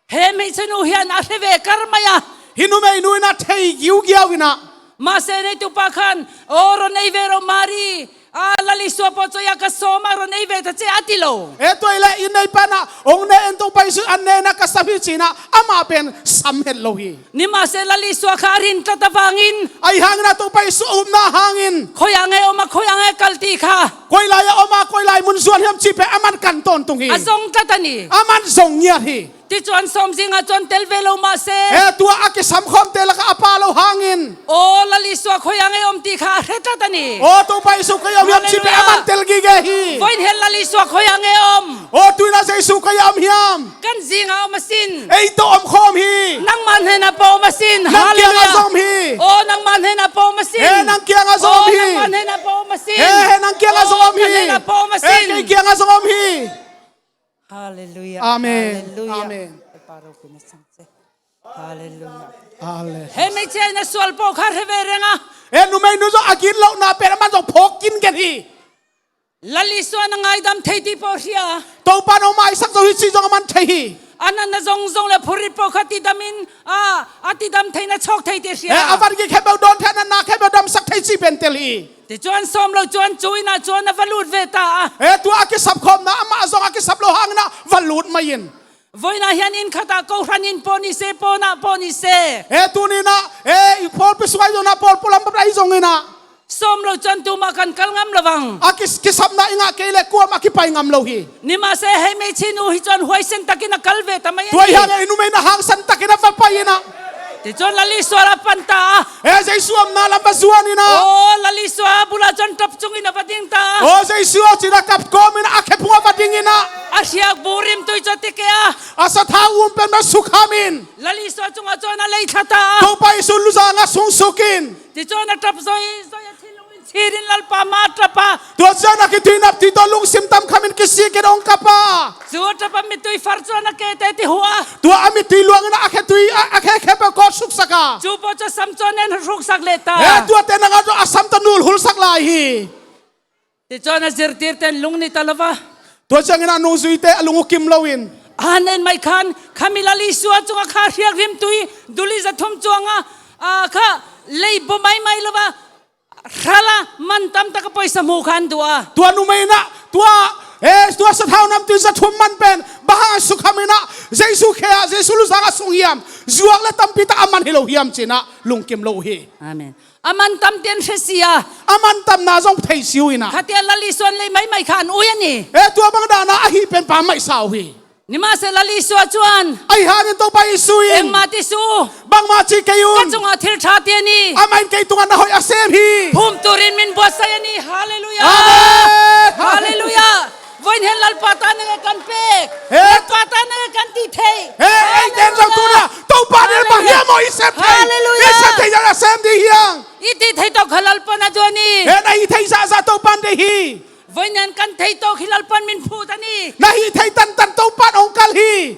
he hmeichhe nu hian a hre ve kar mai a. Hih numei nu in ah thei giugiau in ah. Mahse neitupa khan, aw, rawn ei ve rawh Mari, a, Lal Isua pawh chawi a ka sawm a, rawn ei ve ta che a ti lo. Eh, tua ahih leh in neipa in ah, hong ne en, Topa Isu an ne in ah ka sam hi ci-in ah amah pen sam het lo hi. Nimahse Lal Isua kha a rin tlat avangin, ahi hangin ah Topa Isu a upna hangin, khawiah nge awm a, khawiah nge kal tih kha, koi lai-ah awm a, koi lai mun zuan hiam cih pen aman kan tawntung hi. A zong tlat a ni. Aman zong ngiat hi. Tichuan sawm zingah chuan tel ve lo mah se, he, tua a kisam khawmte lakah a pa lo hangin, aw, Lal Isua khawiah nge awm tih kha a hre tlat a ni. Aw, Topa Isu koi ah awm hiam cih pen aman tel gige hi. Vawiin hian Lal Isua khawiah nge awm? Aw, tuinah Jesu koi ah awm hiam? Kan zingah awm asin. Ei tawh awm khawm hi. Nangmah hnenah pawh awm asin. Nang kiangah zong awm hi. Aw, nangmah hnenah pawh awm asin. He, nang kiangah zong awm hi. Aw, nangmah hnenah pawh awm asin. He, he, nang kiangah zong awm hi. Aw, ka hnenah pawh awm asin. He, kei kiangah zong awm hi. Halleluiah. Amen. Halleluiah. Amen. Halleluiah. Amen. He hmeichhia in a sual pawh kha hre ve reng a. He numeinu zong a gitlohna pen aman zong phawk kin gen hi. Lal Isuan a ngaidam thei tih pawh hria. Topa'n hong maisak zo hi cih zong aman thei hi. A natna zongzong le phurrit pawh kha tidam in, a, a tidam theihna chawk thei teh hria. Eh, a van gik khempeuh dawn thei, a natna khempeuh damsak thei cih pen tel hi. Tichuan sawm lo chuan cu inn ah chuan a va lut ve ta a. Eh, tua a kisap khawmna amah zong a kisap lo hangin ah va lut mai in. Vawiinah hian inn khatah kohhran inn pawh ni se, pawnah pawh ni se. Eh, tuni-in ah, eh, i pawlpi sungah i zong ah, pawl pualam bapna i zongin ah. Sawm lo chuan tumah kan kal ngam lo vang. A kis-, kisapna i ngah kei leh kuamah a kipai ngam lo hi. Nimahse, hei hmeichhia nu hi chuan huaisen takin a kal ve ta mai a ni. Tua hian i numeina hangsan takin a va pai in ah. Tichuan Lal Isua a pan ta a. Eh, Jesu awmna lam va zuan in ah. Aw, Lal Isua bulah chuan ṭap chungin a va ding ta a. Aw, Jesu a cina kap kawmin a khephung a va ding in ah. A hriak bu rimtui chu a ti kei a. A sathau um pen va sukham in. Lal Isua chungah chuan a lei thla ta a. Topa Isu luzanga sung suk in. Tichuan a ṭap zawi zawi a thinlungin chhirin Lalpa hma a ṭap a. Tua chuan a khitui nap tui tawh lungsim tam khamin kisikin a hong kap a. Chu a ṭap a mittui far chuan a ke te ti hu a. Tua a mittui luangin a khe tui a, a khe khempeuh kawt hruksak a. Chu pawh chu a sam chuan en hruksak leh ta. Eh, tuate nangah chu a sam tawh nul hulsak lai hi. Tichuan a zirtirten lung ni ta lo va. Tua ciangin a nungzuite a lung uh kim loin. A han en mai khan, khami Lal Isua chunga kha hriak rimtui, duli za thum chuanga, a, kha lei baw mai mai lo va. Hrala man tam taka pawisa hmu khan duh a. Tua numeina, tua, eh, tua sathau namtui za thum man pen, bang hang a sukhamin ah, Jesu khe ah, Jesu luzanga sung hiam, zuak le tampi tak a man hi lo hiam cin ah, lungkim lo uh hi. Amen. A man tam tian hre si a. A man tamna zong thei si uh in ah. Khatia Lal Isuan lei mai mai kha an ui a ni. Eh, tua bang dana a hih pen pam mai sa uh hi. Nimahse Lal Isua chuan. Ahi hangin Topa Isu in. Engmah ti su. Bangmah ci kei un. Ka chungah thil ṭha ti a ni. Amah in kei tungah na hoih a sem hi. Phum turin min buatsaih a ni. Hallelujah. Amen. Hallelujah. Vawiin hian Lalpa tan nge kan pek. He. Lalpa tan nge kan tih theih. He, ei ten zo tuna. Topa nen bang hiam aw i sep thei. Hallelujah. I sep thei zah a sem ding hiang. I tih theih tawk kha Lalpan a duh a ni. He, na hih theih zah zah Topan deih hi. Vawiin hian kan theih tawk hi Lalpan min phut a ni. Na hih theih tantan Topan hong kal hi.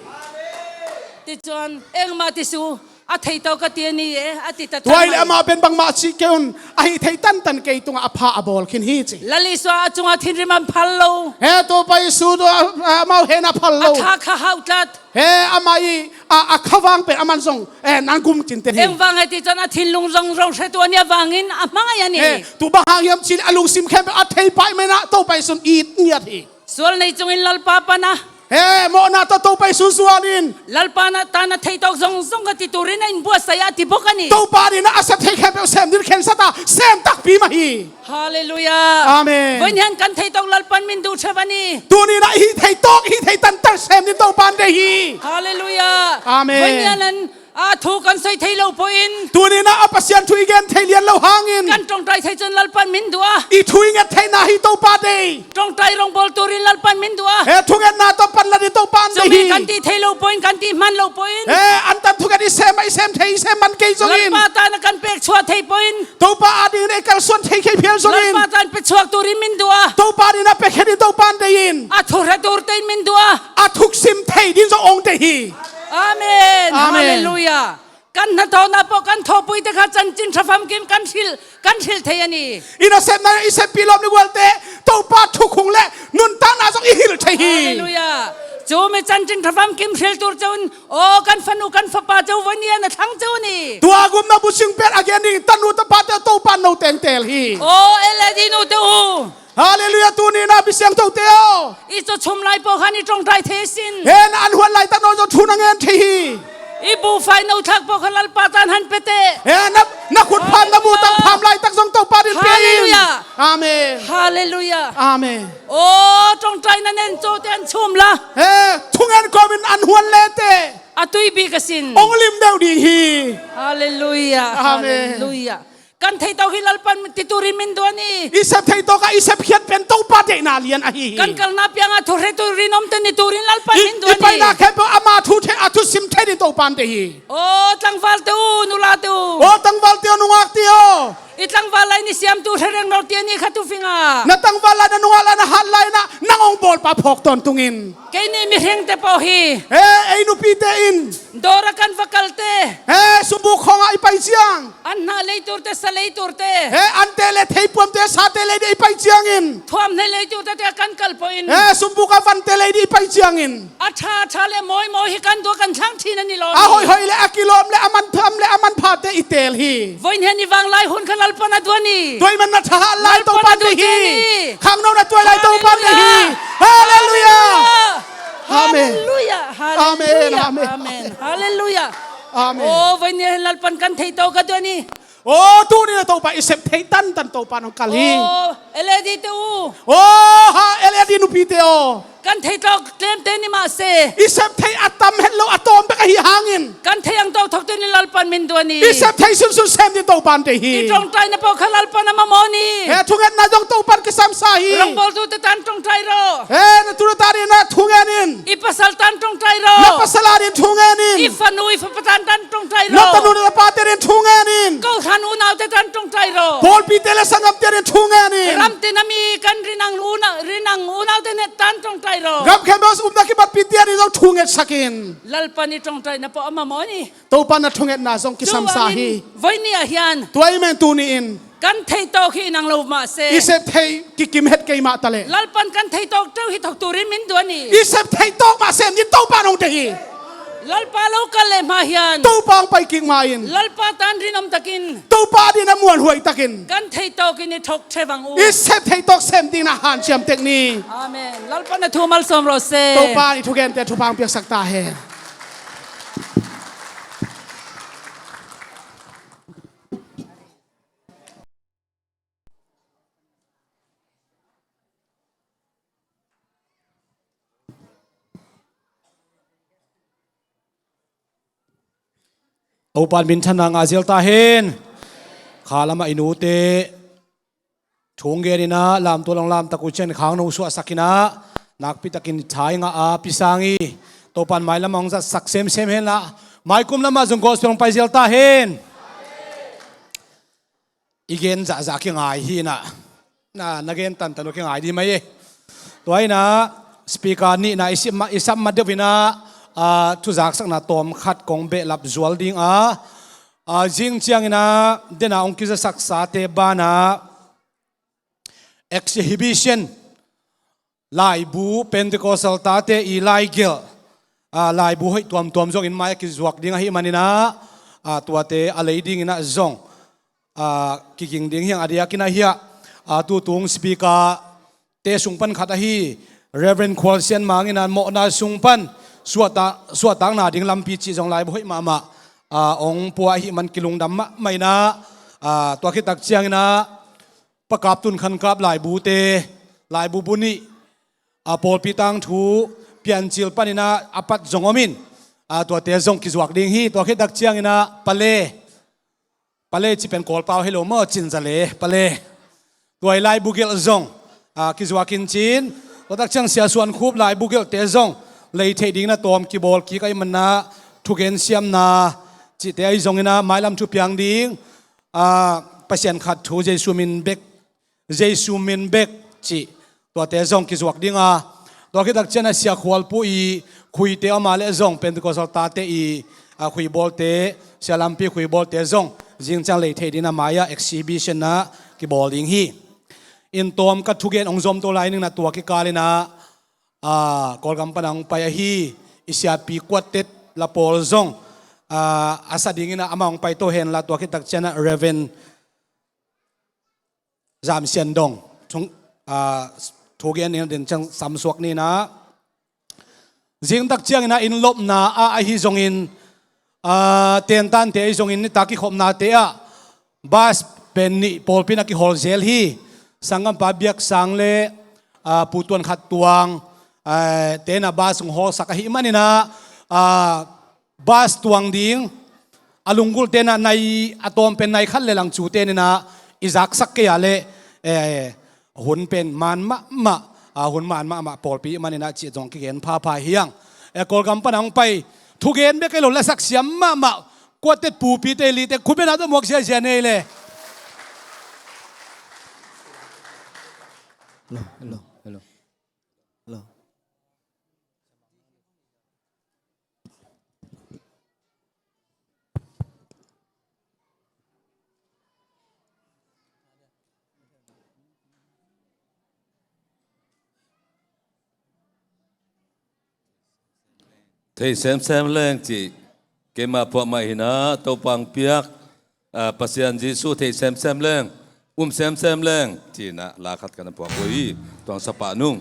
Tichuan, engmah ti su. A thei tawk ka ti a ni e, a ti ta ta mai. Tua hileh amah pen bangmah cih kei un, a hih theih tantan kei tungah a pha a bawl khin hi ci. Lal Isua a chungah thinrim a phal lo. He Topa Isu tu a, a, amau hen a phal lo. A tha kha hauh tlat. He amah i, a, a khavang pen aman zong, eh, nan gum cin ten hi. Engvang e ti chuan a thinlung zong zong hre tu a nia vangin a hmangaih a ni. He, tu bang hang hiam cih leh a lungsim khempeuh a thei pai mai na Topa Isun it ngiat hi. Sual nei chungin Lalpa pana. He, mawhna tawh Topa Isu zuanin. Lalpa na tana thei tawk zong zong ka ti turin a inbuatsaih a ti bawk a ni. Topa nina a sep thei khempeuh sem din khensat a, sem takpi mah hi. Hallelujah. Amen. Vawiin hian kan thei tawk Lalpan min duh theuh a ni. Tuni na i hih thei tawk, i hih thei tantan sem din Topan deih hi. Hallelujah. Amen. Vawiin hian an A thu kan sawi thei lo pawhin. Tuni na a Pasian thu i gen thei lian lo hangin. Kan ṭawngṭai thei chuan Lalpan min duh a. I thu i nget theihna hi Topa deih. Ṭawngṭai rawngbawl turin Lalpan min duh a. He thungetna tawh pan la ding Topan deih hi. Chumi kan tih thei lo pawhin, kan tih hman lo pawhin. He an tan thunget i sem a, i sem thei, i sem man kei zongin. Lalpa tana kan pek chhuah thei pawhin. Topa adingin ei kalsuan thei khei phial zongin. Lalpa tan pe chhuak turin min duh a. Topa dingin a pe khe ding Topan deih in. A thu hre turte in min duh a. A thuksim thei ding zong hong deih hi. Amen. Amen. Hallelujah. Kan hnathawhna pawh kan thawhpuite kha chanchin ṭha famkim kan hrilh, kan hrilh thei a ni. I nasepna i seppih lawm ni gualte Topa thukhung le nuntakna zong i hilh thei hi. Hallelujah. Chumi chanchin ṭha famkim hril tur chauhin, aw, kan fanu kan fapa chau vawiin hian a thlang chau a ni. Tua gupna bucing pen a gen ding tanu tapate Topa no tengtel hi. Aw, L A D nute u. Hallelujah, tuni na mi siangthote aw. I chaw chhum lai pawh khan i ṭawngṭai thei sin. He na an huan laitak nawn zong thu na ngen thei hi. I buhfai no thlak pawh khan Lalpa tan han pe teh. He na, na khut pham, na buhtang pham laitak zong Topa din pe in. Hallelujah. Amen. Hallelujah. Amen. Aw, ṭawngṭaina nen chawte an chhum la. He, thungen kawmin an huan le teh. A tui bik a sin. Hong lim deuh ding hi. Hallelujah. Amen. Hallelujah. Kan theih tawk hi Lalpan ti turin min duh a ni. I sep theih tawka i sepkhiat pen Topa deihna lian ahi hi. Kan kalna pianga thu hre turin awmte ni turin Lalpan min duh a ni. I paina khempeuh ama thu thei, a thusim thei ding Topan deih hi. Aw, tlangvalte u, nulate u. Aw, tlangvalte u, nungakte u. I tlangval lai ni siamtu rereng nawr tia ni khat uh finga. Na tlangval lai na nungak lai na hat lai na nang hong bawlpa phawk tawntung in. Kei ni mihrengte pawh hi. He, ei nupite in. Dawra kan va kalte. He, sumbuk khawngah i pai ciang. An hnah leiturte, sa leiturte. He, ante le theipuamte, sate lei dih i pai ciangin. Thuam hnei leiturte te kan kal pawhin. He, sumbuk a vante lei dih i pai ciangin. A ṭha a ṭha le mawi mawi hi kan duh kan thlang ṭhin a ni lawm. A hoih hoih le a kilawm le a manpha le a manphate i teel hi. Vawiin hian i vanglai hun kha Lalpan a duh a ni. Tuai man na ṭha hat lai Topan deih hi. Khangno na tuai lai Topan deih hi. Halleluiah. Halleluiah. Amen. Halleluiah. Amen. Halleluiah. Amen. Halleluiah. Amen. Aw, vawiin hian Lalpan kan theih tawk a duh a ni. Aw, tuni na Topa i sep thei tantan Topa nong kal hi. Aw, L A D te uh. Aw, ha, L A D nupite aw. Kan theih tawk tlemte ni mah se. I sep thei a tam het lo a tawm bek ahi hangin. Kan theih ang tawk thawk tuni Lalpan min duh a ni. I sep thei sunsun sem ding Topan deih hi. I ṭawngṭaina pawh kha Lalpan a mamaw ni. He thungetna zong Topan kisam sa hi. Rongbawltute tan ṭawngṭai rawh. He na tuna ta ding na thungen in. I pasal tan ṭawngṭai rawh. Na pasal a ding thungen in. I fanu i fapa tan tan ṭawngṭai rawh. Na tanu na pate ding thungen in. Kohhran unaute tan ṭawngṭai rawh. Pawlpite le sanggamte ding thungen in. Ramtin a mi kan rinang una, rinang unaute ne tan ṭawngṭai rawh. Gam khempeuh a umna kibatpite a ding zong thungetsak in. Lalpan i ṭawngṭaina pawh a mamaw ni. Topan na thungetna zong kisam sa hi. Vawiin ni ah hian. Tuai man tuni in. Kan theih tawk hi inang lo mah se. I sep theih kikim het kei mah ta leh. Lalpan kan theih tawk teuh hi thawk turin min duh a ni. I sep theih tawk mah sem ding Topa nong deih hi. Lalpa lo kal leh mah hian. Topa hong pai kik mah in. Lalpa tan rinum takin. Topa ding na muanhuai takin. Kan theih tawkin i thawk thei vang u. I sep theih tawk sem ding na hanciam tek ni. Amen. Lalpan a thu malsawm rawh se. Topa i thugente thupha hong piaksak ta hen. Topan minthanna ngah zel ta hen. Kha lamah i nute thu hong gen inah lamtual hong lamtak uh ciang khangno suahsak inah nakpi takin tha i ngah a, Pi Sang i Topan mailam hong zatsak semsem henla maikum lamah zong gospel hong pai zel ta hen. I gen zahzah kingai hi inah na, na gen tantan uh kingai dih mai e. Tua inah speaker nihna i sap ma, i sap ma deuh inah, ah, thuzaksakna tawm khat kong behlap zual ding a, ah, zing ciang inah dena hong kizasaksate banah exhibition, laibu, Pentecostal tate i laigelh, ah, laibu hoih tuamtuam zong in mai a kizuak ding ahih man inah, ah, tuate a lei ding inah zong, ah, kiging ding hi hang. A diakin ahi a, ah, tutung speaker te sung pan khat ahi Reverend Khual Sian Mang inah mawhna sung pan suahtak, suahtakna ding lampi cih zong laibu hoih mahmah, ah, hong pua ahih man kilungdam mahmah inah, ah, tua khit tak ciang inah Pa Kap Tun Khan Kap laibute, laibu bu nih, a, pawlpi tangthu Piancil pan inah a pat zong om in, a, tuate zong kizuak ding hi. Tua khit tak ciang inah Pale, Pale ci pen Kawlpau hi lo maw, Cinzale, Pale. Tua i laibu gelh zong, a, kizuak in cin, tua tak ciang Sia Suan Khup laibu gelhte zong lei theih ding na tawm kibawl kik ahih man inah thugen siamna cihte ahi zong inah mailam thu piang ding, a, Pasian khat thu Jesu min bek, Jesu min bek cih tuate zong kizuak ding a, tua khit tak ciang a Sia Khualpu i khuite om a leh zong Pentecostal tate i, a, khuibawlte, Sia Lampi khuibawlte zong zing ciang lei theih ding a mai-ah exhibition ah kibawl ding hi. In tawm ka thugen hong zom to lai ning na tua kikal inah, a, Kawlgam pan a hong pai ahi i siapi quartet la pawl zong, a, a sa ding inah amah hong pai to hen la, tua khit tak ciang ah Reverend Zam Sian Dong thung, a, thugen in den ciang samsuak ni inah, zing tak ciang inah inn lopna ah ahi zongin, a, tentante ahi zongin nitak kikhopnate ah bus pen nih pawlpi in a kihawl zel hi. Sanggampa Biak Sang le, a, Pu Tuan Khat Tuang, a, te inah bus hong hawlsak ahih man inah, a, bus tuang ding a lunggulhte inah nai a tawm pen nai khat le lang cute inah i zaksak kei a leh, eh, hun pen man mahmah, a, hun man mahmah pawlpi man inah cih zong kigen phapha hi hang. Eh, Kawlgam pan a hong pai thugen bek hi lo, lasak siam mahmah quartet pupite lite khut beng ah tawh muak ziazia nei le. Hello, hello, hello. Hello. Thei semsem leng cih keimah puahmah hi-in ah, Topa hong piak, ah, Pasian Jesu thei semsem leng, um semsem leng ci-in ah la khat ka na puak uh hi. Tuang sa pah nung.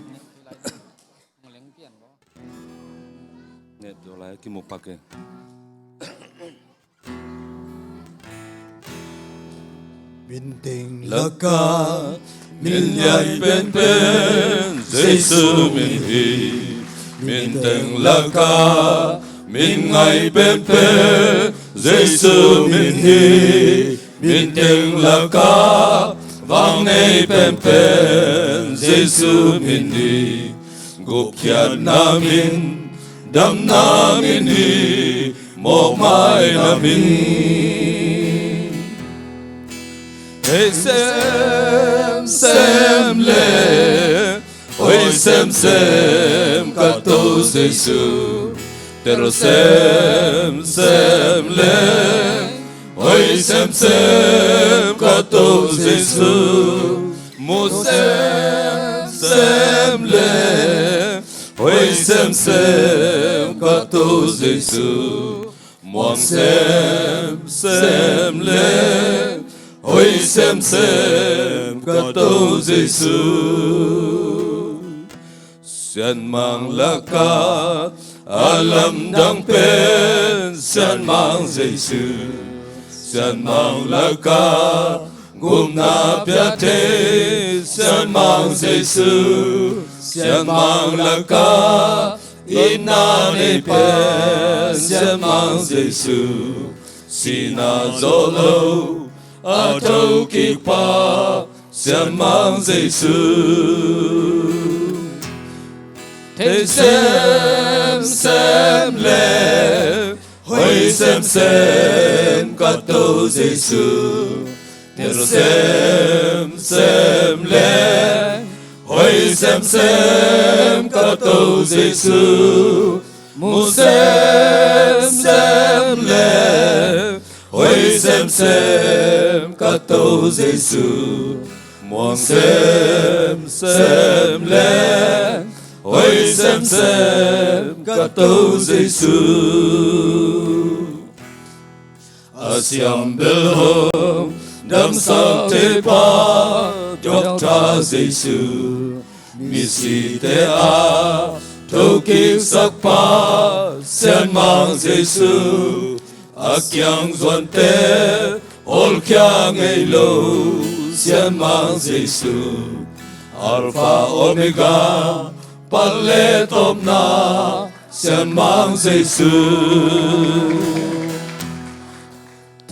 Nep zo lai kimu pak e. Minteng lakah min ngai penpen Jesu min hi. Minteng lakah min ngai penpen Jesu min hi. Minteng lakah vang nei penpen Jesu min hi. Gupkhiatna min, damna min hi, mawkmaina min. Hei semsem le, hoi semsem ka To Jesu. Tel semsem le, hoi semsem ka To Jesu. Mu semsem le, hoi semsem ka To Jesu. Muang semsem le, hoi semsem ka To Jesu. Sianmang lakah a lamdang pen Sianmang Jesu. Sianmang lakah gupna pia thei Sianmang Jesu. Sianmang lakah itna nei pen Sianmang Jesu. Sihna zawh lo a thokik pa Sianmang Jesu. Thei semsem le, hoi semsem ka To Jesu. Tel semsem le, hoi semsem ka To Jesu. Mu semsem le, hoi semsem ka To Jesu. Muang semsem le, hoi semsem ka To Jesu. A siam bel hong damsak thei pa Doctor Jesu. Misite a thokiksak pa Sianmang Jesu. A kiang zuante hawlkhia ngei lo Sianmang Jesu. Alpha Omega, pan le tawpna Sianmang Jesu.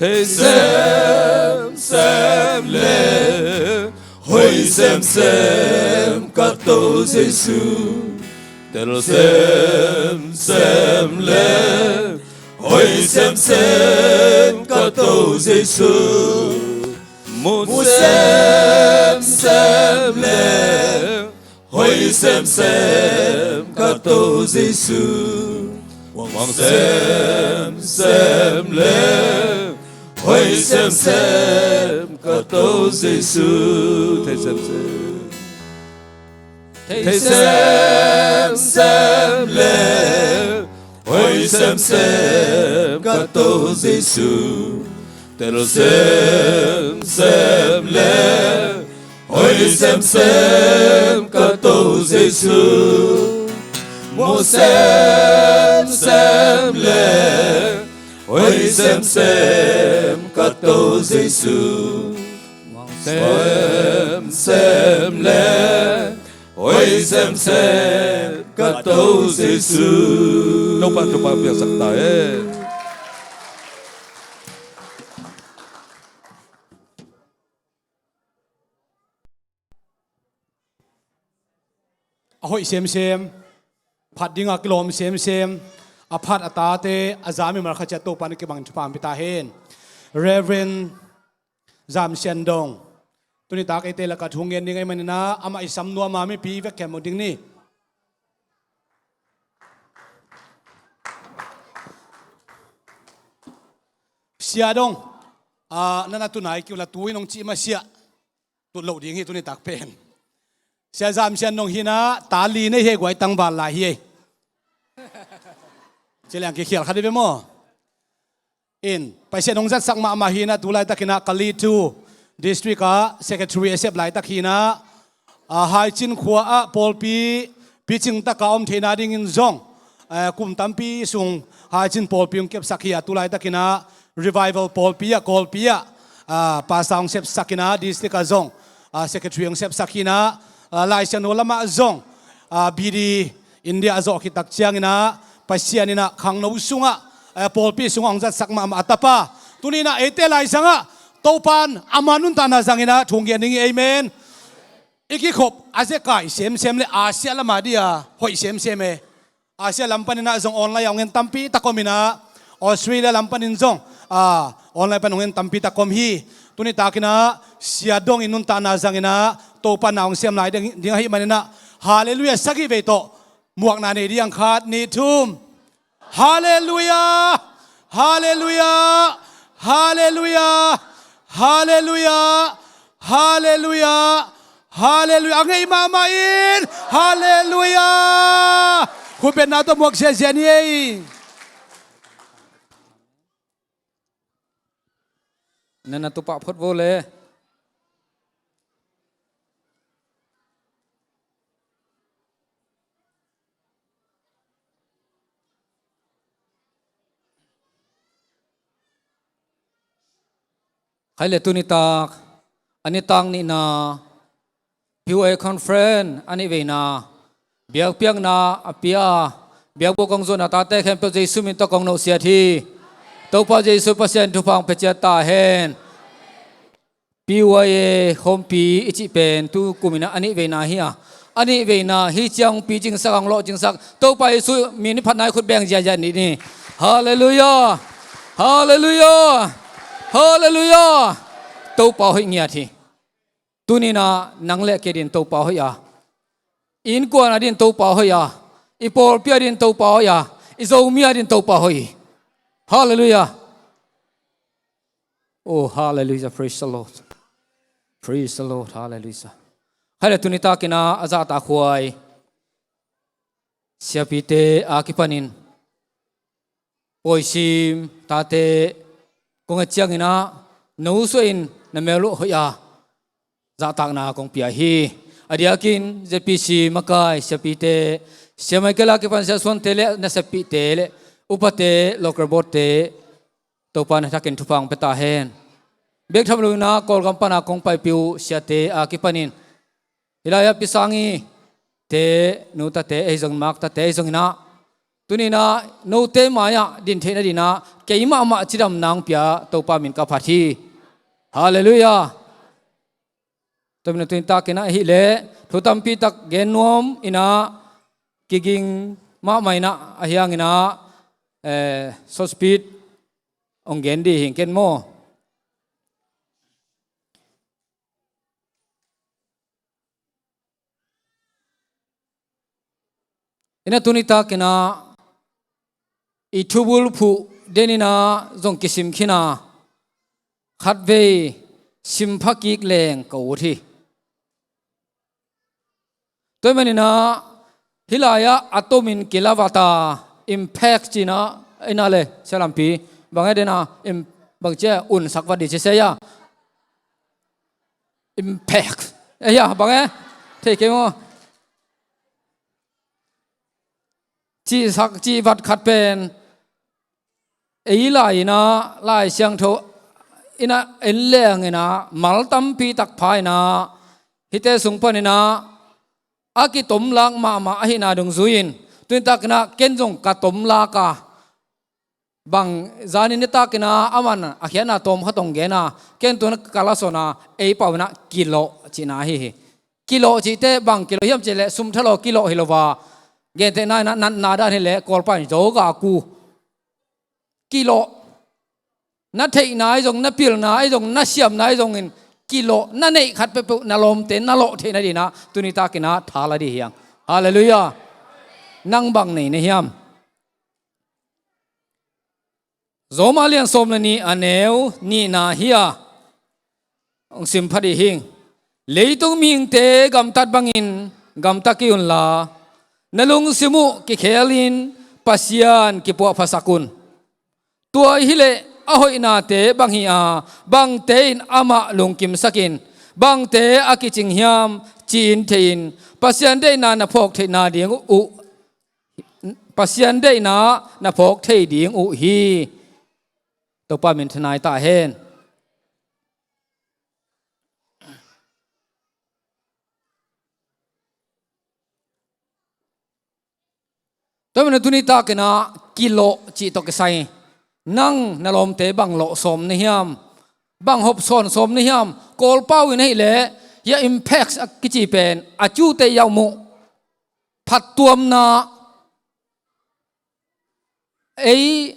Thei semsem le, hoi semsem ka To Jesu. Tel semsem le, hoi semsem ka To Jesu. Mu semsem le, hoi semsem ka To Jesu. Muang semsem le, hoi semsem ka To Jesu. Thei semsem. Thei semsem le, hoi semsem ka To Jesu. Tel semsem le, hoi semsem ka To Jesu. Mu semsem le, hoi semsem ka To Jesu. Muang semsem le, hoi semsem ka To Jesu. Topa, Topa piaksak ta hen. A hoih semsem, phat dingah kilawm semsem, a phat a tate a za mimal khat ciat Topa in kibang thupha hong pia ta hen. Reverend Zam Sian Dong, Tuni tak eite lakah thu ngen ding ahih manin ah amah i sam nuam a mipi vek khempeuh ding ni. Sia dong, ah, nana tunai kiu la tu in hong cih masiah. Tut loh ding hi tuni tak pen. Sia Zam Sian dong hi in ah, ta li nei hi, guai tangval lai hi. Ci liang kikhial khat hi ve maw. In, Pasian hong zatsak mahmah hi in ah, tu laitakin ah Kalitu District ah Secretary a sep laitak hi in ah, ah, Haicin khua ah pawlpi picing taka om theihna dingin zong, eh, kum tampi sung Haicin pawlpi hong kepsak hi a, tu laitakin ah Revival pawlpi ah, Kawlpi ah, ah, pastor hong sepsak in ah, district ah zong, ah, secretary hong sepsak hi in ah, ah, Lai Siangtho lamah zong, ah, B D India a zawh khit tak ciangin ah, Pasian in ah khangno sungah, eh, pawlpi sungah hong zatsak mahmah a tapa. Tuni in ah eite laizangah Topa'n ama nuntakna zangin ah thu ngen ding hi. Amen. I kikhop a zekai semsem le Asia lamah dia hoih semsem e. Asia lam panin ah zong online ah hong en tampi tak om in ah, Australia lam panin zong, ah, online pan hong en tampi tak om hi. Tuni takin ah Sia dong in nuntakna zangin ah Topa na hong sem lai ding, ding ahih manin ah, Halleluiah sagih vei tawh muakna nei ding. Khat, nih, thum. Halleluiah! Halleluiah! Halleluiah! Halleluiah! Halleluiah! Halleluiah! A ngei mahmah in, Halleluiah! Khutbetna tawh muak ziahziah ni ei. Nana tupah phot vo le. Khai le tuni tak, a ni tak nihna, P Y A Conference a nih veina biakpiakna a pia, biakbuk kong zuahna tate khempeuh Jesu min tawh kong nohsiat hi. Topa Jesu Pasian thupha hong pia ciat ta hen. P Y A Khawmpi i cih pen tu kum in ah a nih veina hi a, a nih veina hi ciang pi cingsak, hong lawh cingsak, Topa Jesu min i phatna i khut beng ziahziah ni ni. Halleluiah! Halleluiah! Halleluiah! Topa hoih ngiat hi. Tuni in ah nang le kei dingin Topa hoih a, i innkuan a dingin Topa hoih a, i pawlpi a dingin Topa hoih a, i Zomi a dingin Topa hoih hi. Halleluiah. Oh, halleluiah. Praise the Lord. Praise the Lord. Halleluiah. Khai le tuni takin ah a zahtakhuai siapite a kipanin pawisim tate kong et ciangin ah, no suahin na mel uh hoih a, zahtakna kong pia hi. A diakin Z P C makai siapite, Sia Michael a kipan Sia Suante le naseppihte le upate, local board-te, Topa na thakin thupha hong pia ta hen. Bek tham lo in ah Kawlgam pana kong paipih uh siate a kipanin, hih lai-ah Pi Sangi te, nu tate, ahi zongin Mak tate, ahi zongin ah, tuni in ah note mai-ah din theihna dingin ah keimahmah cidamna hong pia Topa min ka phat hi. Halleluiah. Tua manin tuni takin ah ahih leh thu tampi tak gen nuam in ah, kiging mahmah in ah, ahi hangin ah, eh, short speech hong gen ding hi ing ken maw. In ah tuni takin ah i thubulphuh den in ah zong kisim khin a, khatvei simpha kik leng ka ut hi. Tua ahih manin ah hih lai-ah a tomin kila vat a, impact ci-in ah, in ah le, Sia Lampi, bang e den a, im-, bang ci a, unsak vat ding ci sia. Impact. Eh, ya, bang e? Thei kei maw. Cihsak cihvat khat pen ei lai in ah, Lai Siangtho in ah en leng in ah, mal tampi tak pha in ah, hihte sung panin ah a kitomlak mahmah ahihna dungzui-in, tuni takin ah ken zong ka tomlak a, bang zan in nitakin ah aman a khiatna tawm khat hong gen a, ken tu-in ka lasawn a, ei pau in ah kilawh cihna ahi hi. Kilawh cih teh bang kilawh hiam cih leh sum thalawh kilawh hi lo a, gentehna in ah natna dan hi leh Kawlpa in zo ga ku. Kilawh. Na theihna ahi zong, na pilna ahi zong, na siamna ahi zongin kilawh, na neih khat peuhpeuh na lawmte na lawh theih nadinah tuni takinah tha la dih hi hang. Halleluiah. Nang bang nei na hiam? Roma lian sawm le nih a neu nihna hi a, hong sim pha dih hing. Leitung mihingte gamtat bangin gamta kei unla, na lungsim uh kikhelin Pasian kipuahphasak un. Tua hileh a hoihnate bang hi a, bangte in amah lungkimsakin, bangte a kicing hiam ci-in theihin, Pasian deihna na phawk theihna ding uh, Pasian deihna na phawk thei ding uh hi. Topa min thanai ta hen. Tua manin tuni takinah kilawh cih tawh kisai, nang na lawmte bang lawh sawm na hiam? Bang hop sawn sawm na hiam? Kawlpau in ahileh hia impact a kici pen a cute yauh muh phattuamna. Ei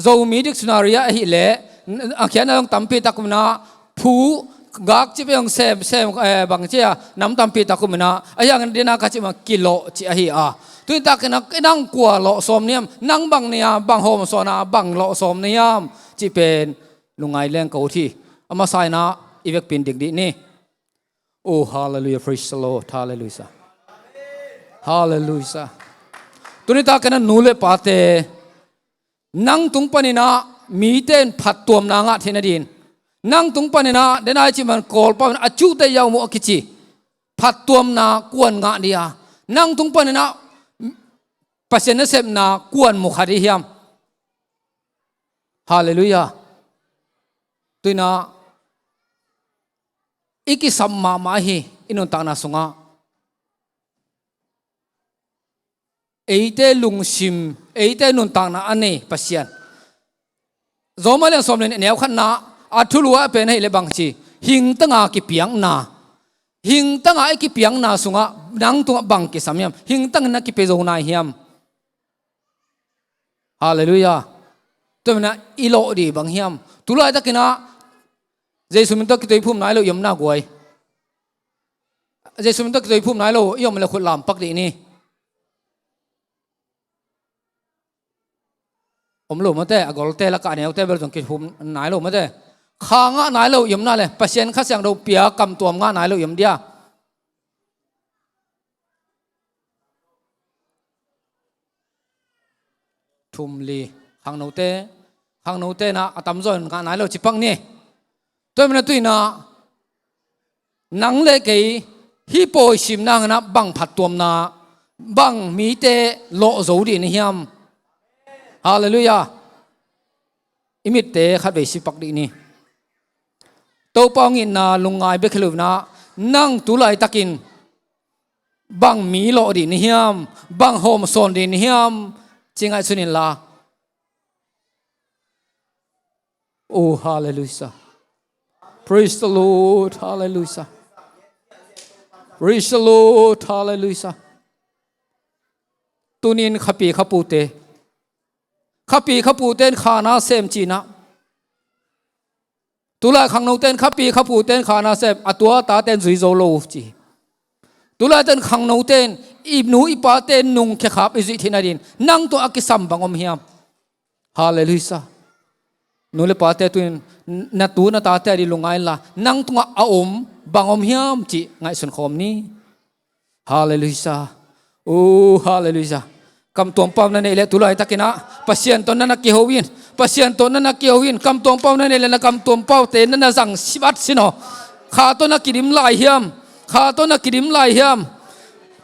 Zomi dictionary ah ahileh a khiatna zong tampi tak um inah, phu gak cih pen zong sem sem, eh, bang ci a nam tampi tak um inah, a hiang dina ka cih mah kilawh cih ahi a. Tuni takinah nang kua lawh sawm na hiam? Nang bang nei a, bang hawm sawn a, bang lawh sawm na hiam cih pen lungngai leng ka ut hi. A masa inah i vekpi in dik dih ni. Oh, hallelujah, praise the Lord, hallelujah. Hallelujah. Tuni takinah nu le pate, nang tung paninah mite in phattuamna ngah theih nadin, nang tung paninah denai cih man Kawlpau in a cute yauh muh a kici phattuamna kuan ngah dih a, nang tung paninah Pasian nasepna kuan mu kha dih hiam? Halleluiah. Tuinah i kisam mahmah hi. I nuntakna sungah eite lungsim, eite nuntakna a nei Pasian. Roma lian sawm le nih neu khatna a thulu ah pen ahileh bang ci? Hingtanga kipiakna. Hingtanga i kipiakna sungah nang tungah bang kisam hiam? Hingtangin na kipia zo nai hiam? Halleluiah. Tua manin i lawh dih bang hiam? Tulaitakinah Jesu min tawh kituiphum nai lo i om na guai. Jesu min tawh kituiphum nai lo i om le khut lampak dih ni. Om lo mate, a golte lakah a neute bel zong kituiphum nai lo mate. Kha ngah nai lo i om na le, Pasian Kha Siangtho pia kamtuam ngah nai lo i om dia. Thum li, khangnote, khangnote na a tamzaw in ngah nai lo ci pak ni. Tua manin tuinah nang le kei hih pawi sim nanginah bang phattuamna, bang mite lawh zo dih na hiam? Halleluiah. I mitte khatvei si pak dih ni. Topa hong itna lungngai bek hi lo inah, nang tulaitakin bang mi lawh dih na hiam? Bang hawm sawn dih na hiam? Ci ngaihsun inla. Oh, hallelujah. Praise the Lord. Hallelujah. Praise the Lord. Hallelujah. Tunin khapi khapute, khapi khapute in khana sem cinah, tulai khangnote in khapi khapute in khana sem, a tua tate in zui zo lo ci. Tulaiten khangnote in i nu i pate in nungkhia khap i zuih theih nadin nang tungah a kisam bang om hiam? Halleluiah. Nu le pate tuin na tu na tate a dih lungngai inla, nang tungah a om bang om hiam cih ngaihsun khawm ni. Halleluiah. Oh, halleluiah. Kamtuam pau na neih leh tulaitakinah Pasian tawh na na kiho in. Pasian tawh na na kiho in. Kamtuam pau na neih leh na kamtuam paute na na zang sibat sin aw. Kha tawh na kidim lai hiam? Kha tawh na kidim lai hiam?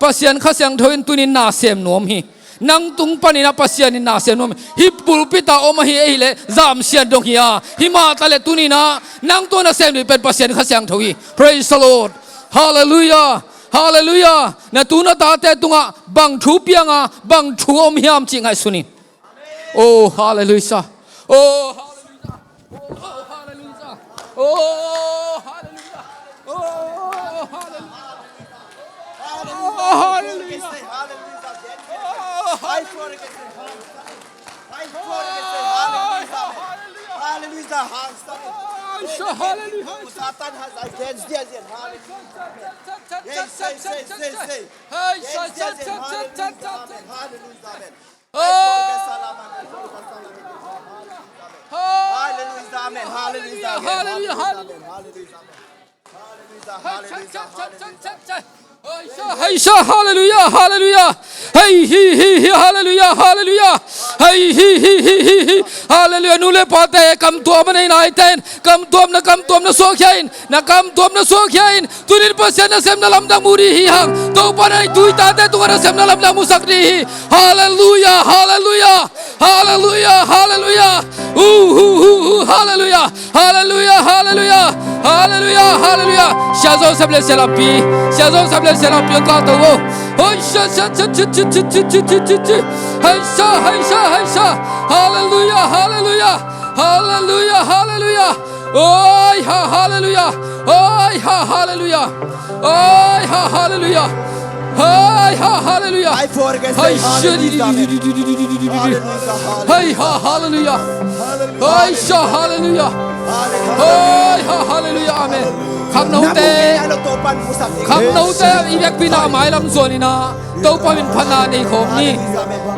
Pasian Kha Siangtho in tunin na sem nuam hi. Nang tung paninah Pasian in na sem nuam hi. Hih pulpit ah om ahi ahileh zamsian dong hi a, hih mah taleh tuninah nang tawh na sem dih pen Pasian Kha Siangtho hi. Praise the Lord. Halleluiah. Halleluiah. Na tu na tate tungah bang thu pianga, bang thu om hiam cih ngaihsun in. Oh, halleluiah. Oh, halleluiah. Oh, halleluiah. Oh, halleluiah. Oh, halleluiah. Oh, halleluiah. Oh, halleluiah. Hallelujah, hallelujah. Hallelujah. Satan has against thee, hallelujah. Hey, say, say, say, say. Hey, say, say, say, hallelujah, amen. Hallelujah, amen. Hallelujah, amen. Hallelujah, amen. Hallelujah, amen. Hallelujah, amen. Hallelujah, hallelujah, hallelujah. Hei sha, hallelujah, hallelujah. Hei hi hi hi, hallelujah, hallelujah. Hei hi hi hi hi hi, hallelujah. Nu le pate, kam tuam a nei naite in, kam tuam na, kam tuam na suakkhia in, na kam tuam na suakkhia in. Tunin Pasian nasemna lamdang mu ding hi hang. Topa na i tui tate tungah nasemna lamdang musak ding hi. Hallelujah, hallelujah, hallelujah, hallelujah. Uh, uh, uh, uh, hallelujah. Hallelujah, hallelujah, hallelujah, hallelujah. Sia Joseph le Sia Lampi, Sia Joseph le Sia Lampi a kah to vo. Hoi sha, sha, sha, sha, sha, sha, sha, sha. Hei sha, hei sha, hei sha. Hallelujah, hallelujah, hallelujah, hallelujah. Oi ha, hallelujah. Oi ha, hallelujah. Oi ha, hallelujah. Oi ha, hallelujah. Ai, forget Hai say hallelujah, amen. Hallelujah, hallelujah. Hai ha, hallelujah. Hallelujah. Hai sha, hallelujah. Hallelujah. Hai ha, hallelujah, amen. Khangnote, khangnote i biakpiakna mailam zuan in ah Topa min phatna nei khawm ni.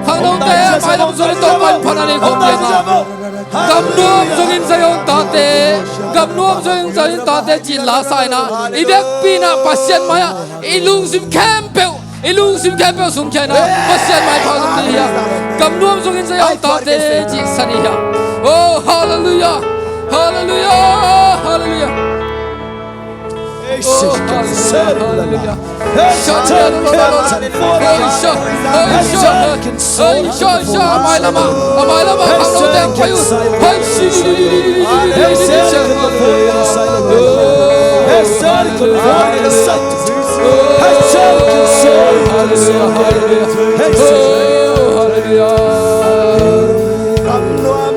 Khangnote mailam zuan in Topa min phatna nei khawm ni. Gam nuam zongin Zion tate, gam nuam zongin Zion tate cih la sa in ah i biakpiakna Pasian mai-ah i lungsim khempeuh, i lungsim khempeuh sungkhia in ah Pasian maipha zong ding hi a. Gam nuam zongin Zion tate cih sa ding hi a. Oh, hallelujah, hallelujah, hallelujah. Oh, hallelujah, hallelujah. Hallelujah.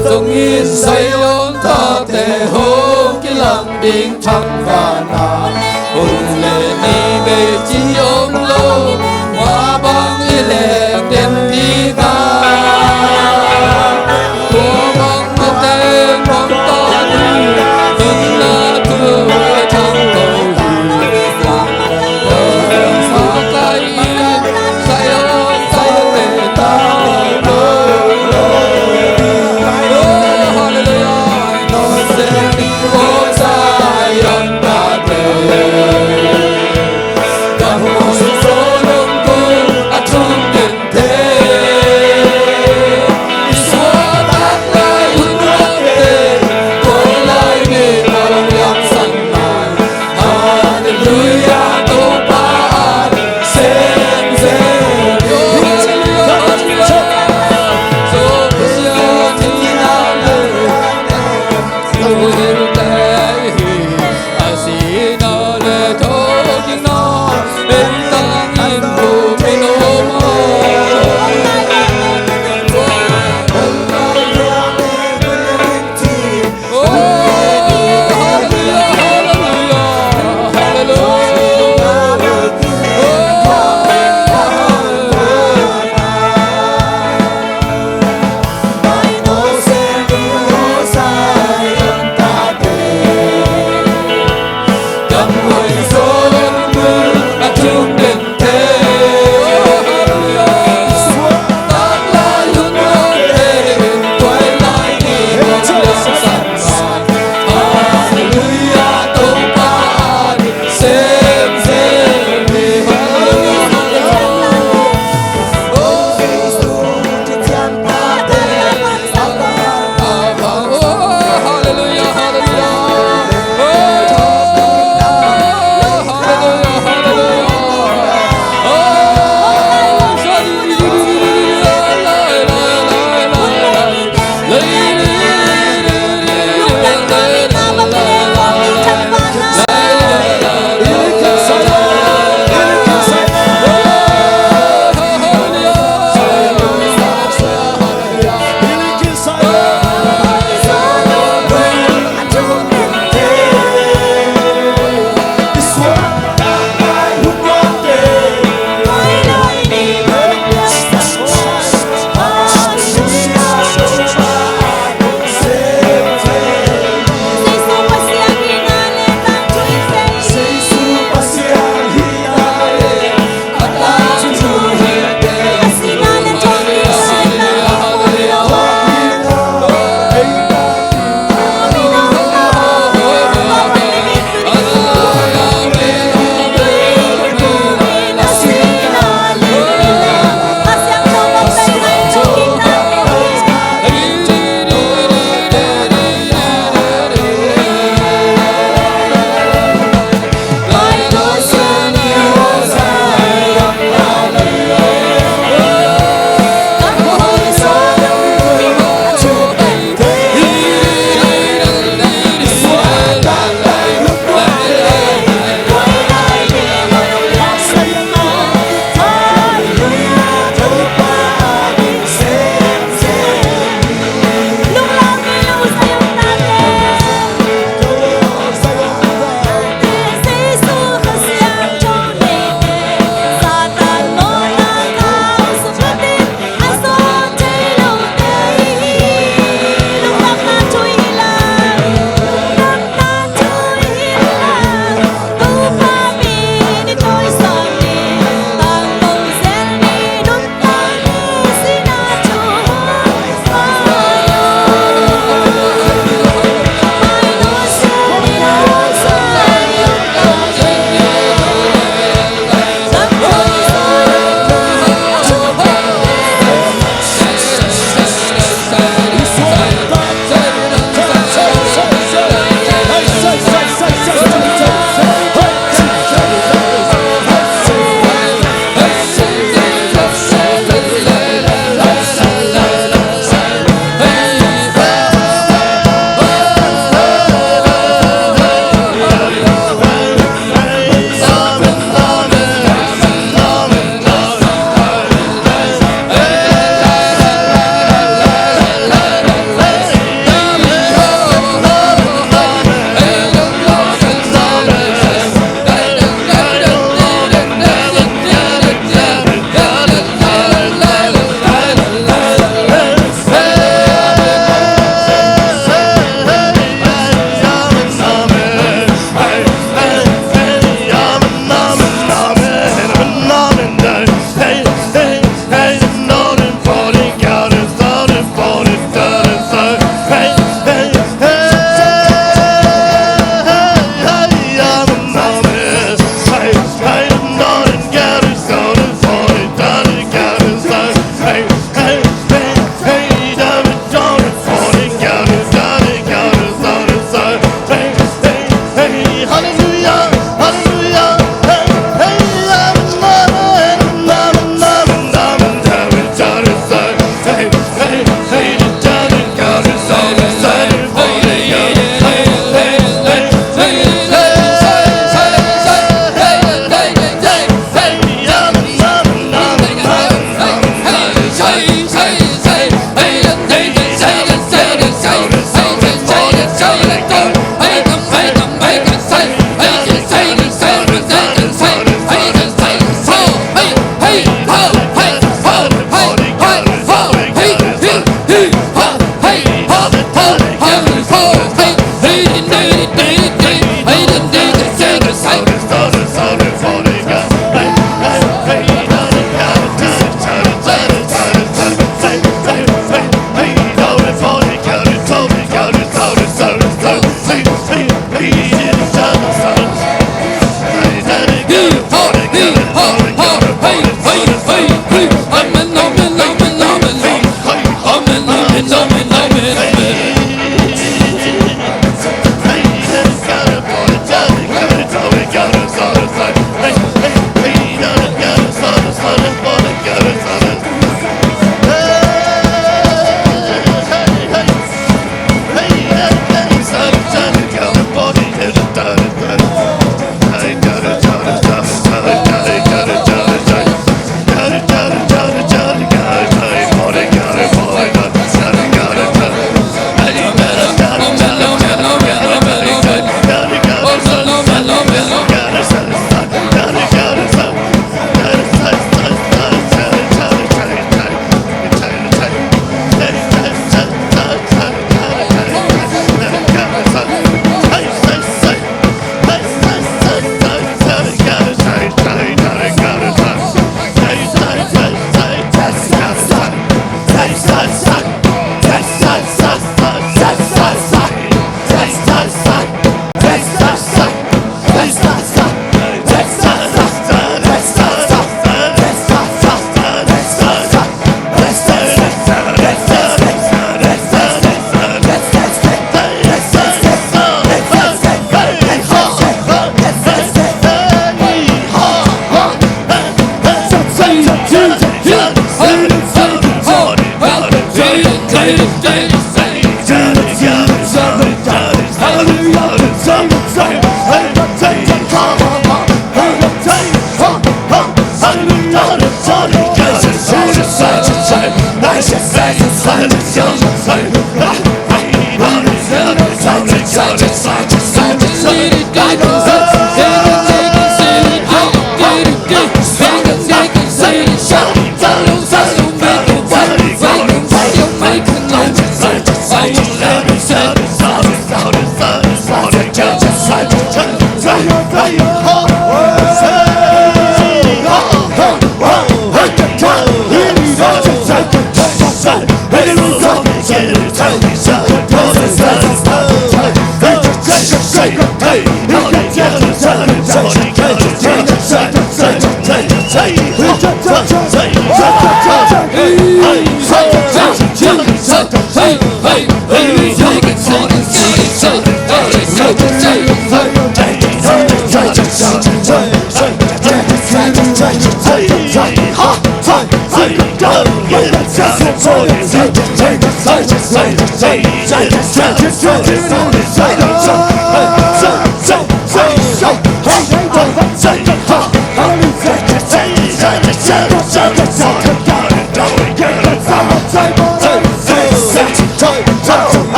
Zongin Zion tate hong kilang ding thangvahna hun le ni bei ci om lo, mah bang i leng den ding a, mah bang mate mah ta ding, nunna thu a thang ko hi.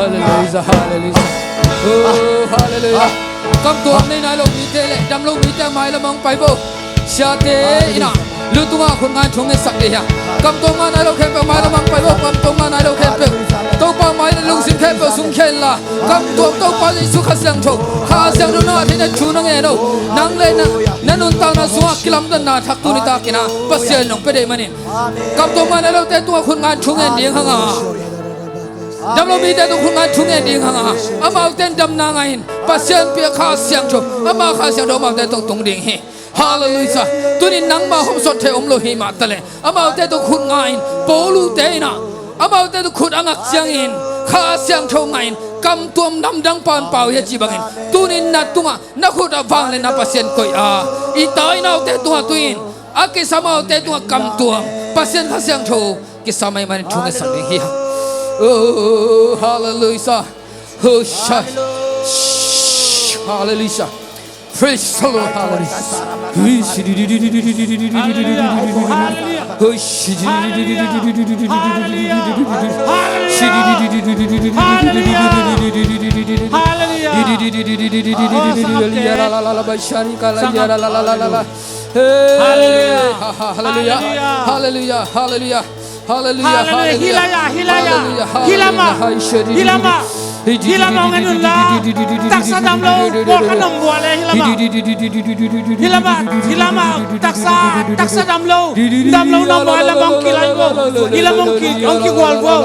Hallelujah, hallelujah. Oh, hallelujah. Kam tuam nei nai lo mite le dam lo mite mai lamah hong pai vo. Siate in ah lu tungah khut ngai thu ngetsak ding hi a. Kam tuam ngah nai lo khempeuh mai lamah hong pai vo. Kam tuam ngah nai lo khempeuh Topa mai le lungsim khempeuh sung khe inla. Kam tuam Topa Jesu Kha Siangtho, Kha Siangtho nang a thei na thu na ngen o. Nang le na, na nuntakna sungah kilamdanna thak tuni takin ah Pasian in hong pia deih manin, kam tuam ngah nai lote tungah khut ngai thu ngen ding hang a, dam lo mite tung khut ngai thu ngen ding hang a, amaute in damna ngah in, Pasian pia Kha Siangtho, ama Kha Siangtho amaute tung tung ding hi. Hallelujah. Tunin nangmah hong sawt thei om lo hi mah taleh, amaute tung khut ngai in, Paul-te in ah amaute tung khut a ngak ciangin Kha Siangtho ngah in, kam tuam namdang pan pau hi a cih bangin, tunin na tungah na khut a vangliatna Pasian koih a, i tai naute tungah tu-in a kisam amaute tungah kam tuam Pasian Kha Siangtho kisam ahih manin thu ngetsak ding hi hang. Oh, hallelujah. Oh, sha-, hallelujah. Praise the Lord. Hallelujah. Hallelujah. Hallelujah. Hallelujah. Hallelujah. Hallelujah. Hallelujah. Hallelujah. Hallelujah. Hila ya, hila ya. Hila mah. Hila mah. Hila mah hong en un la. Taksa dam lo, buak a nuam bua le hila mah. Hila mah, hila mah. Taksa, taksa dam lo. Dam lo nuam bua le mah hong kilai vo. Hila mah hong ki, hong kigual vo.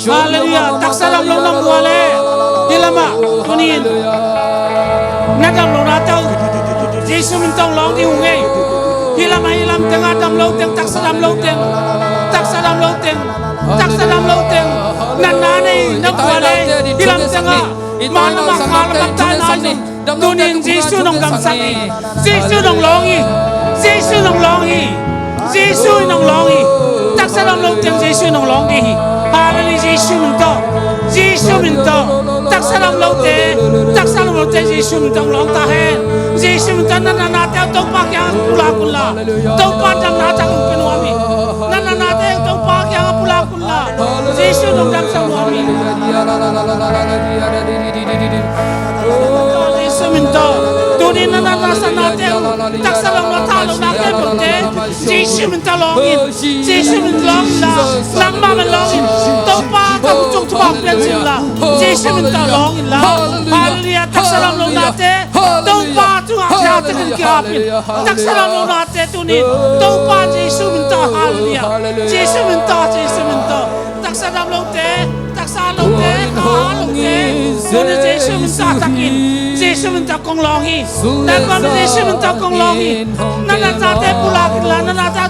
Hallelujah. Taksa dam lo nuam bua le. Hila mah, tunin na dam lo na tau, Jesu min tawh hong lawng ding uh ngei. Hila mah, hila mah teng a dam lo teng, taksa dam lo teng, taksa dam lo teng, taksa dam lo teng. Natna nei na bua le, hila mah teng a, ma na ma kha la mah tai na zong. Tunin Jesu in hong damsak hi. Jesu in hong lawng hi. Jesu in hong lawng hi. Jesu in hong lawng hi. Taksa dam lo teng Jesu in hong lawng ding hi. Hallelujah, Jesu min tawh. Jesu min tawh. Taksa dam lote, taksa dam lote Jesu min tawh hong lawng ta hen. Jesu min tawh na natnate uh Topa kiangah pulak un la. Topa damna tak hong pia nuam hi. Na natnate uh Topa kiangah pulak un la. Jesu in hong damsak nuam hi. Jesu min tawh. Tunin na natna sa nate uh taksa dam lo, tha lo na khempeuhte Jesu min tawh lawng in. Jesu min lawng in la. Nangmah min lawng in. Topa ka khut sung thupha pian sin la. Jesu min tawh lawng in la. Hallelujah. Taksa dam lo nate Topa tungah khia takin kihap in. Taksa dam lo nate tunin Topa Jesu min tawh. Hallelujah. Jesu min tawh, Jesu min tawh. Taksa dam lote, taksa lote, kha lote, tunin Jesu min tawh takin, Jesu min tawh kong lawng hi. Na kong Jesu min tawh kong lawng hi. Na natnate pulak in la, na natna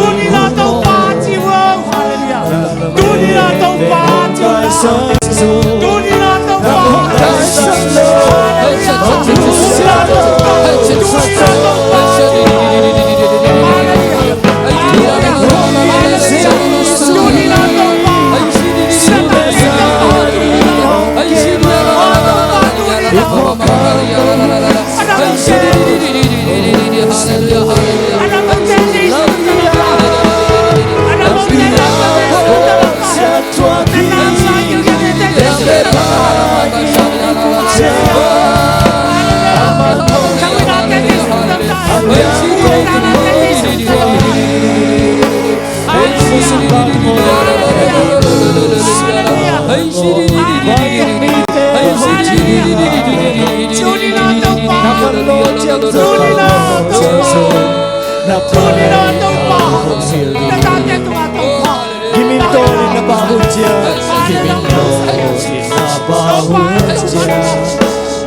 Tuni in ah Topa ci uh. Halleluiah. Tuni in ah Topa ci uh. Tuni in ah Topa. Halleluiah. Tuni in ah Topa. Tuni in ah Topa.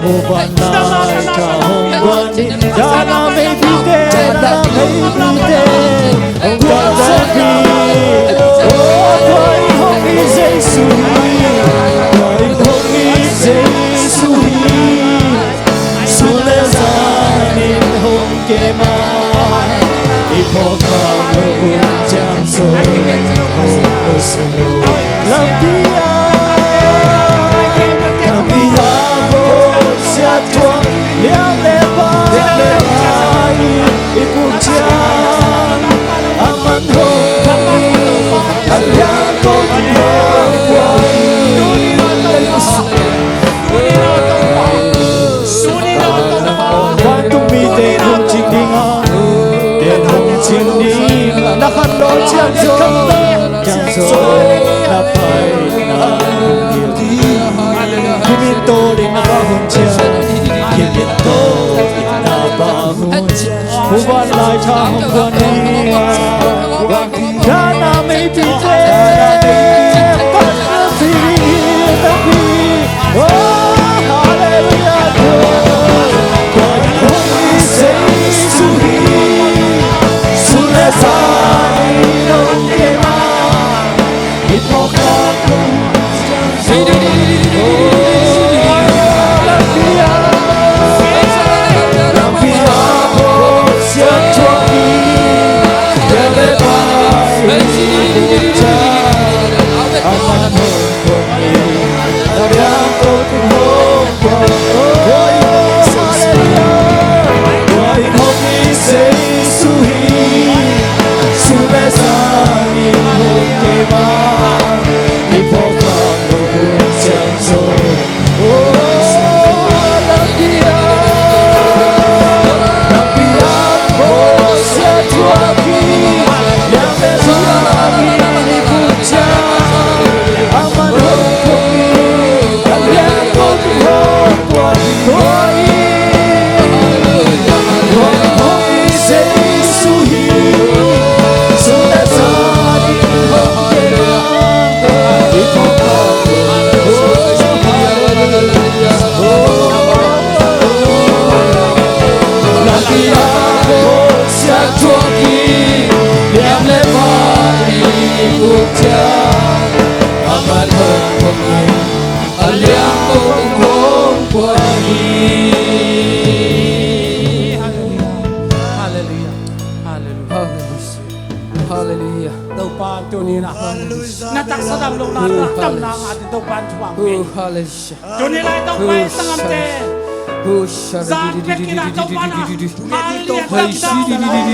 Muvanlai tha hong guan hi, dan a meipite, dan a meipite hong guan hi. O, tua in hong it Jesu hi, tua in hong it Jesu hi. Sun le zan in hong kem a, i phawk hang lo hun ciang zo. Lampi ah, lampi ah, bawlsia thuak liang le pa, liang le pa in i puk ciang, a man hong, a liang kong hong kuang. Vantung mite hong cing ding a, te hong cing ding a, na khan lo ciang zo, ciang zo, na paina hong hilh ding. Kimin tawl in na va hun ciang, kimin tawl in na va hun ciang, muvanlai tha hong guan hi a, dan a meipite, dan a meipite. Na taksa dam lohna, na damna ngah ding Topa in thupha hong pia hi. Tuni lai Topa in sanggamte zan pek in ah Topa in hal lian,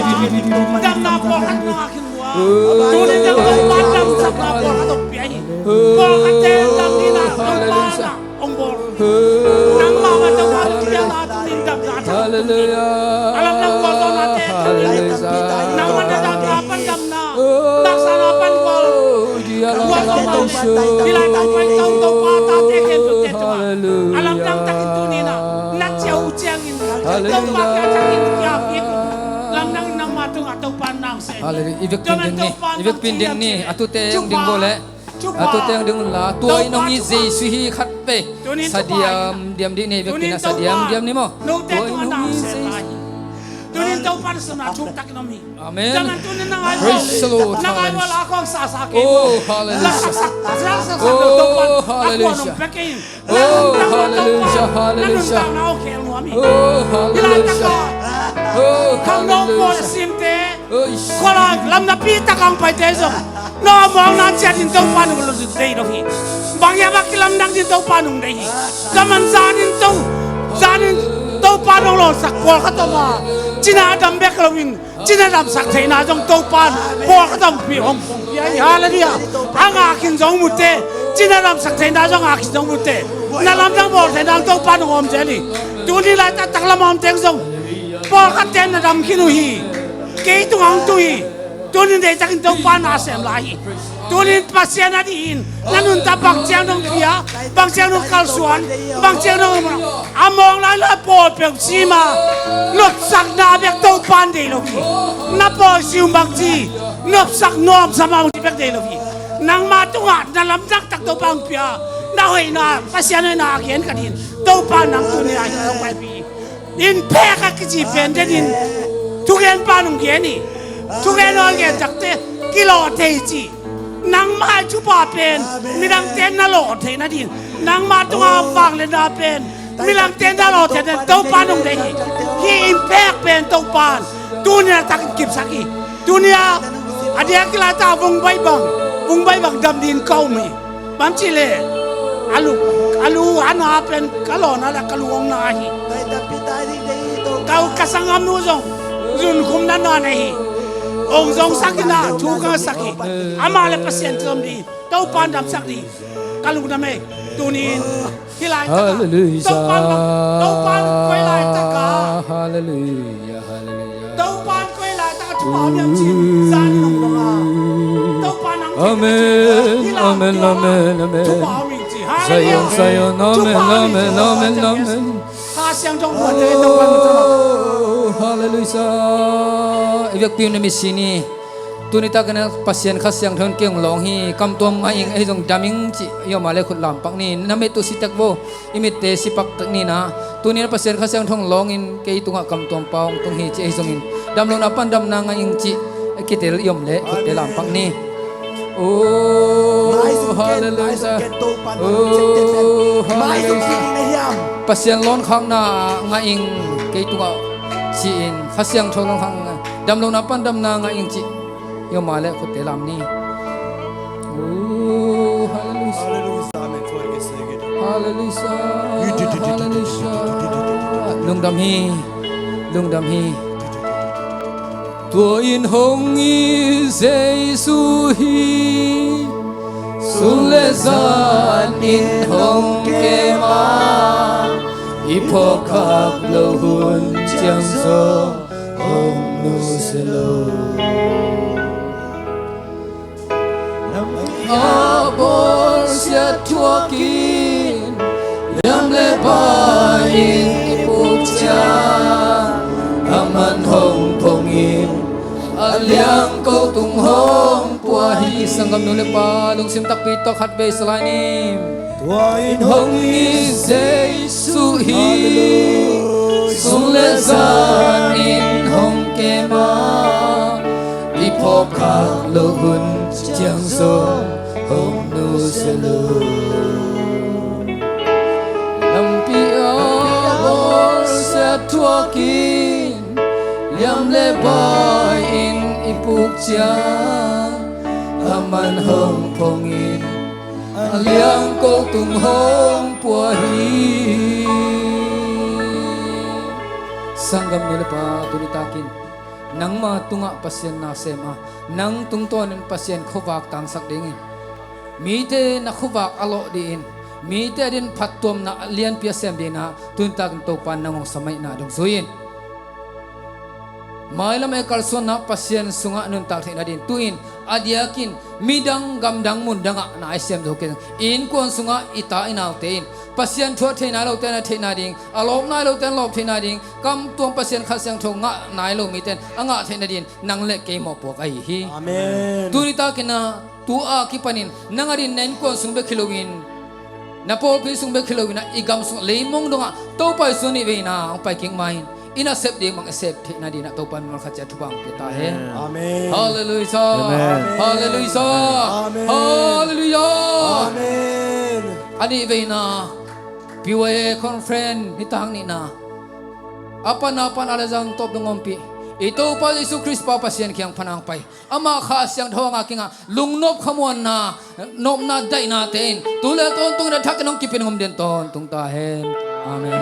damna pawlkhat na ngah khin uh a, tuni dam Topa in damsakna pawlkhat hong pia hi. Pawlkhatte dam ding in ah Topa in ah hong bawl. Nangmah mah Topa in kipiakna tuni in damna a tha. Halleluiah. A lamdang gualzawhnate tuni in, nangmah na damna pan damna, taksana pan gual, gualzawhna. Hih lai Topa in Topa tate khempeuhte tungah a lamdang takin tuni in ah na ciah uh ciangin Topa kiang ciangin kiam in, lamdang in nangmah tungah Topa in nang seh. Halleluiah. I vekpi in ding ni, i vekpi in ding ni. A tute hong ding go leh, a tute hong ding unla, tua in hong it Jesu hi khat vei. Sa diamdiam dih ni, i vekpi in ah sa diamdiam ni maw. Tua in hong it Jesu. Tuni in Topa in sumna thuk takin om hi. Amen. Praise the Lord. Hallelujah. Oh, hallelujah. Oh, hallelujah. Hallelujah. Oh, hallelujah. Hallelujah. Oh, hallelujah. Oi, khuala lamnapi tak a hong paite zong, no a mawkna ciat in Topa in hong deih lo hi. Bang hiam a kilamdang ding Topa in hong deih hi. Ka man zan in To, zan in Topa in hong lawhsak pawlkhat om a, cina a dam bek loin cina damsak theihna zong Topa in pawlkhat hong pia, hong pia hi. Halleluiah. A ngah khin zong mu teh, cina damsak theihna zong a ngah khin zong mu teh, na lamdang bawl theihna Topa in hong om zel hi. Tuni laitak taklam a om teng zong pawlkhatte na dam khin uh hi. Kei tungah hong tu hi. Tuni in deihtakin Topa na sem lai hi. Tuni in Pasian a dih in na nuntak bang ciang dong pia, bang ciang dong kalsuan, bang ciang dong a mawng lai lo a pawl peuh cima, nopsakna bek Topa in deih lo hi. Na pawl sium bang ci, nopsak nuam sa mah bang ci bek deih lo hi. Nangmah tungah na lamdang tak Topa hong pia, na hoihna, Pasian hoihna a gen ka dih in, Topa nang tuni a hi lo pai pi. In phek a kici pen den in thugenpa in hong gen hi. Thugen aw gen takte kilawh thei ci. Nangmah i thupha pen midangte na lawh theih nading, nangmah tungah vangliatna pen midangte na lawh theih nading Topa in hong deih hi. Hih in phek pen Topa in tuni a takin kipsak hi. Tuni a a diak kilata vung bai bang, vung bai bang dam ding ka um hi. Bang ci leh a lu, a lu a na pen ka lawhna le ka lu hong na hi. Ka u ka sanggamnu zong zunkhum na na nei hi. Hong zongsak in a thu ka sak hi. Amah le Pasian zom ding, Topa in damsak ding ka lungdam hi. Tuni in hih laitak a Topa in, Topa in koi laitak a, Halleluiah, Halleluiah. Topa in koi laitak a thupha om hiam ci-in zan in hong dong a, Topa in hong thei, amen, amen, amen, amen. Thupha om ing ci. Zion, Zion, amen, amen, amen, amen. Kha Siangtho muan te Topa in hong thei. Oh, halleluiah. I vekpi-in na mitsi ni. Tuni takin Pasian Kha Siangtho in kei hong lawng hi. Kamtuam ngah ing, ei zong dam ing ci. I om a le khut lampak ni. Na mit uh si tek vo. I mitte si pak tek ni na. Tuni na Pasian Kha Siangtho hong lawng in kei tungah kamtuam pau hong tung hi ci ei zongin, damlohna pan damna ngah ing ci, kitel i om leh khutte lampak ni. Oh, halleluiah. Oh, halleluiah. Pasian lawnkhakna ngah ing kei tungah ci-in, Kha Siangtho lawnkhakna, damlohna pan damna ngah ing ci. I om a le khutte lam ni. Oh, halleluiah. Halleluiah. Amen. Halleluiah. Halleluiah. Lungdam hi. Lungdam hi. Tua in hong it Jesu hi. Sun le zan in hong kem a, i phawk khak loh hun ciang zong hong nusia lo. Lampi ah bawlsiat thuak in, liam le bai in i puk ciang, a man hong phong in, a liang ko tung hong pua hi. Sanggamnu le pa, lungsim takpi tawh khat vei sa lai ni. Tua in hong it Jesu hi. Sun le zan in hong kem a, i phawk khak loh hun ciang zong hong nusia lo. Lampi ah bawlsiat thuak in, liam le bai in i puk ciang, A man hong phong in, a liangko tung hong pua hi. Sanggam nu le pa, tuni takin nangma tungah Pasian na sem a, nang tungtawnin Pasian khuavak tangsak dingin, mite na khuavak a lawh dihin, mite adin phattuamna a lianpi a sem dingin ah tuni takin Topa nang hong samaihna dong zui in. Mailam ei kalsuanna Pasian sungah nuntak theih nadin, tu-in a diakin midang gamdang mundangah na i sem zo kei zong, innkuan sungah i ta i naute in Pasian thu a thei nai lote na theih nading, a lawp nai lote na lawp theih nading, kam tuam Pasian Kha Siangtho ngah nai lo mite in a ngah theih nadin nang le kei mawhpuak ahi hi. Amen. Tuni takin ah tu a kipanin nang adin na innkuan sung bek hi loin, na pawlpi sung bek hi loin ah i gam sungah leimong dongah Topa Jesu nih veina hong pai kik ma-in i nasep ding bang i sep theih nadin ah Topa in mimal khat ciat thupha hong pia ta hen. Amen. Halleluiah. Amen. Halleluiah. Amen. Halleluiah. Amen. A nih veina P Y A conference nitak nihna a pan a pan a le zang tawp dong ompih i Topa Jesu Khrist pa Pasian kiang pan hong pai, amah Kha Siangtho a ngak kingah lungnop khamuanna, nopna daihnate in tu le tawntung in a thakin hong kipin hong om den tawntung ta hen. Amen.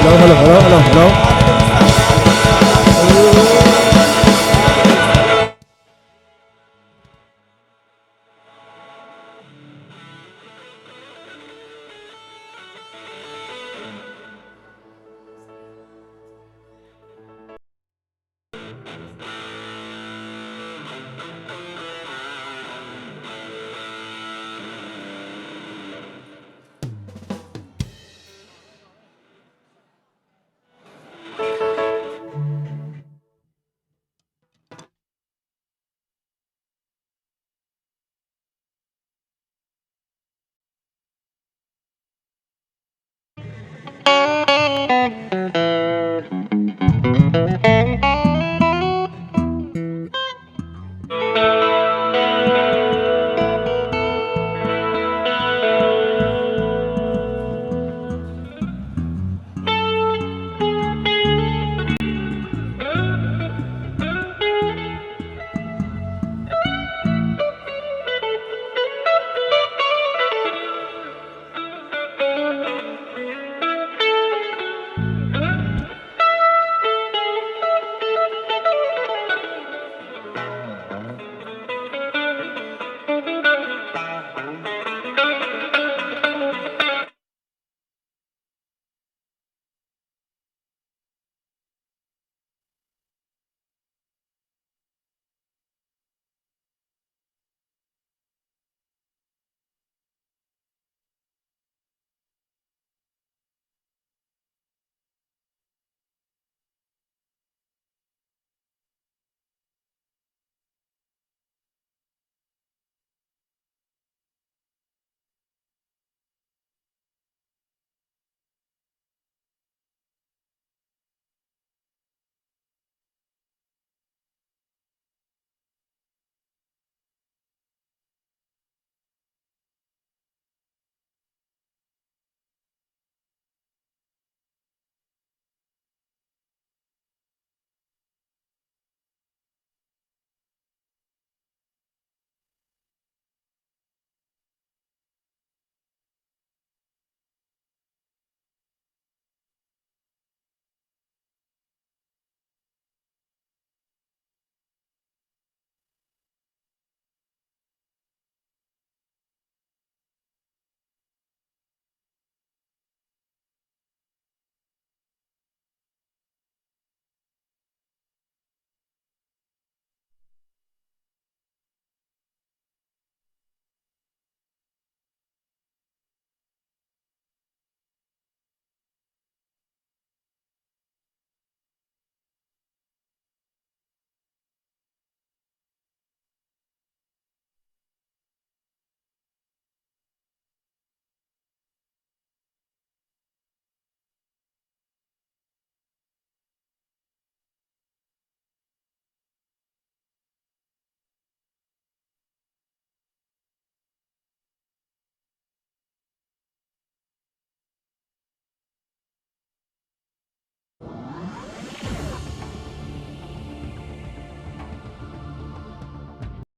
Hello, hello, hello, hello, hello.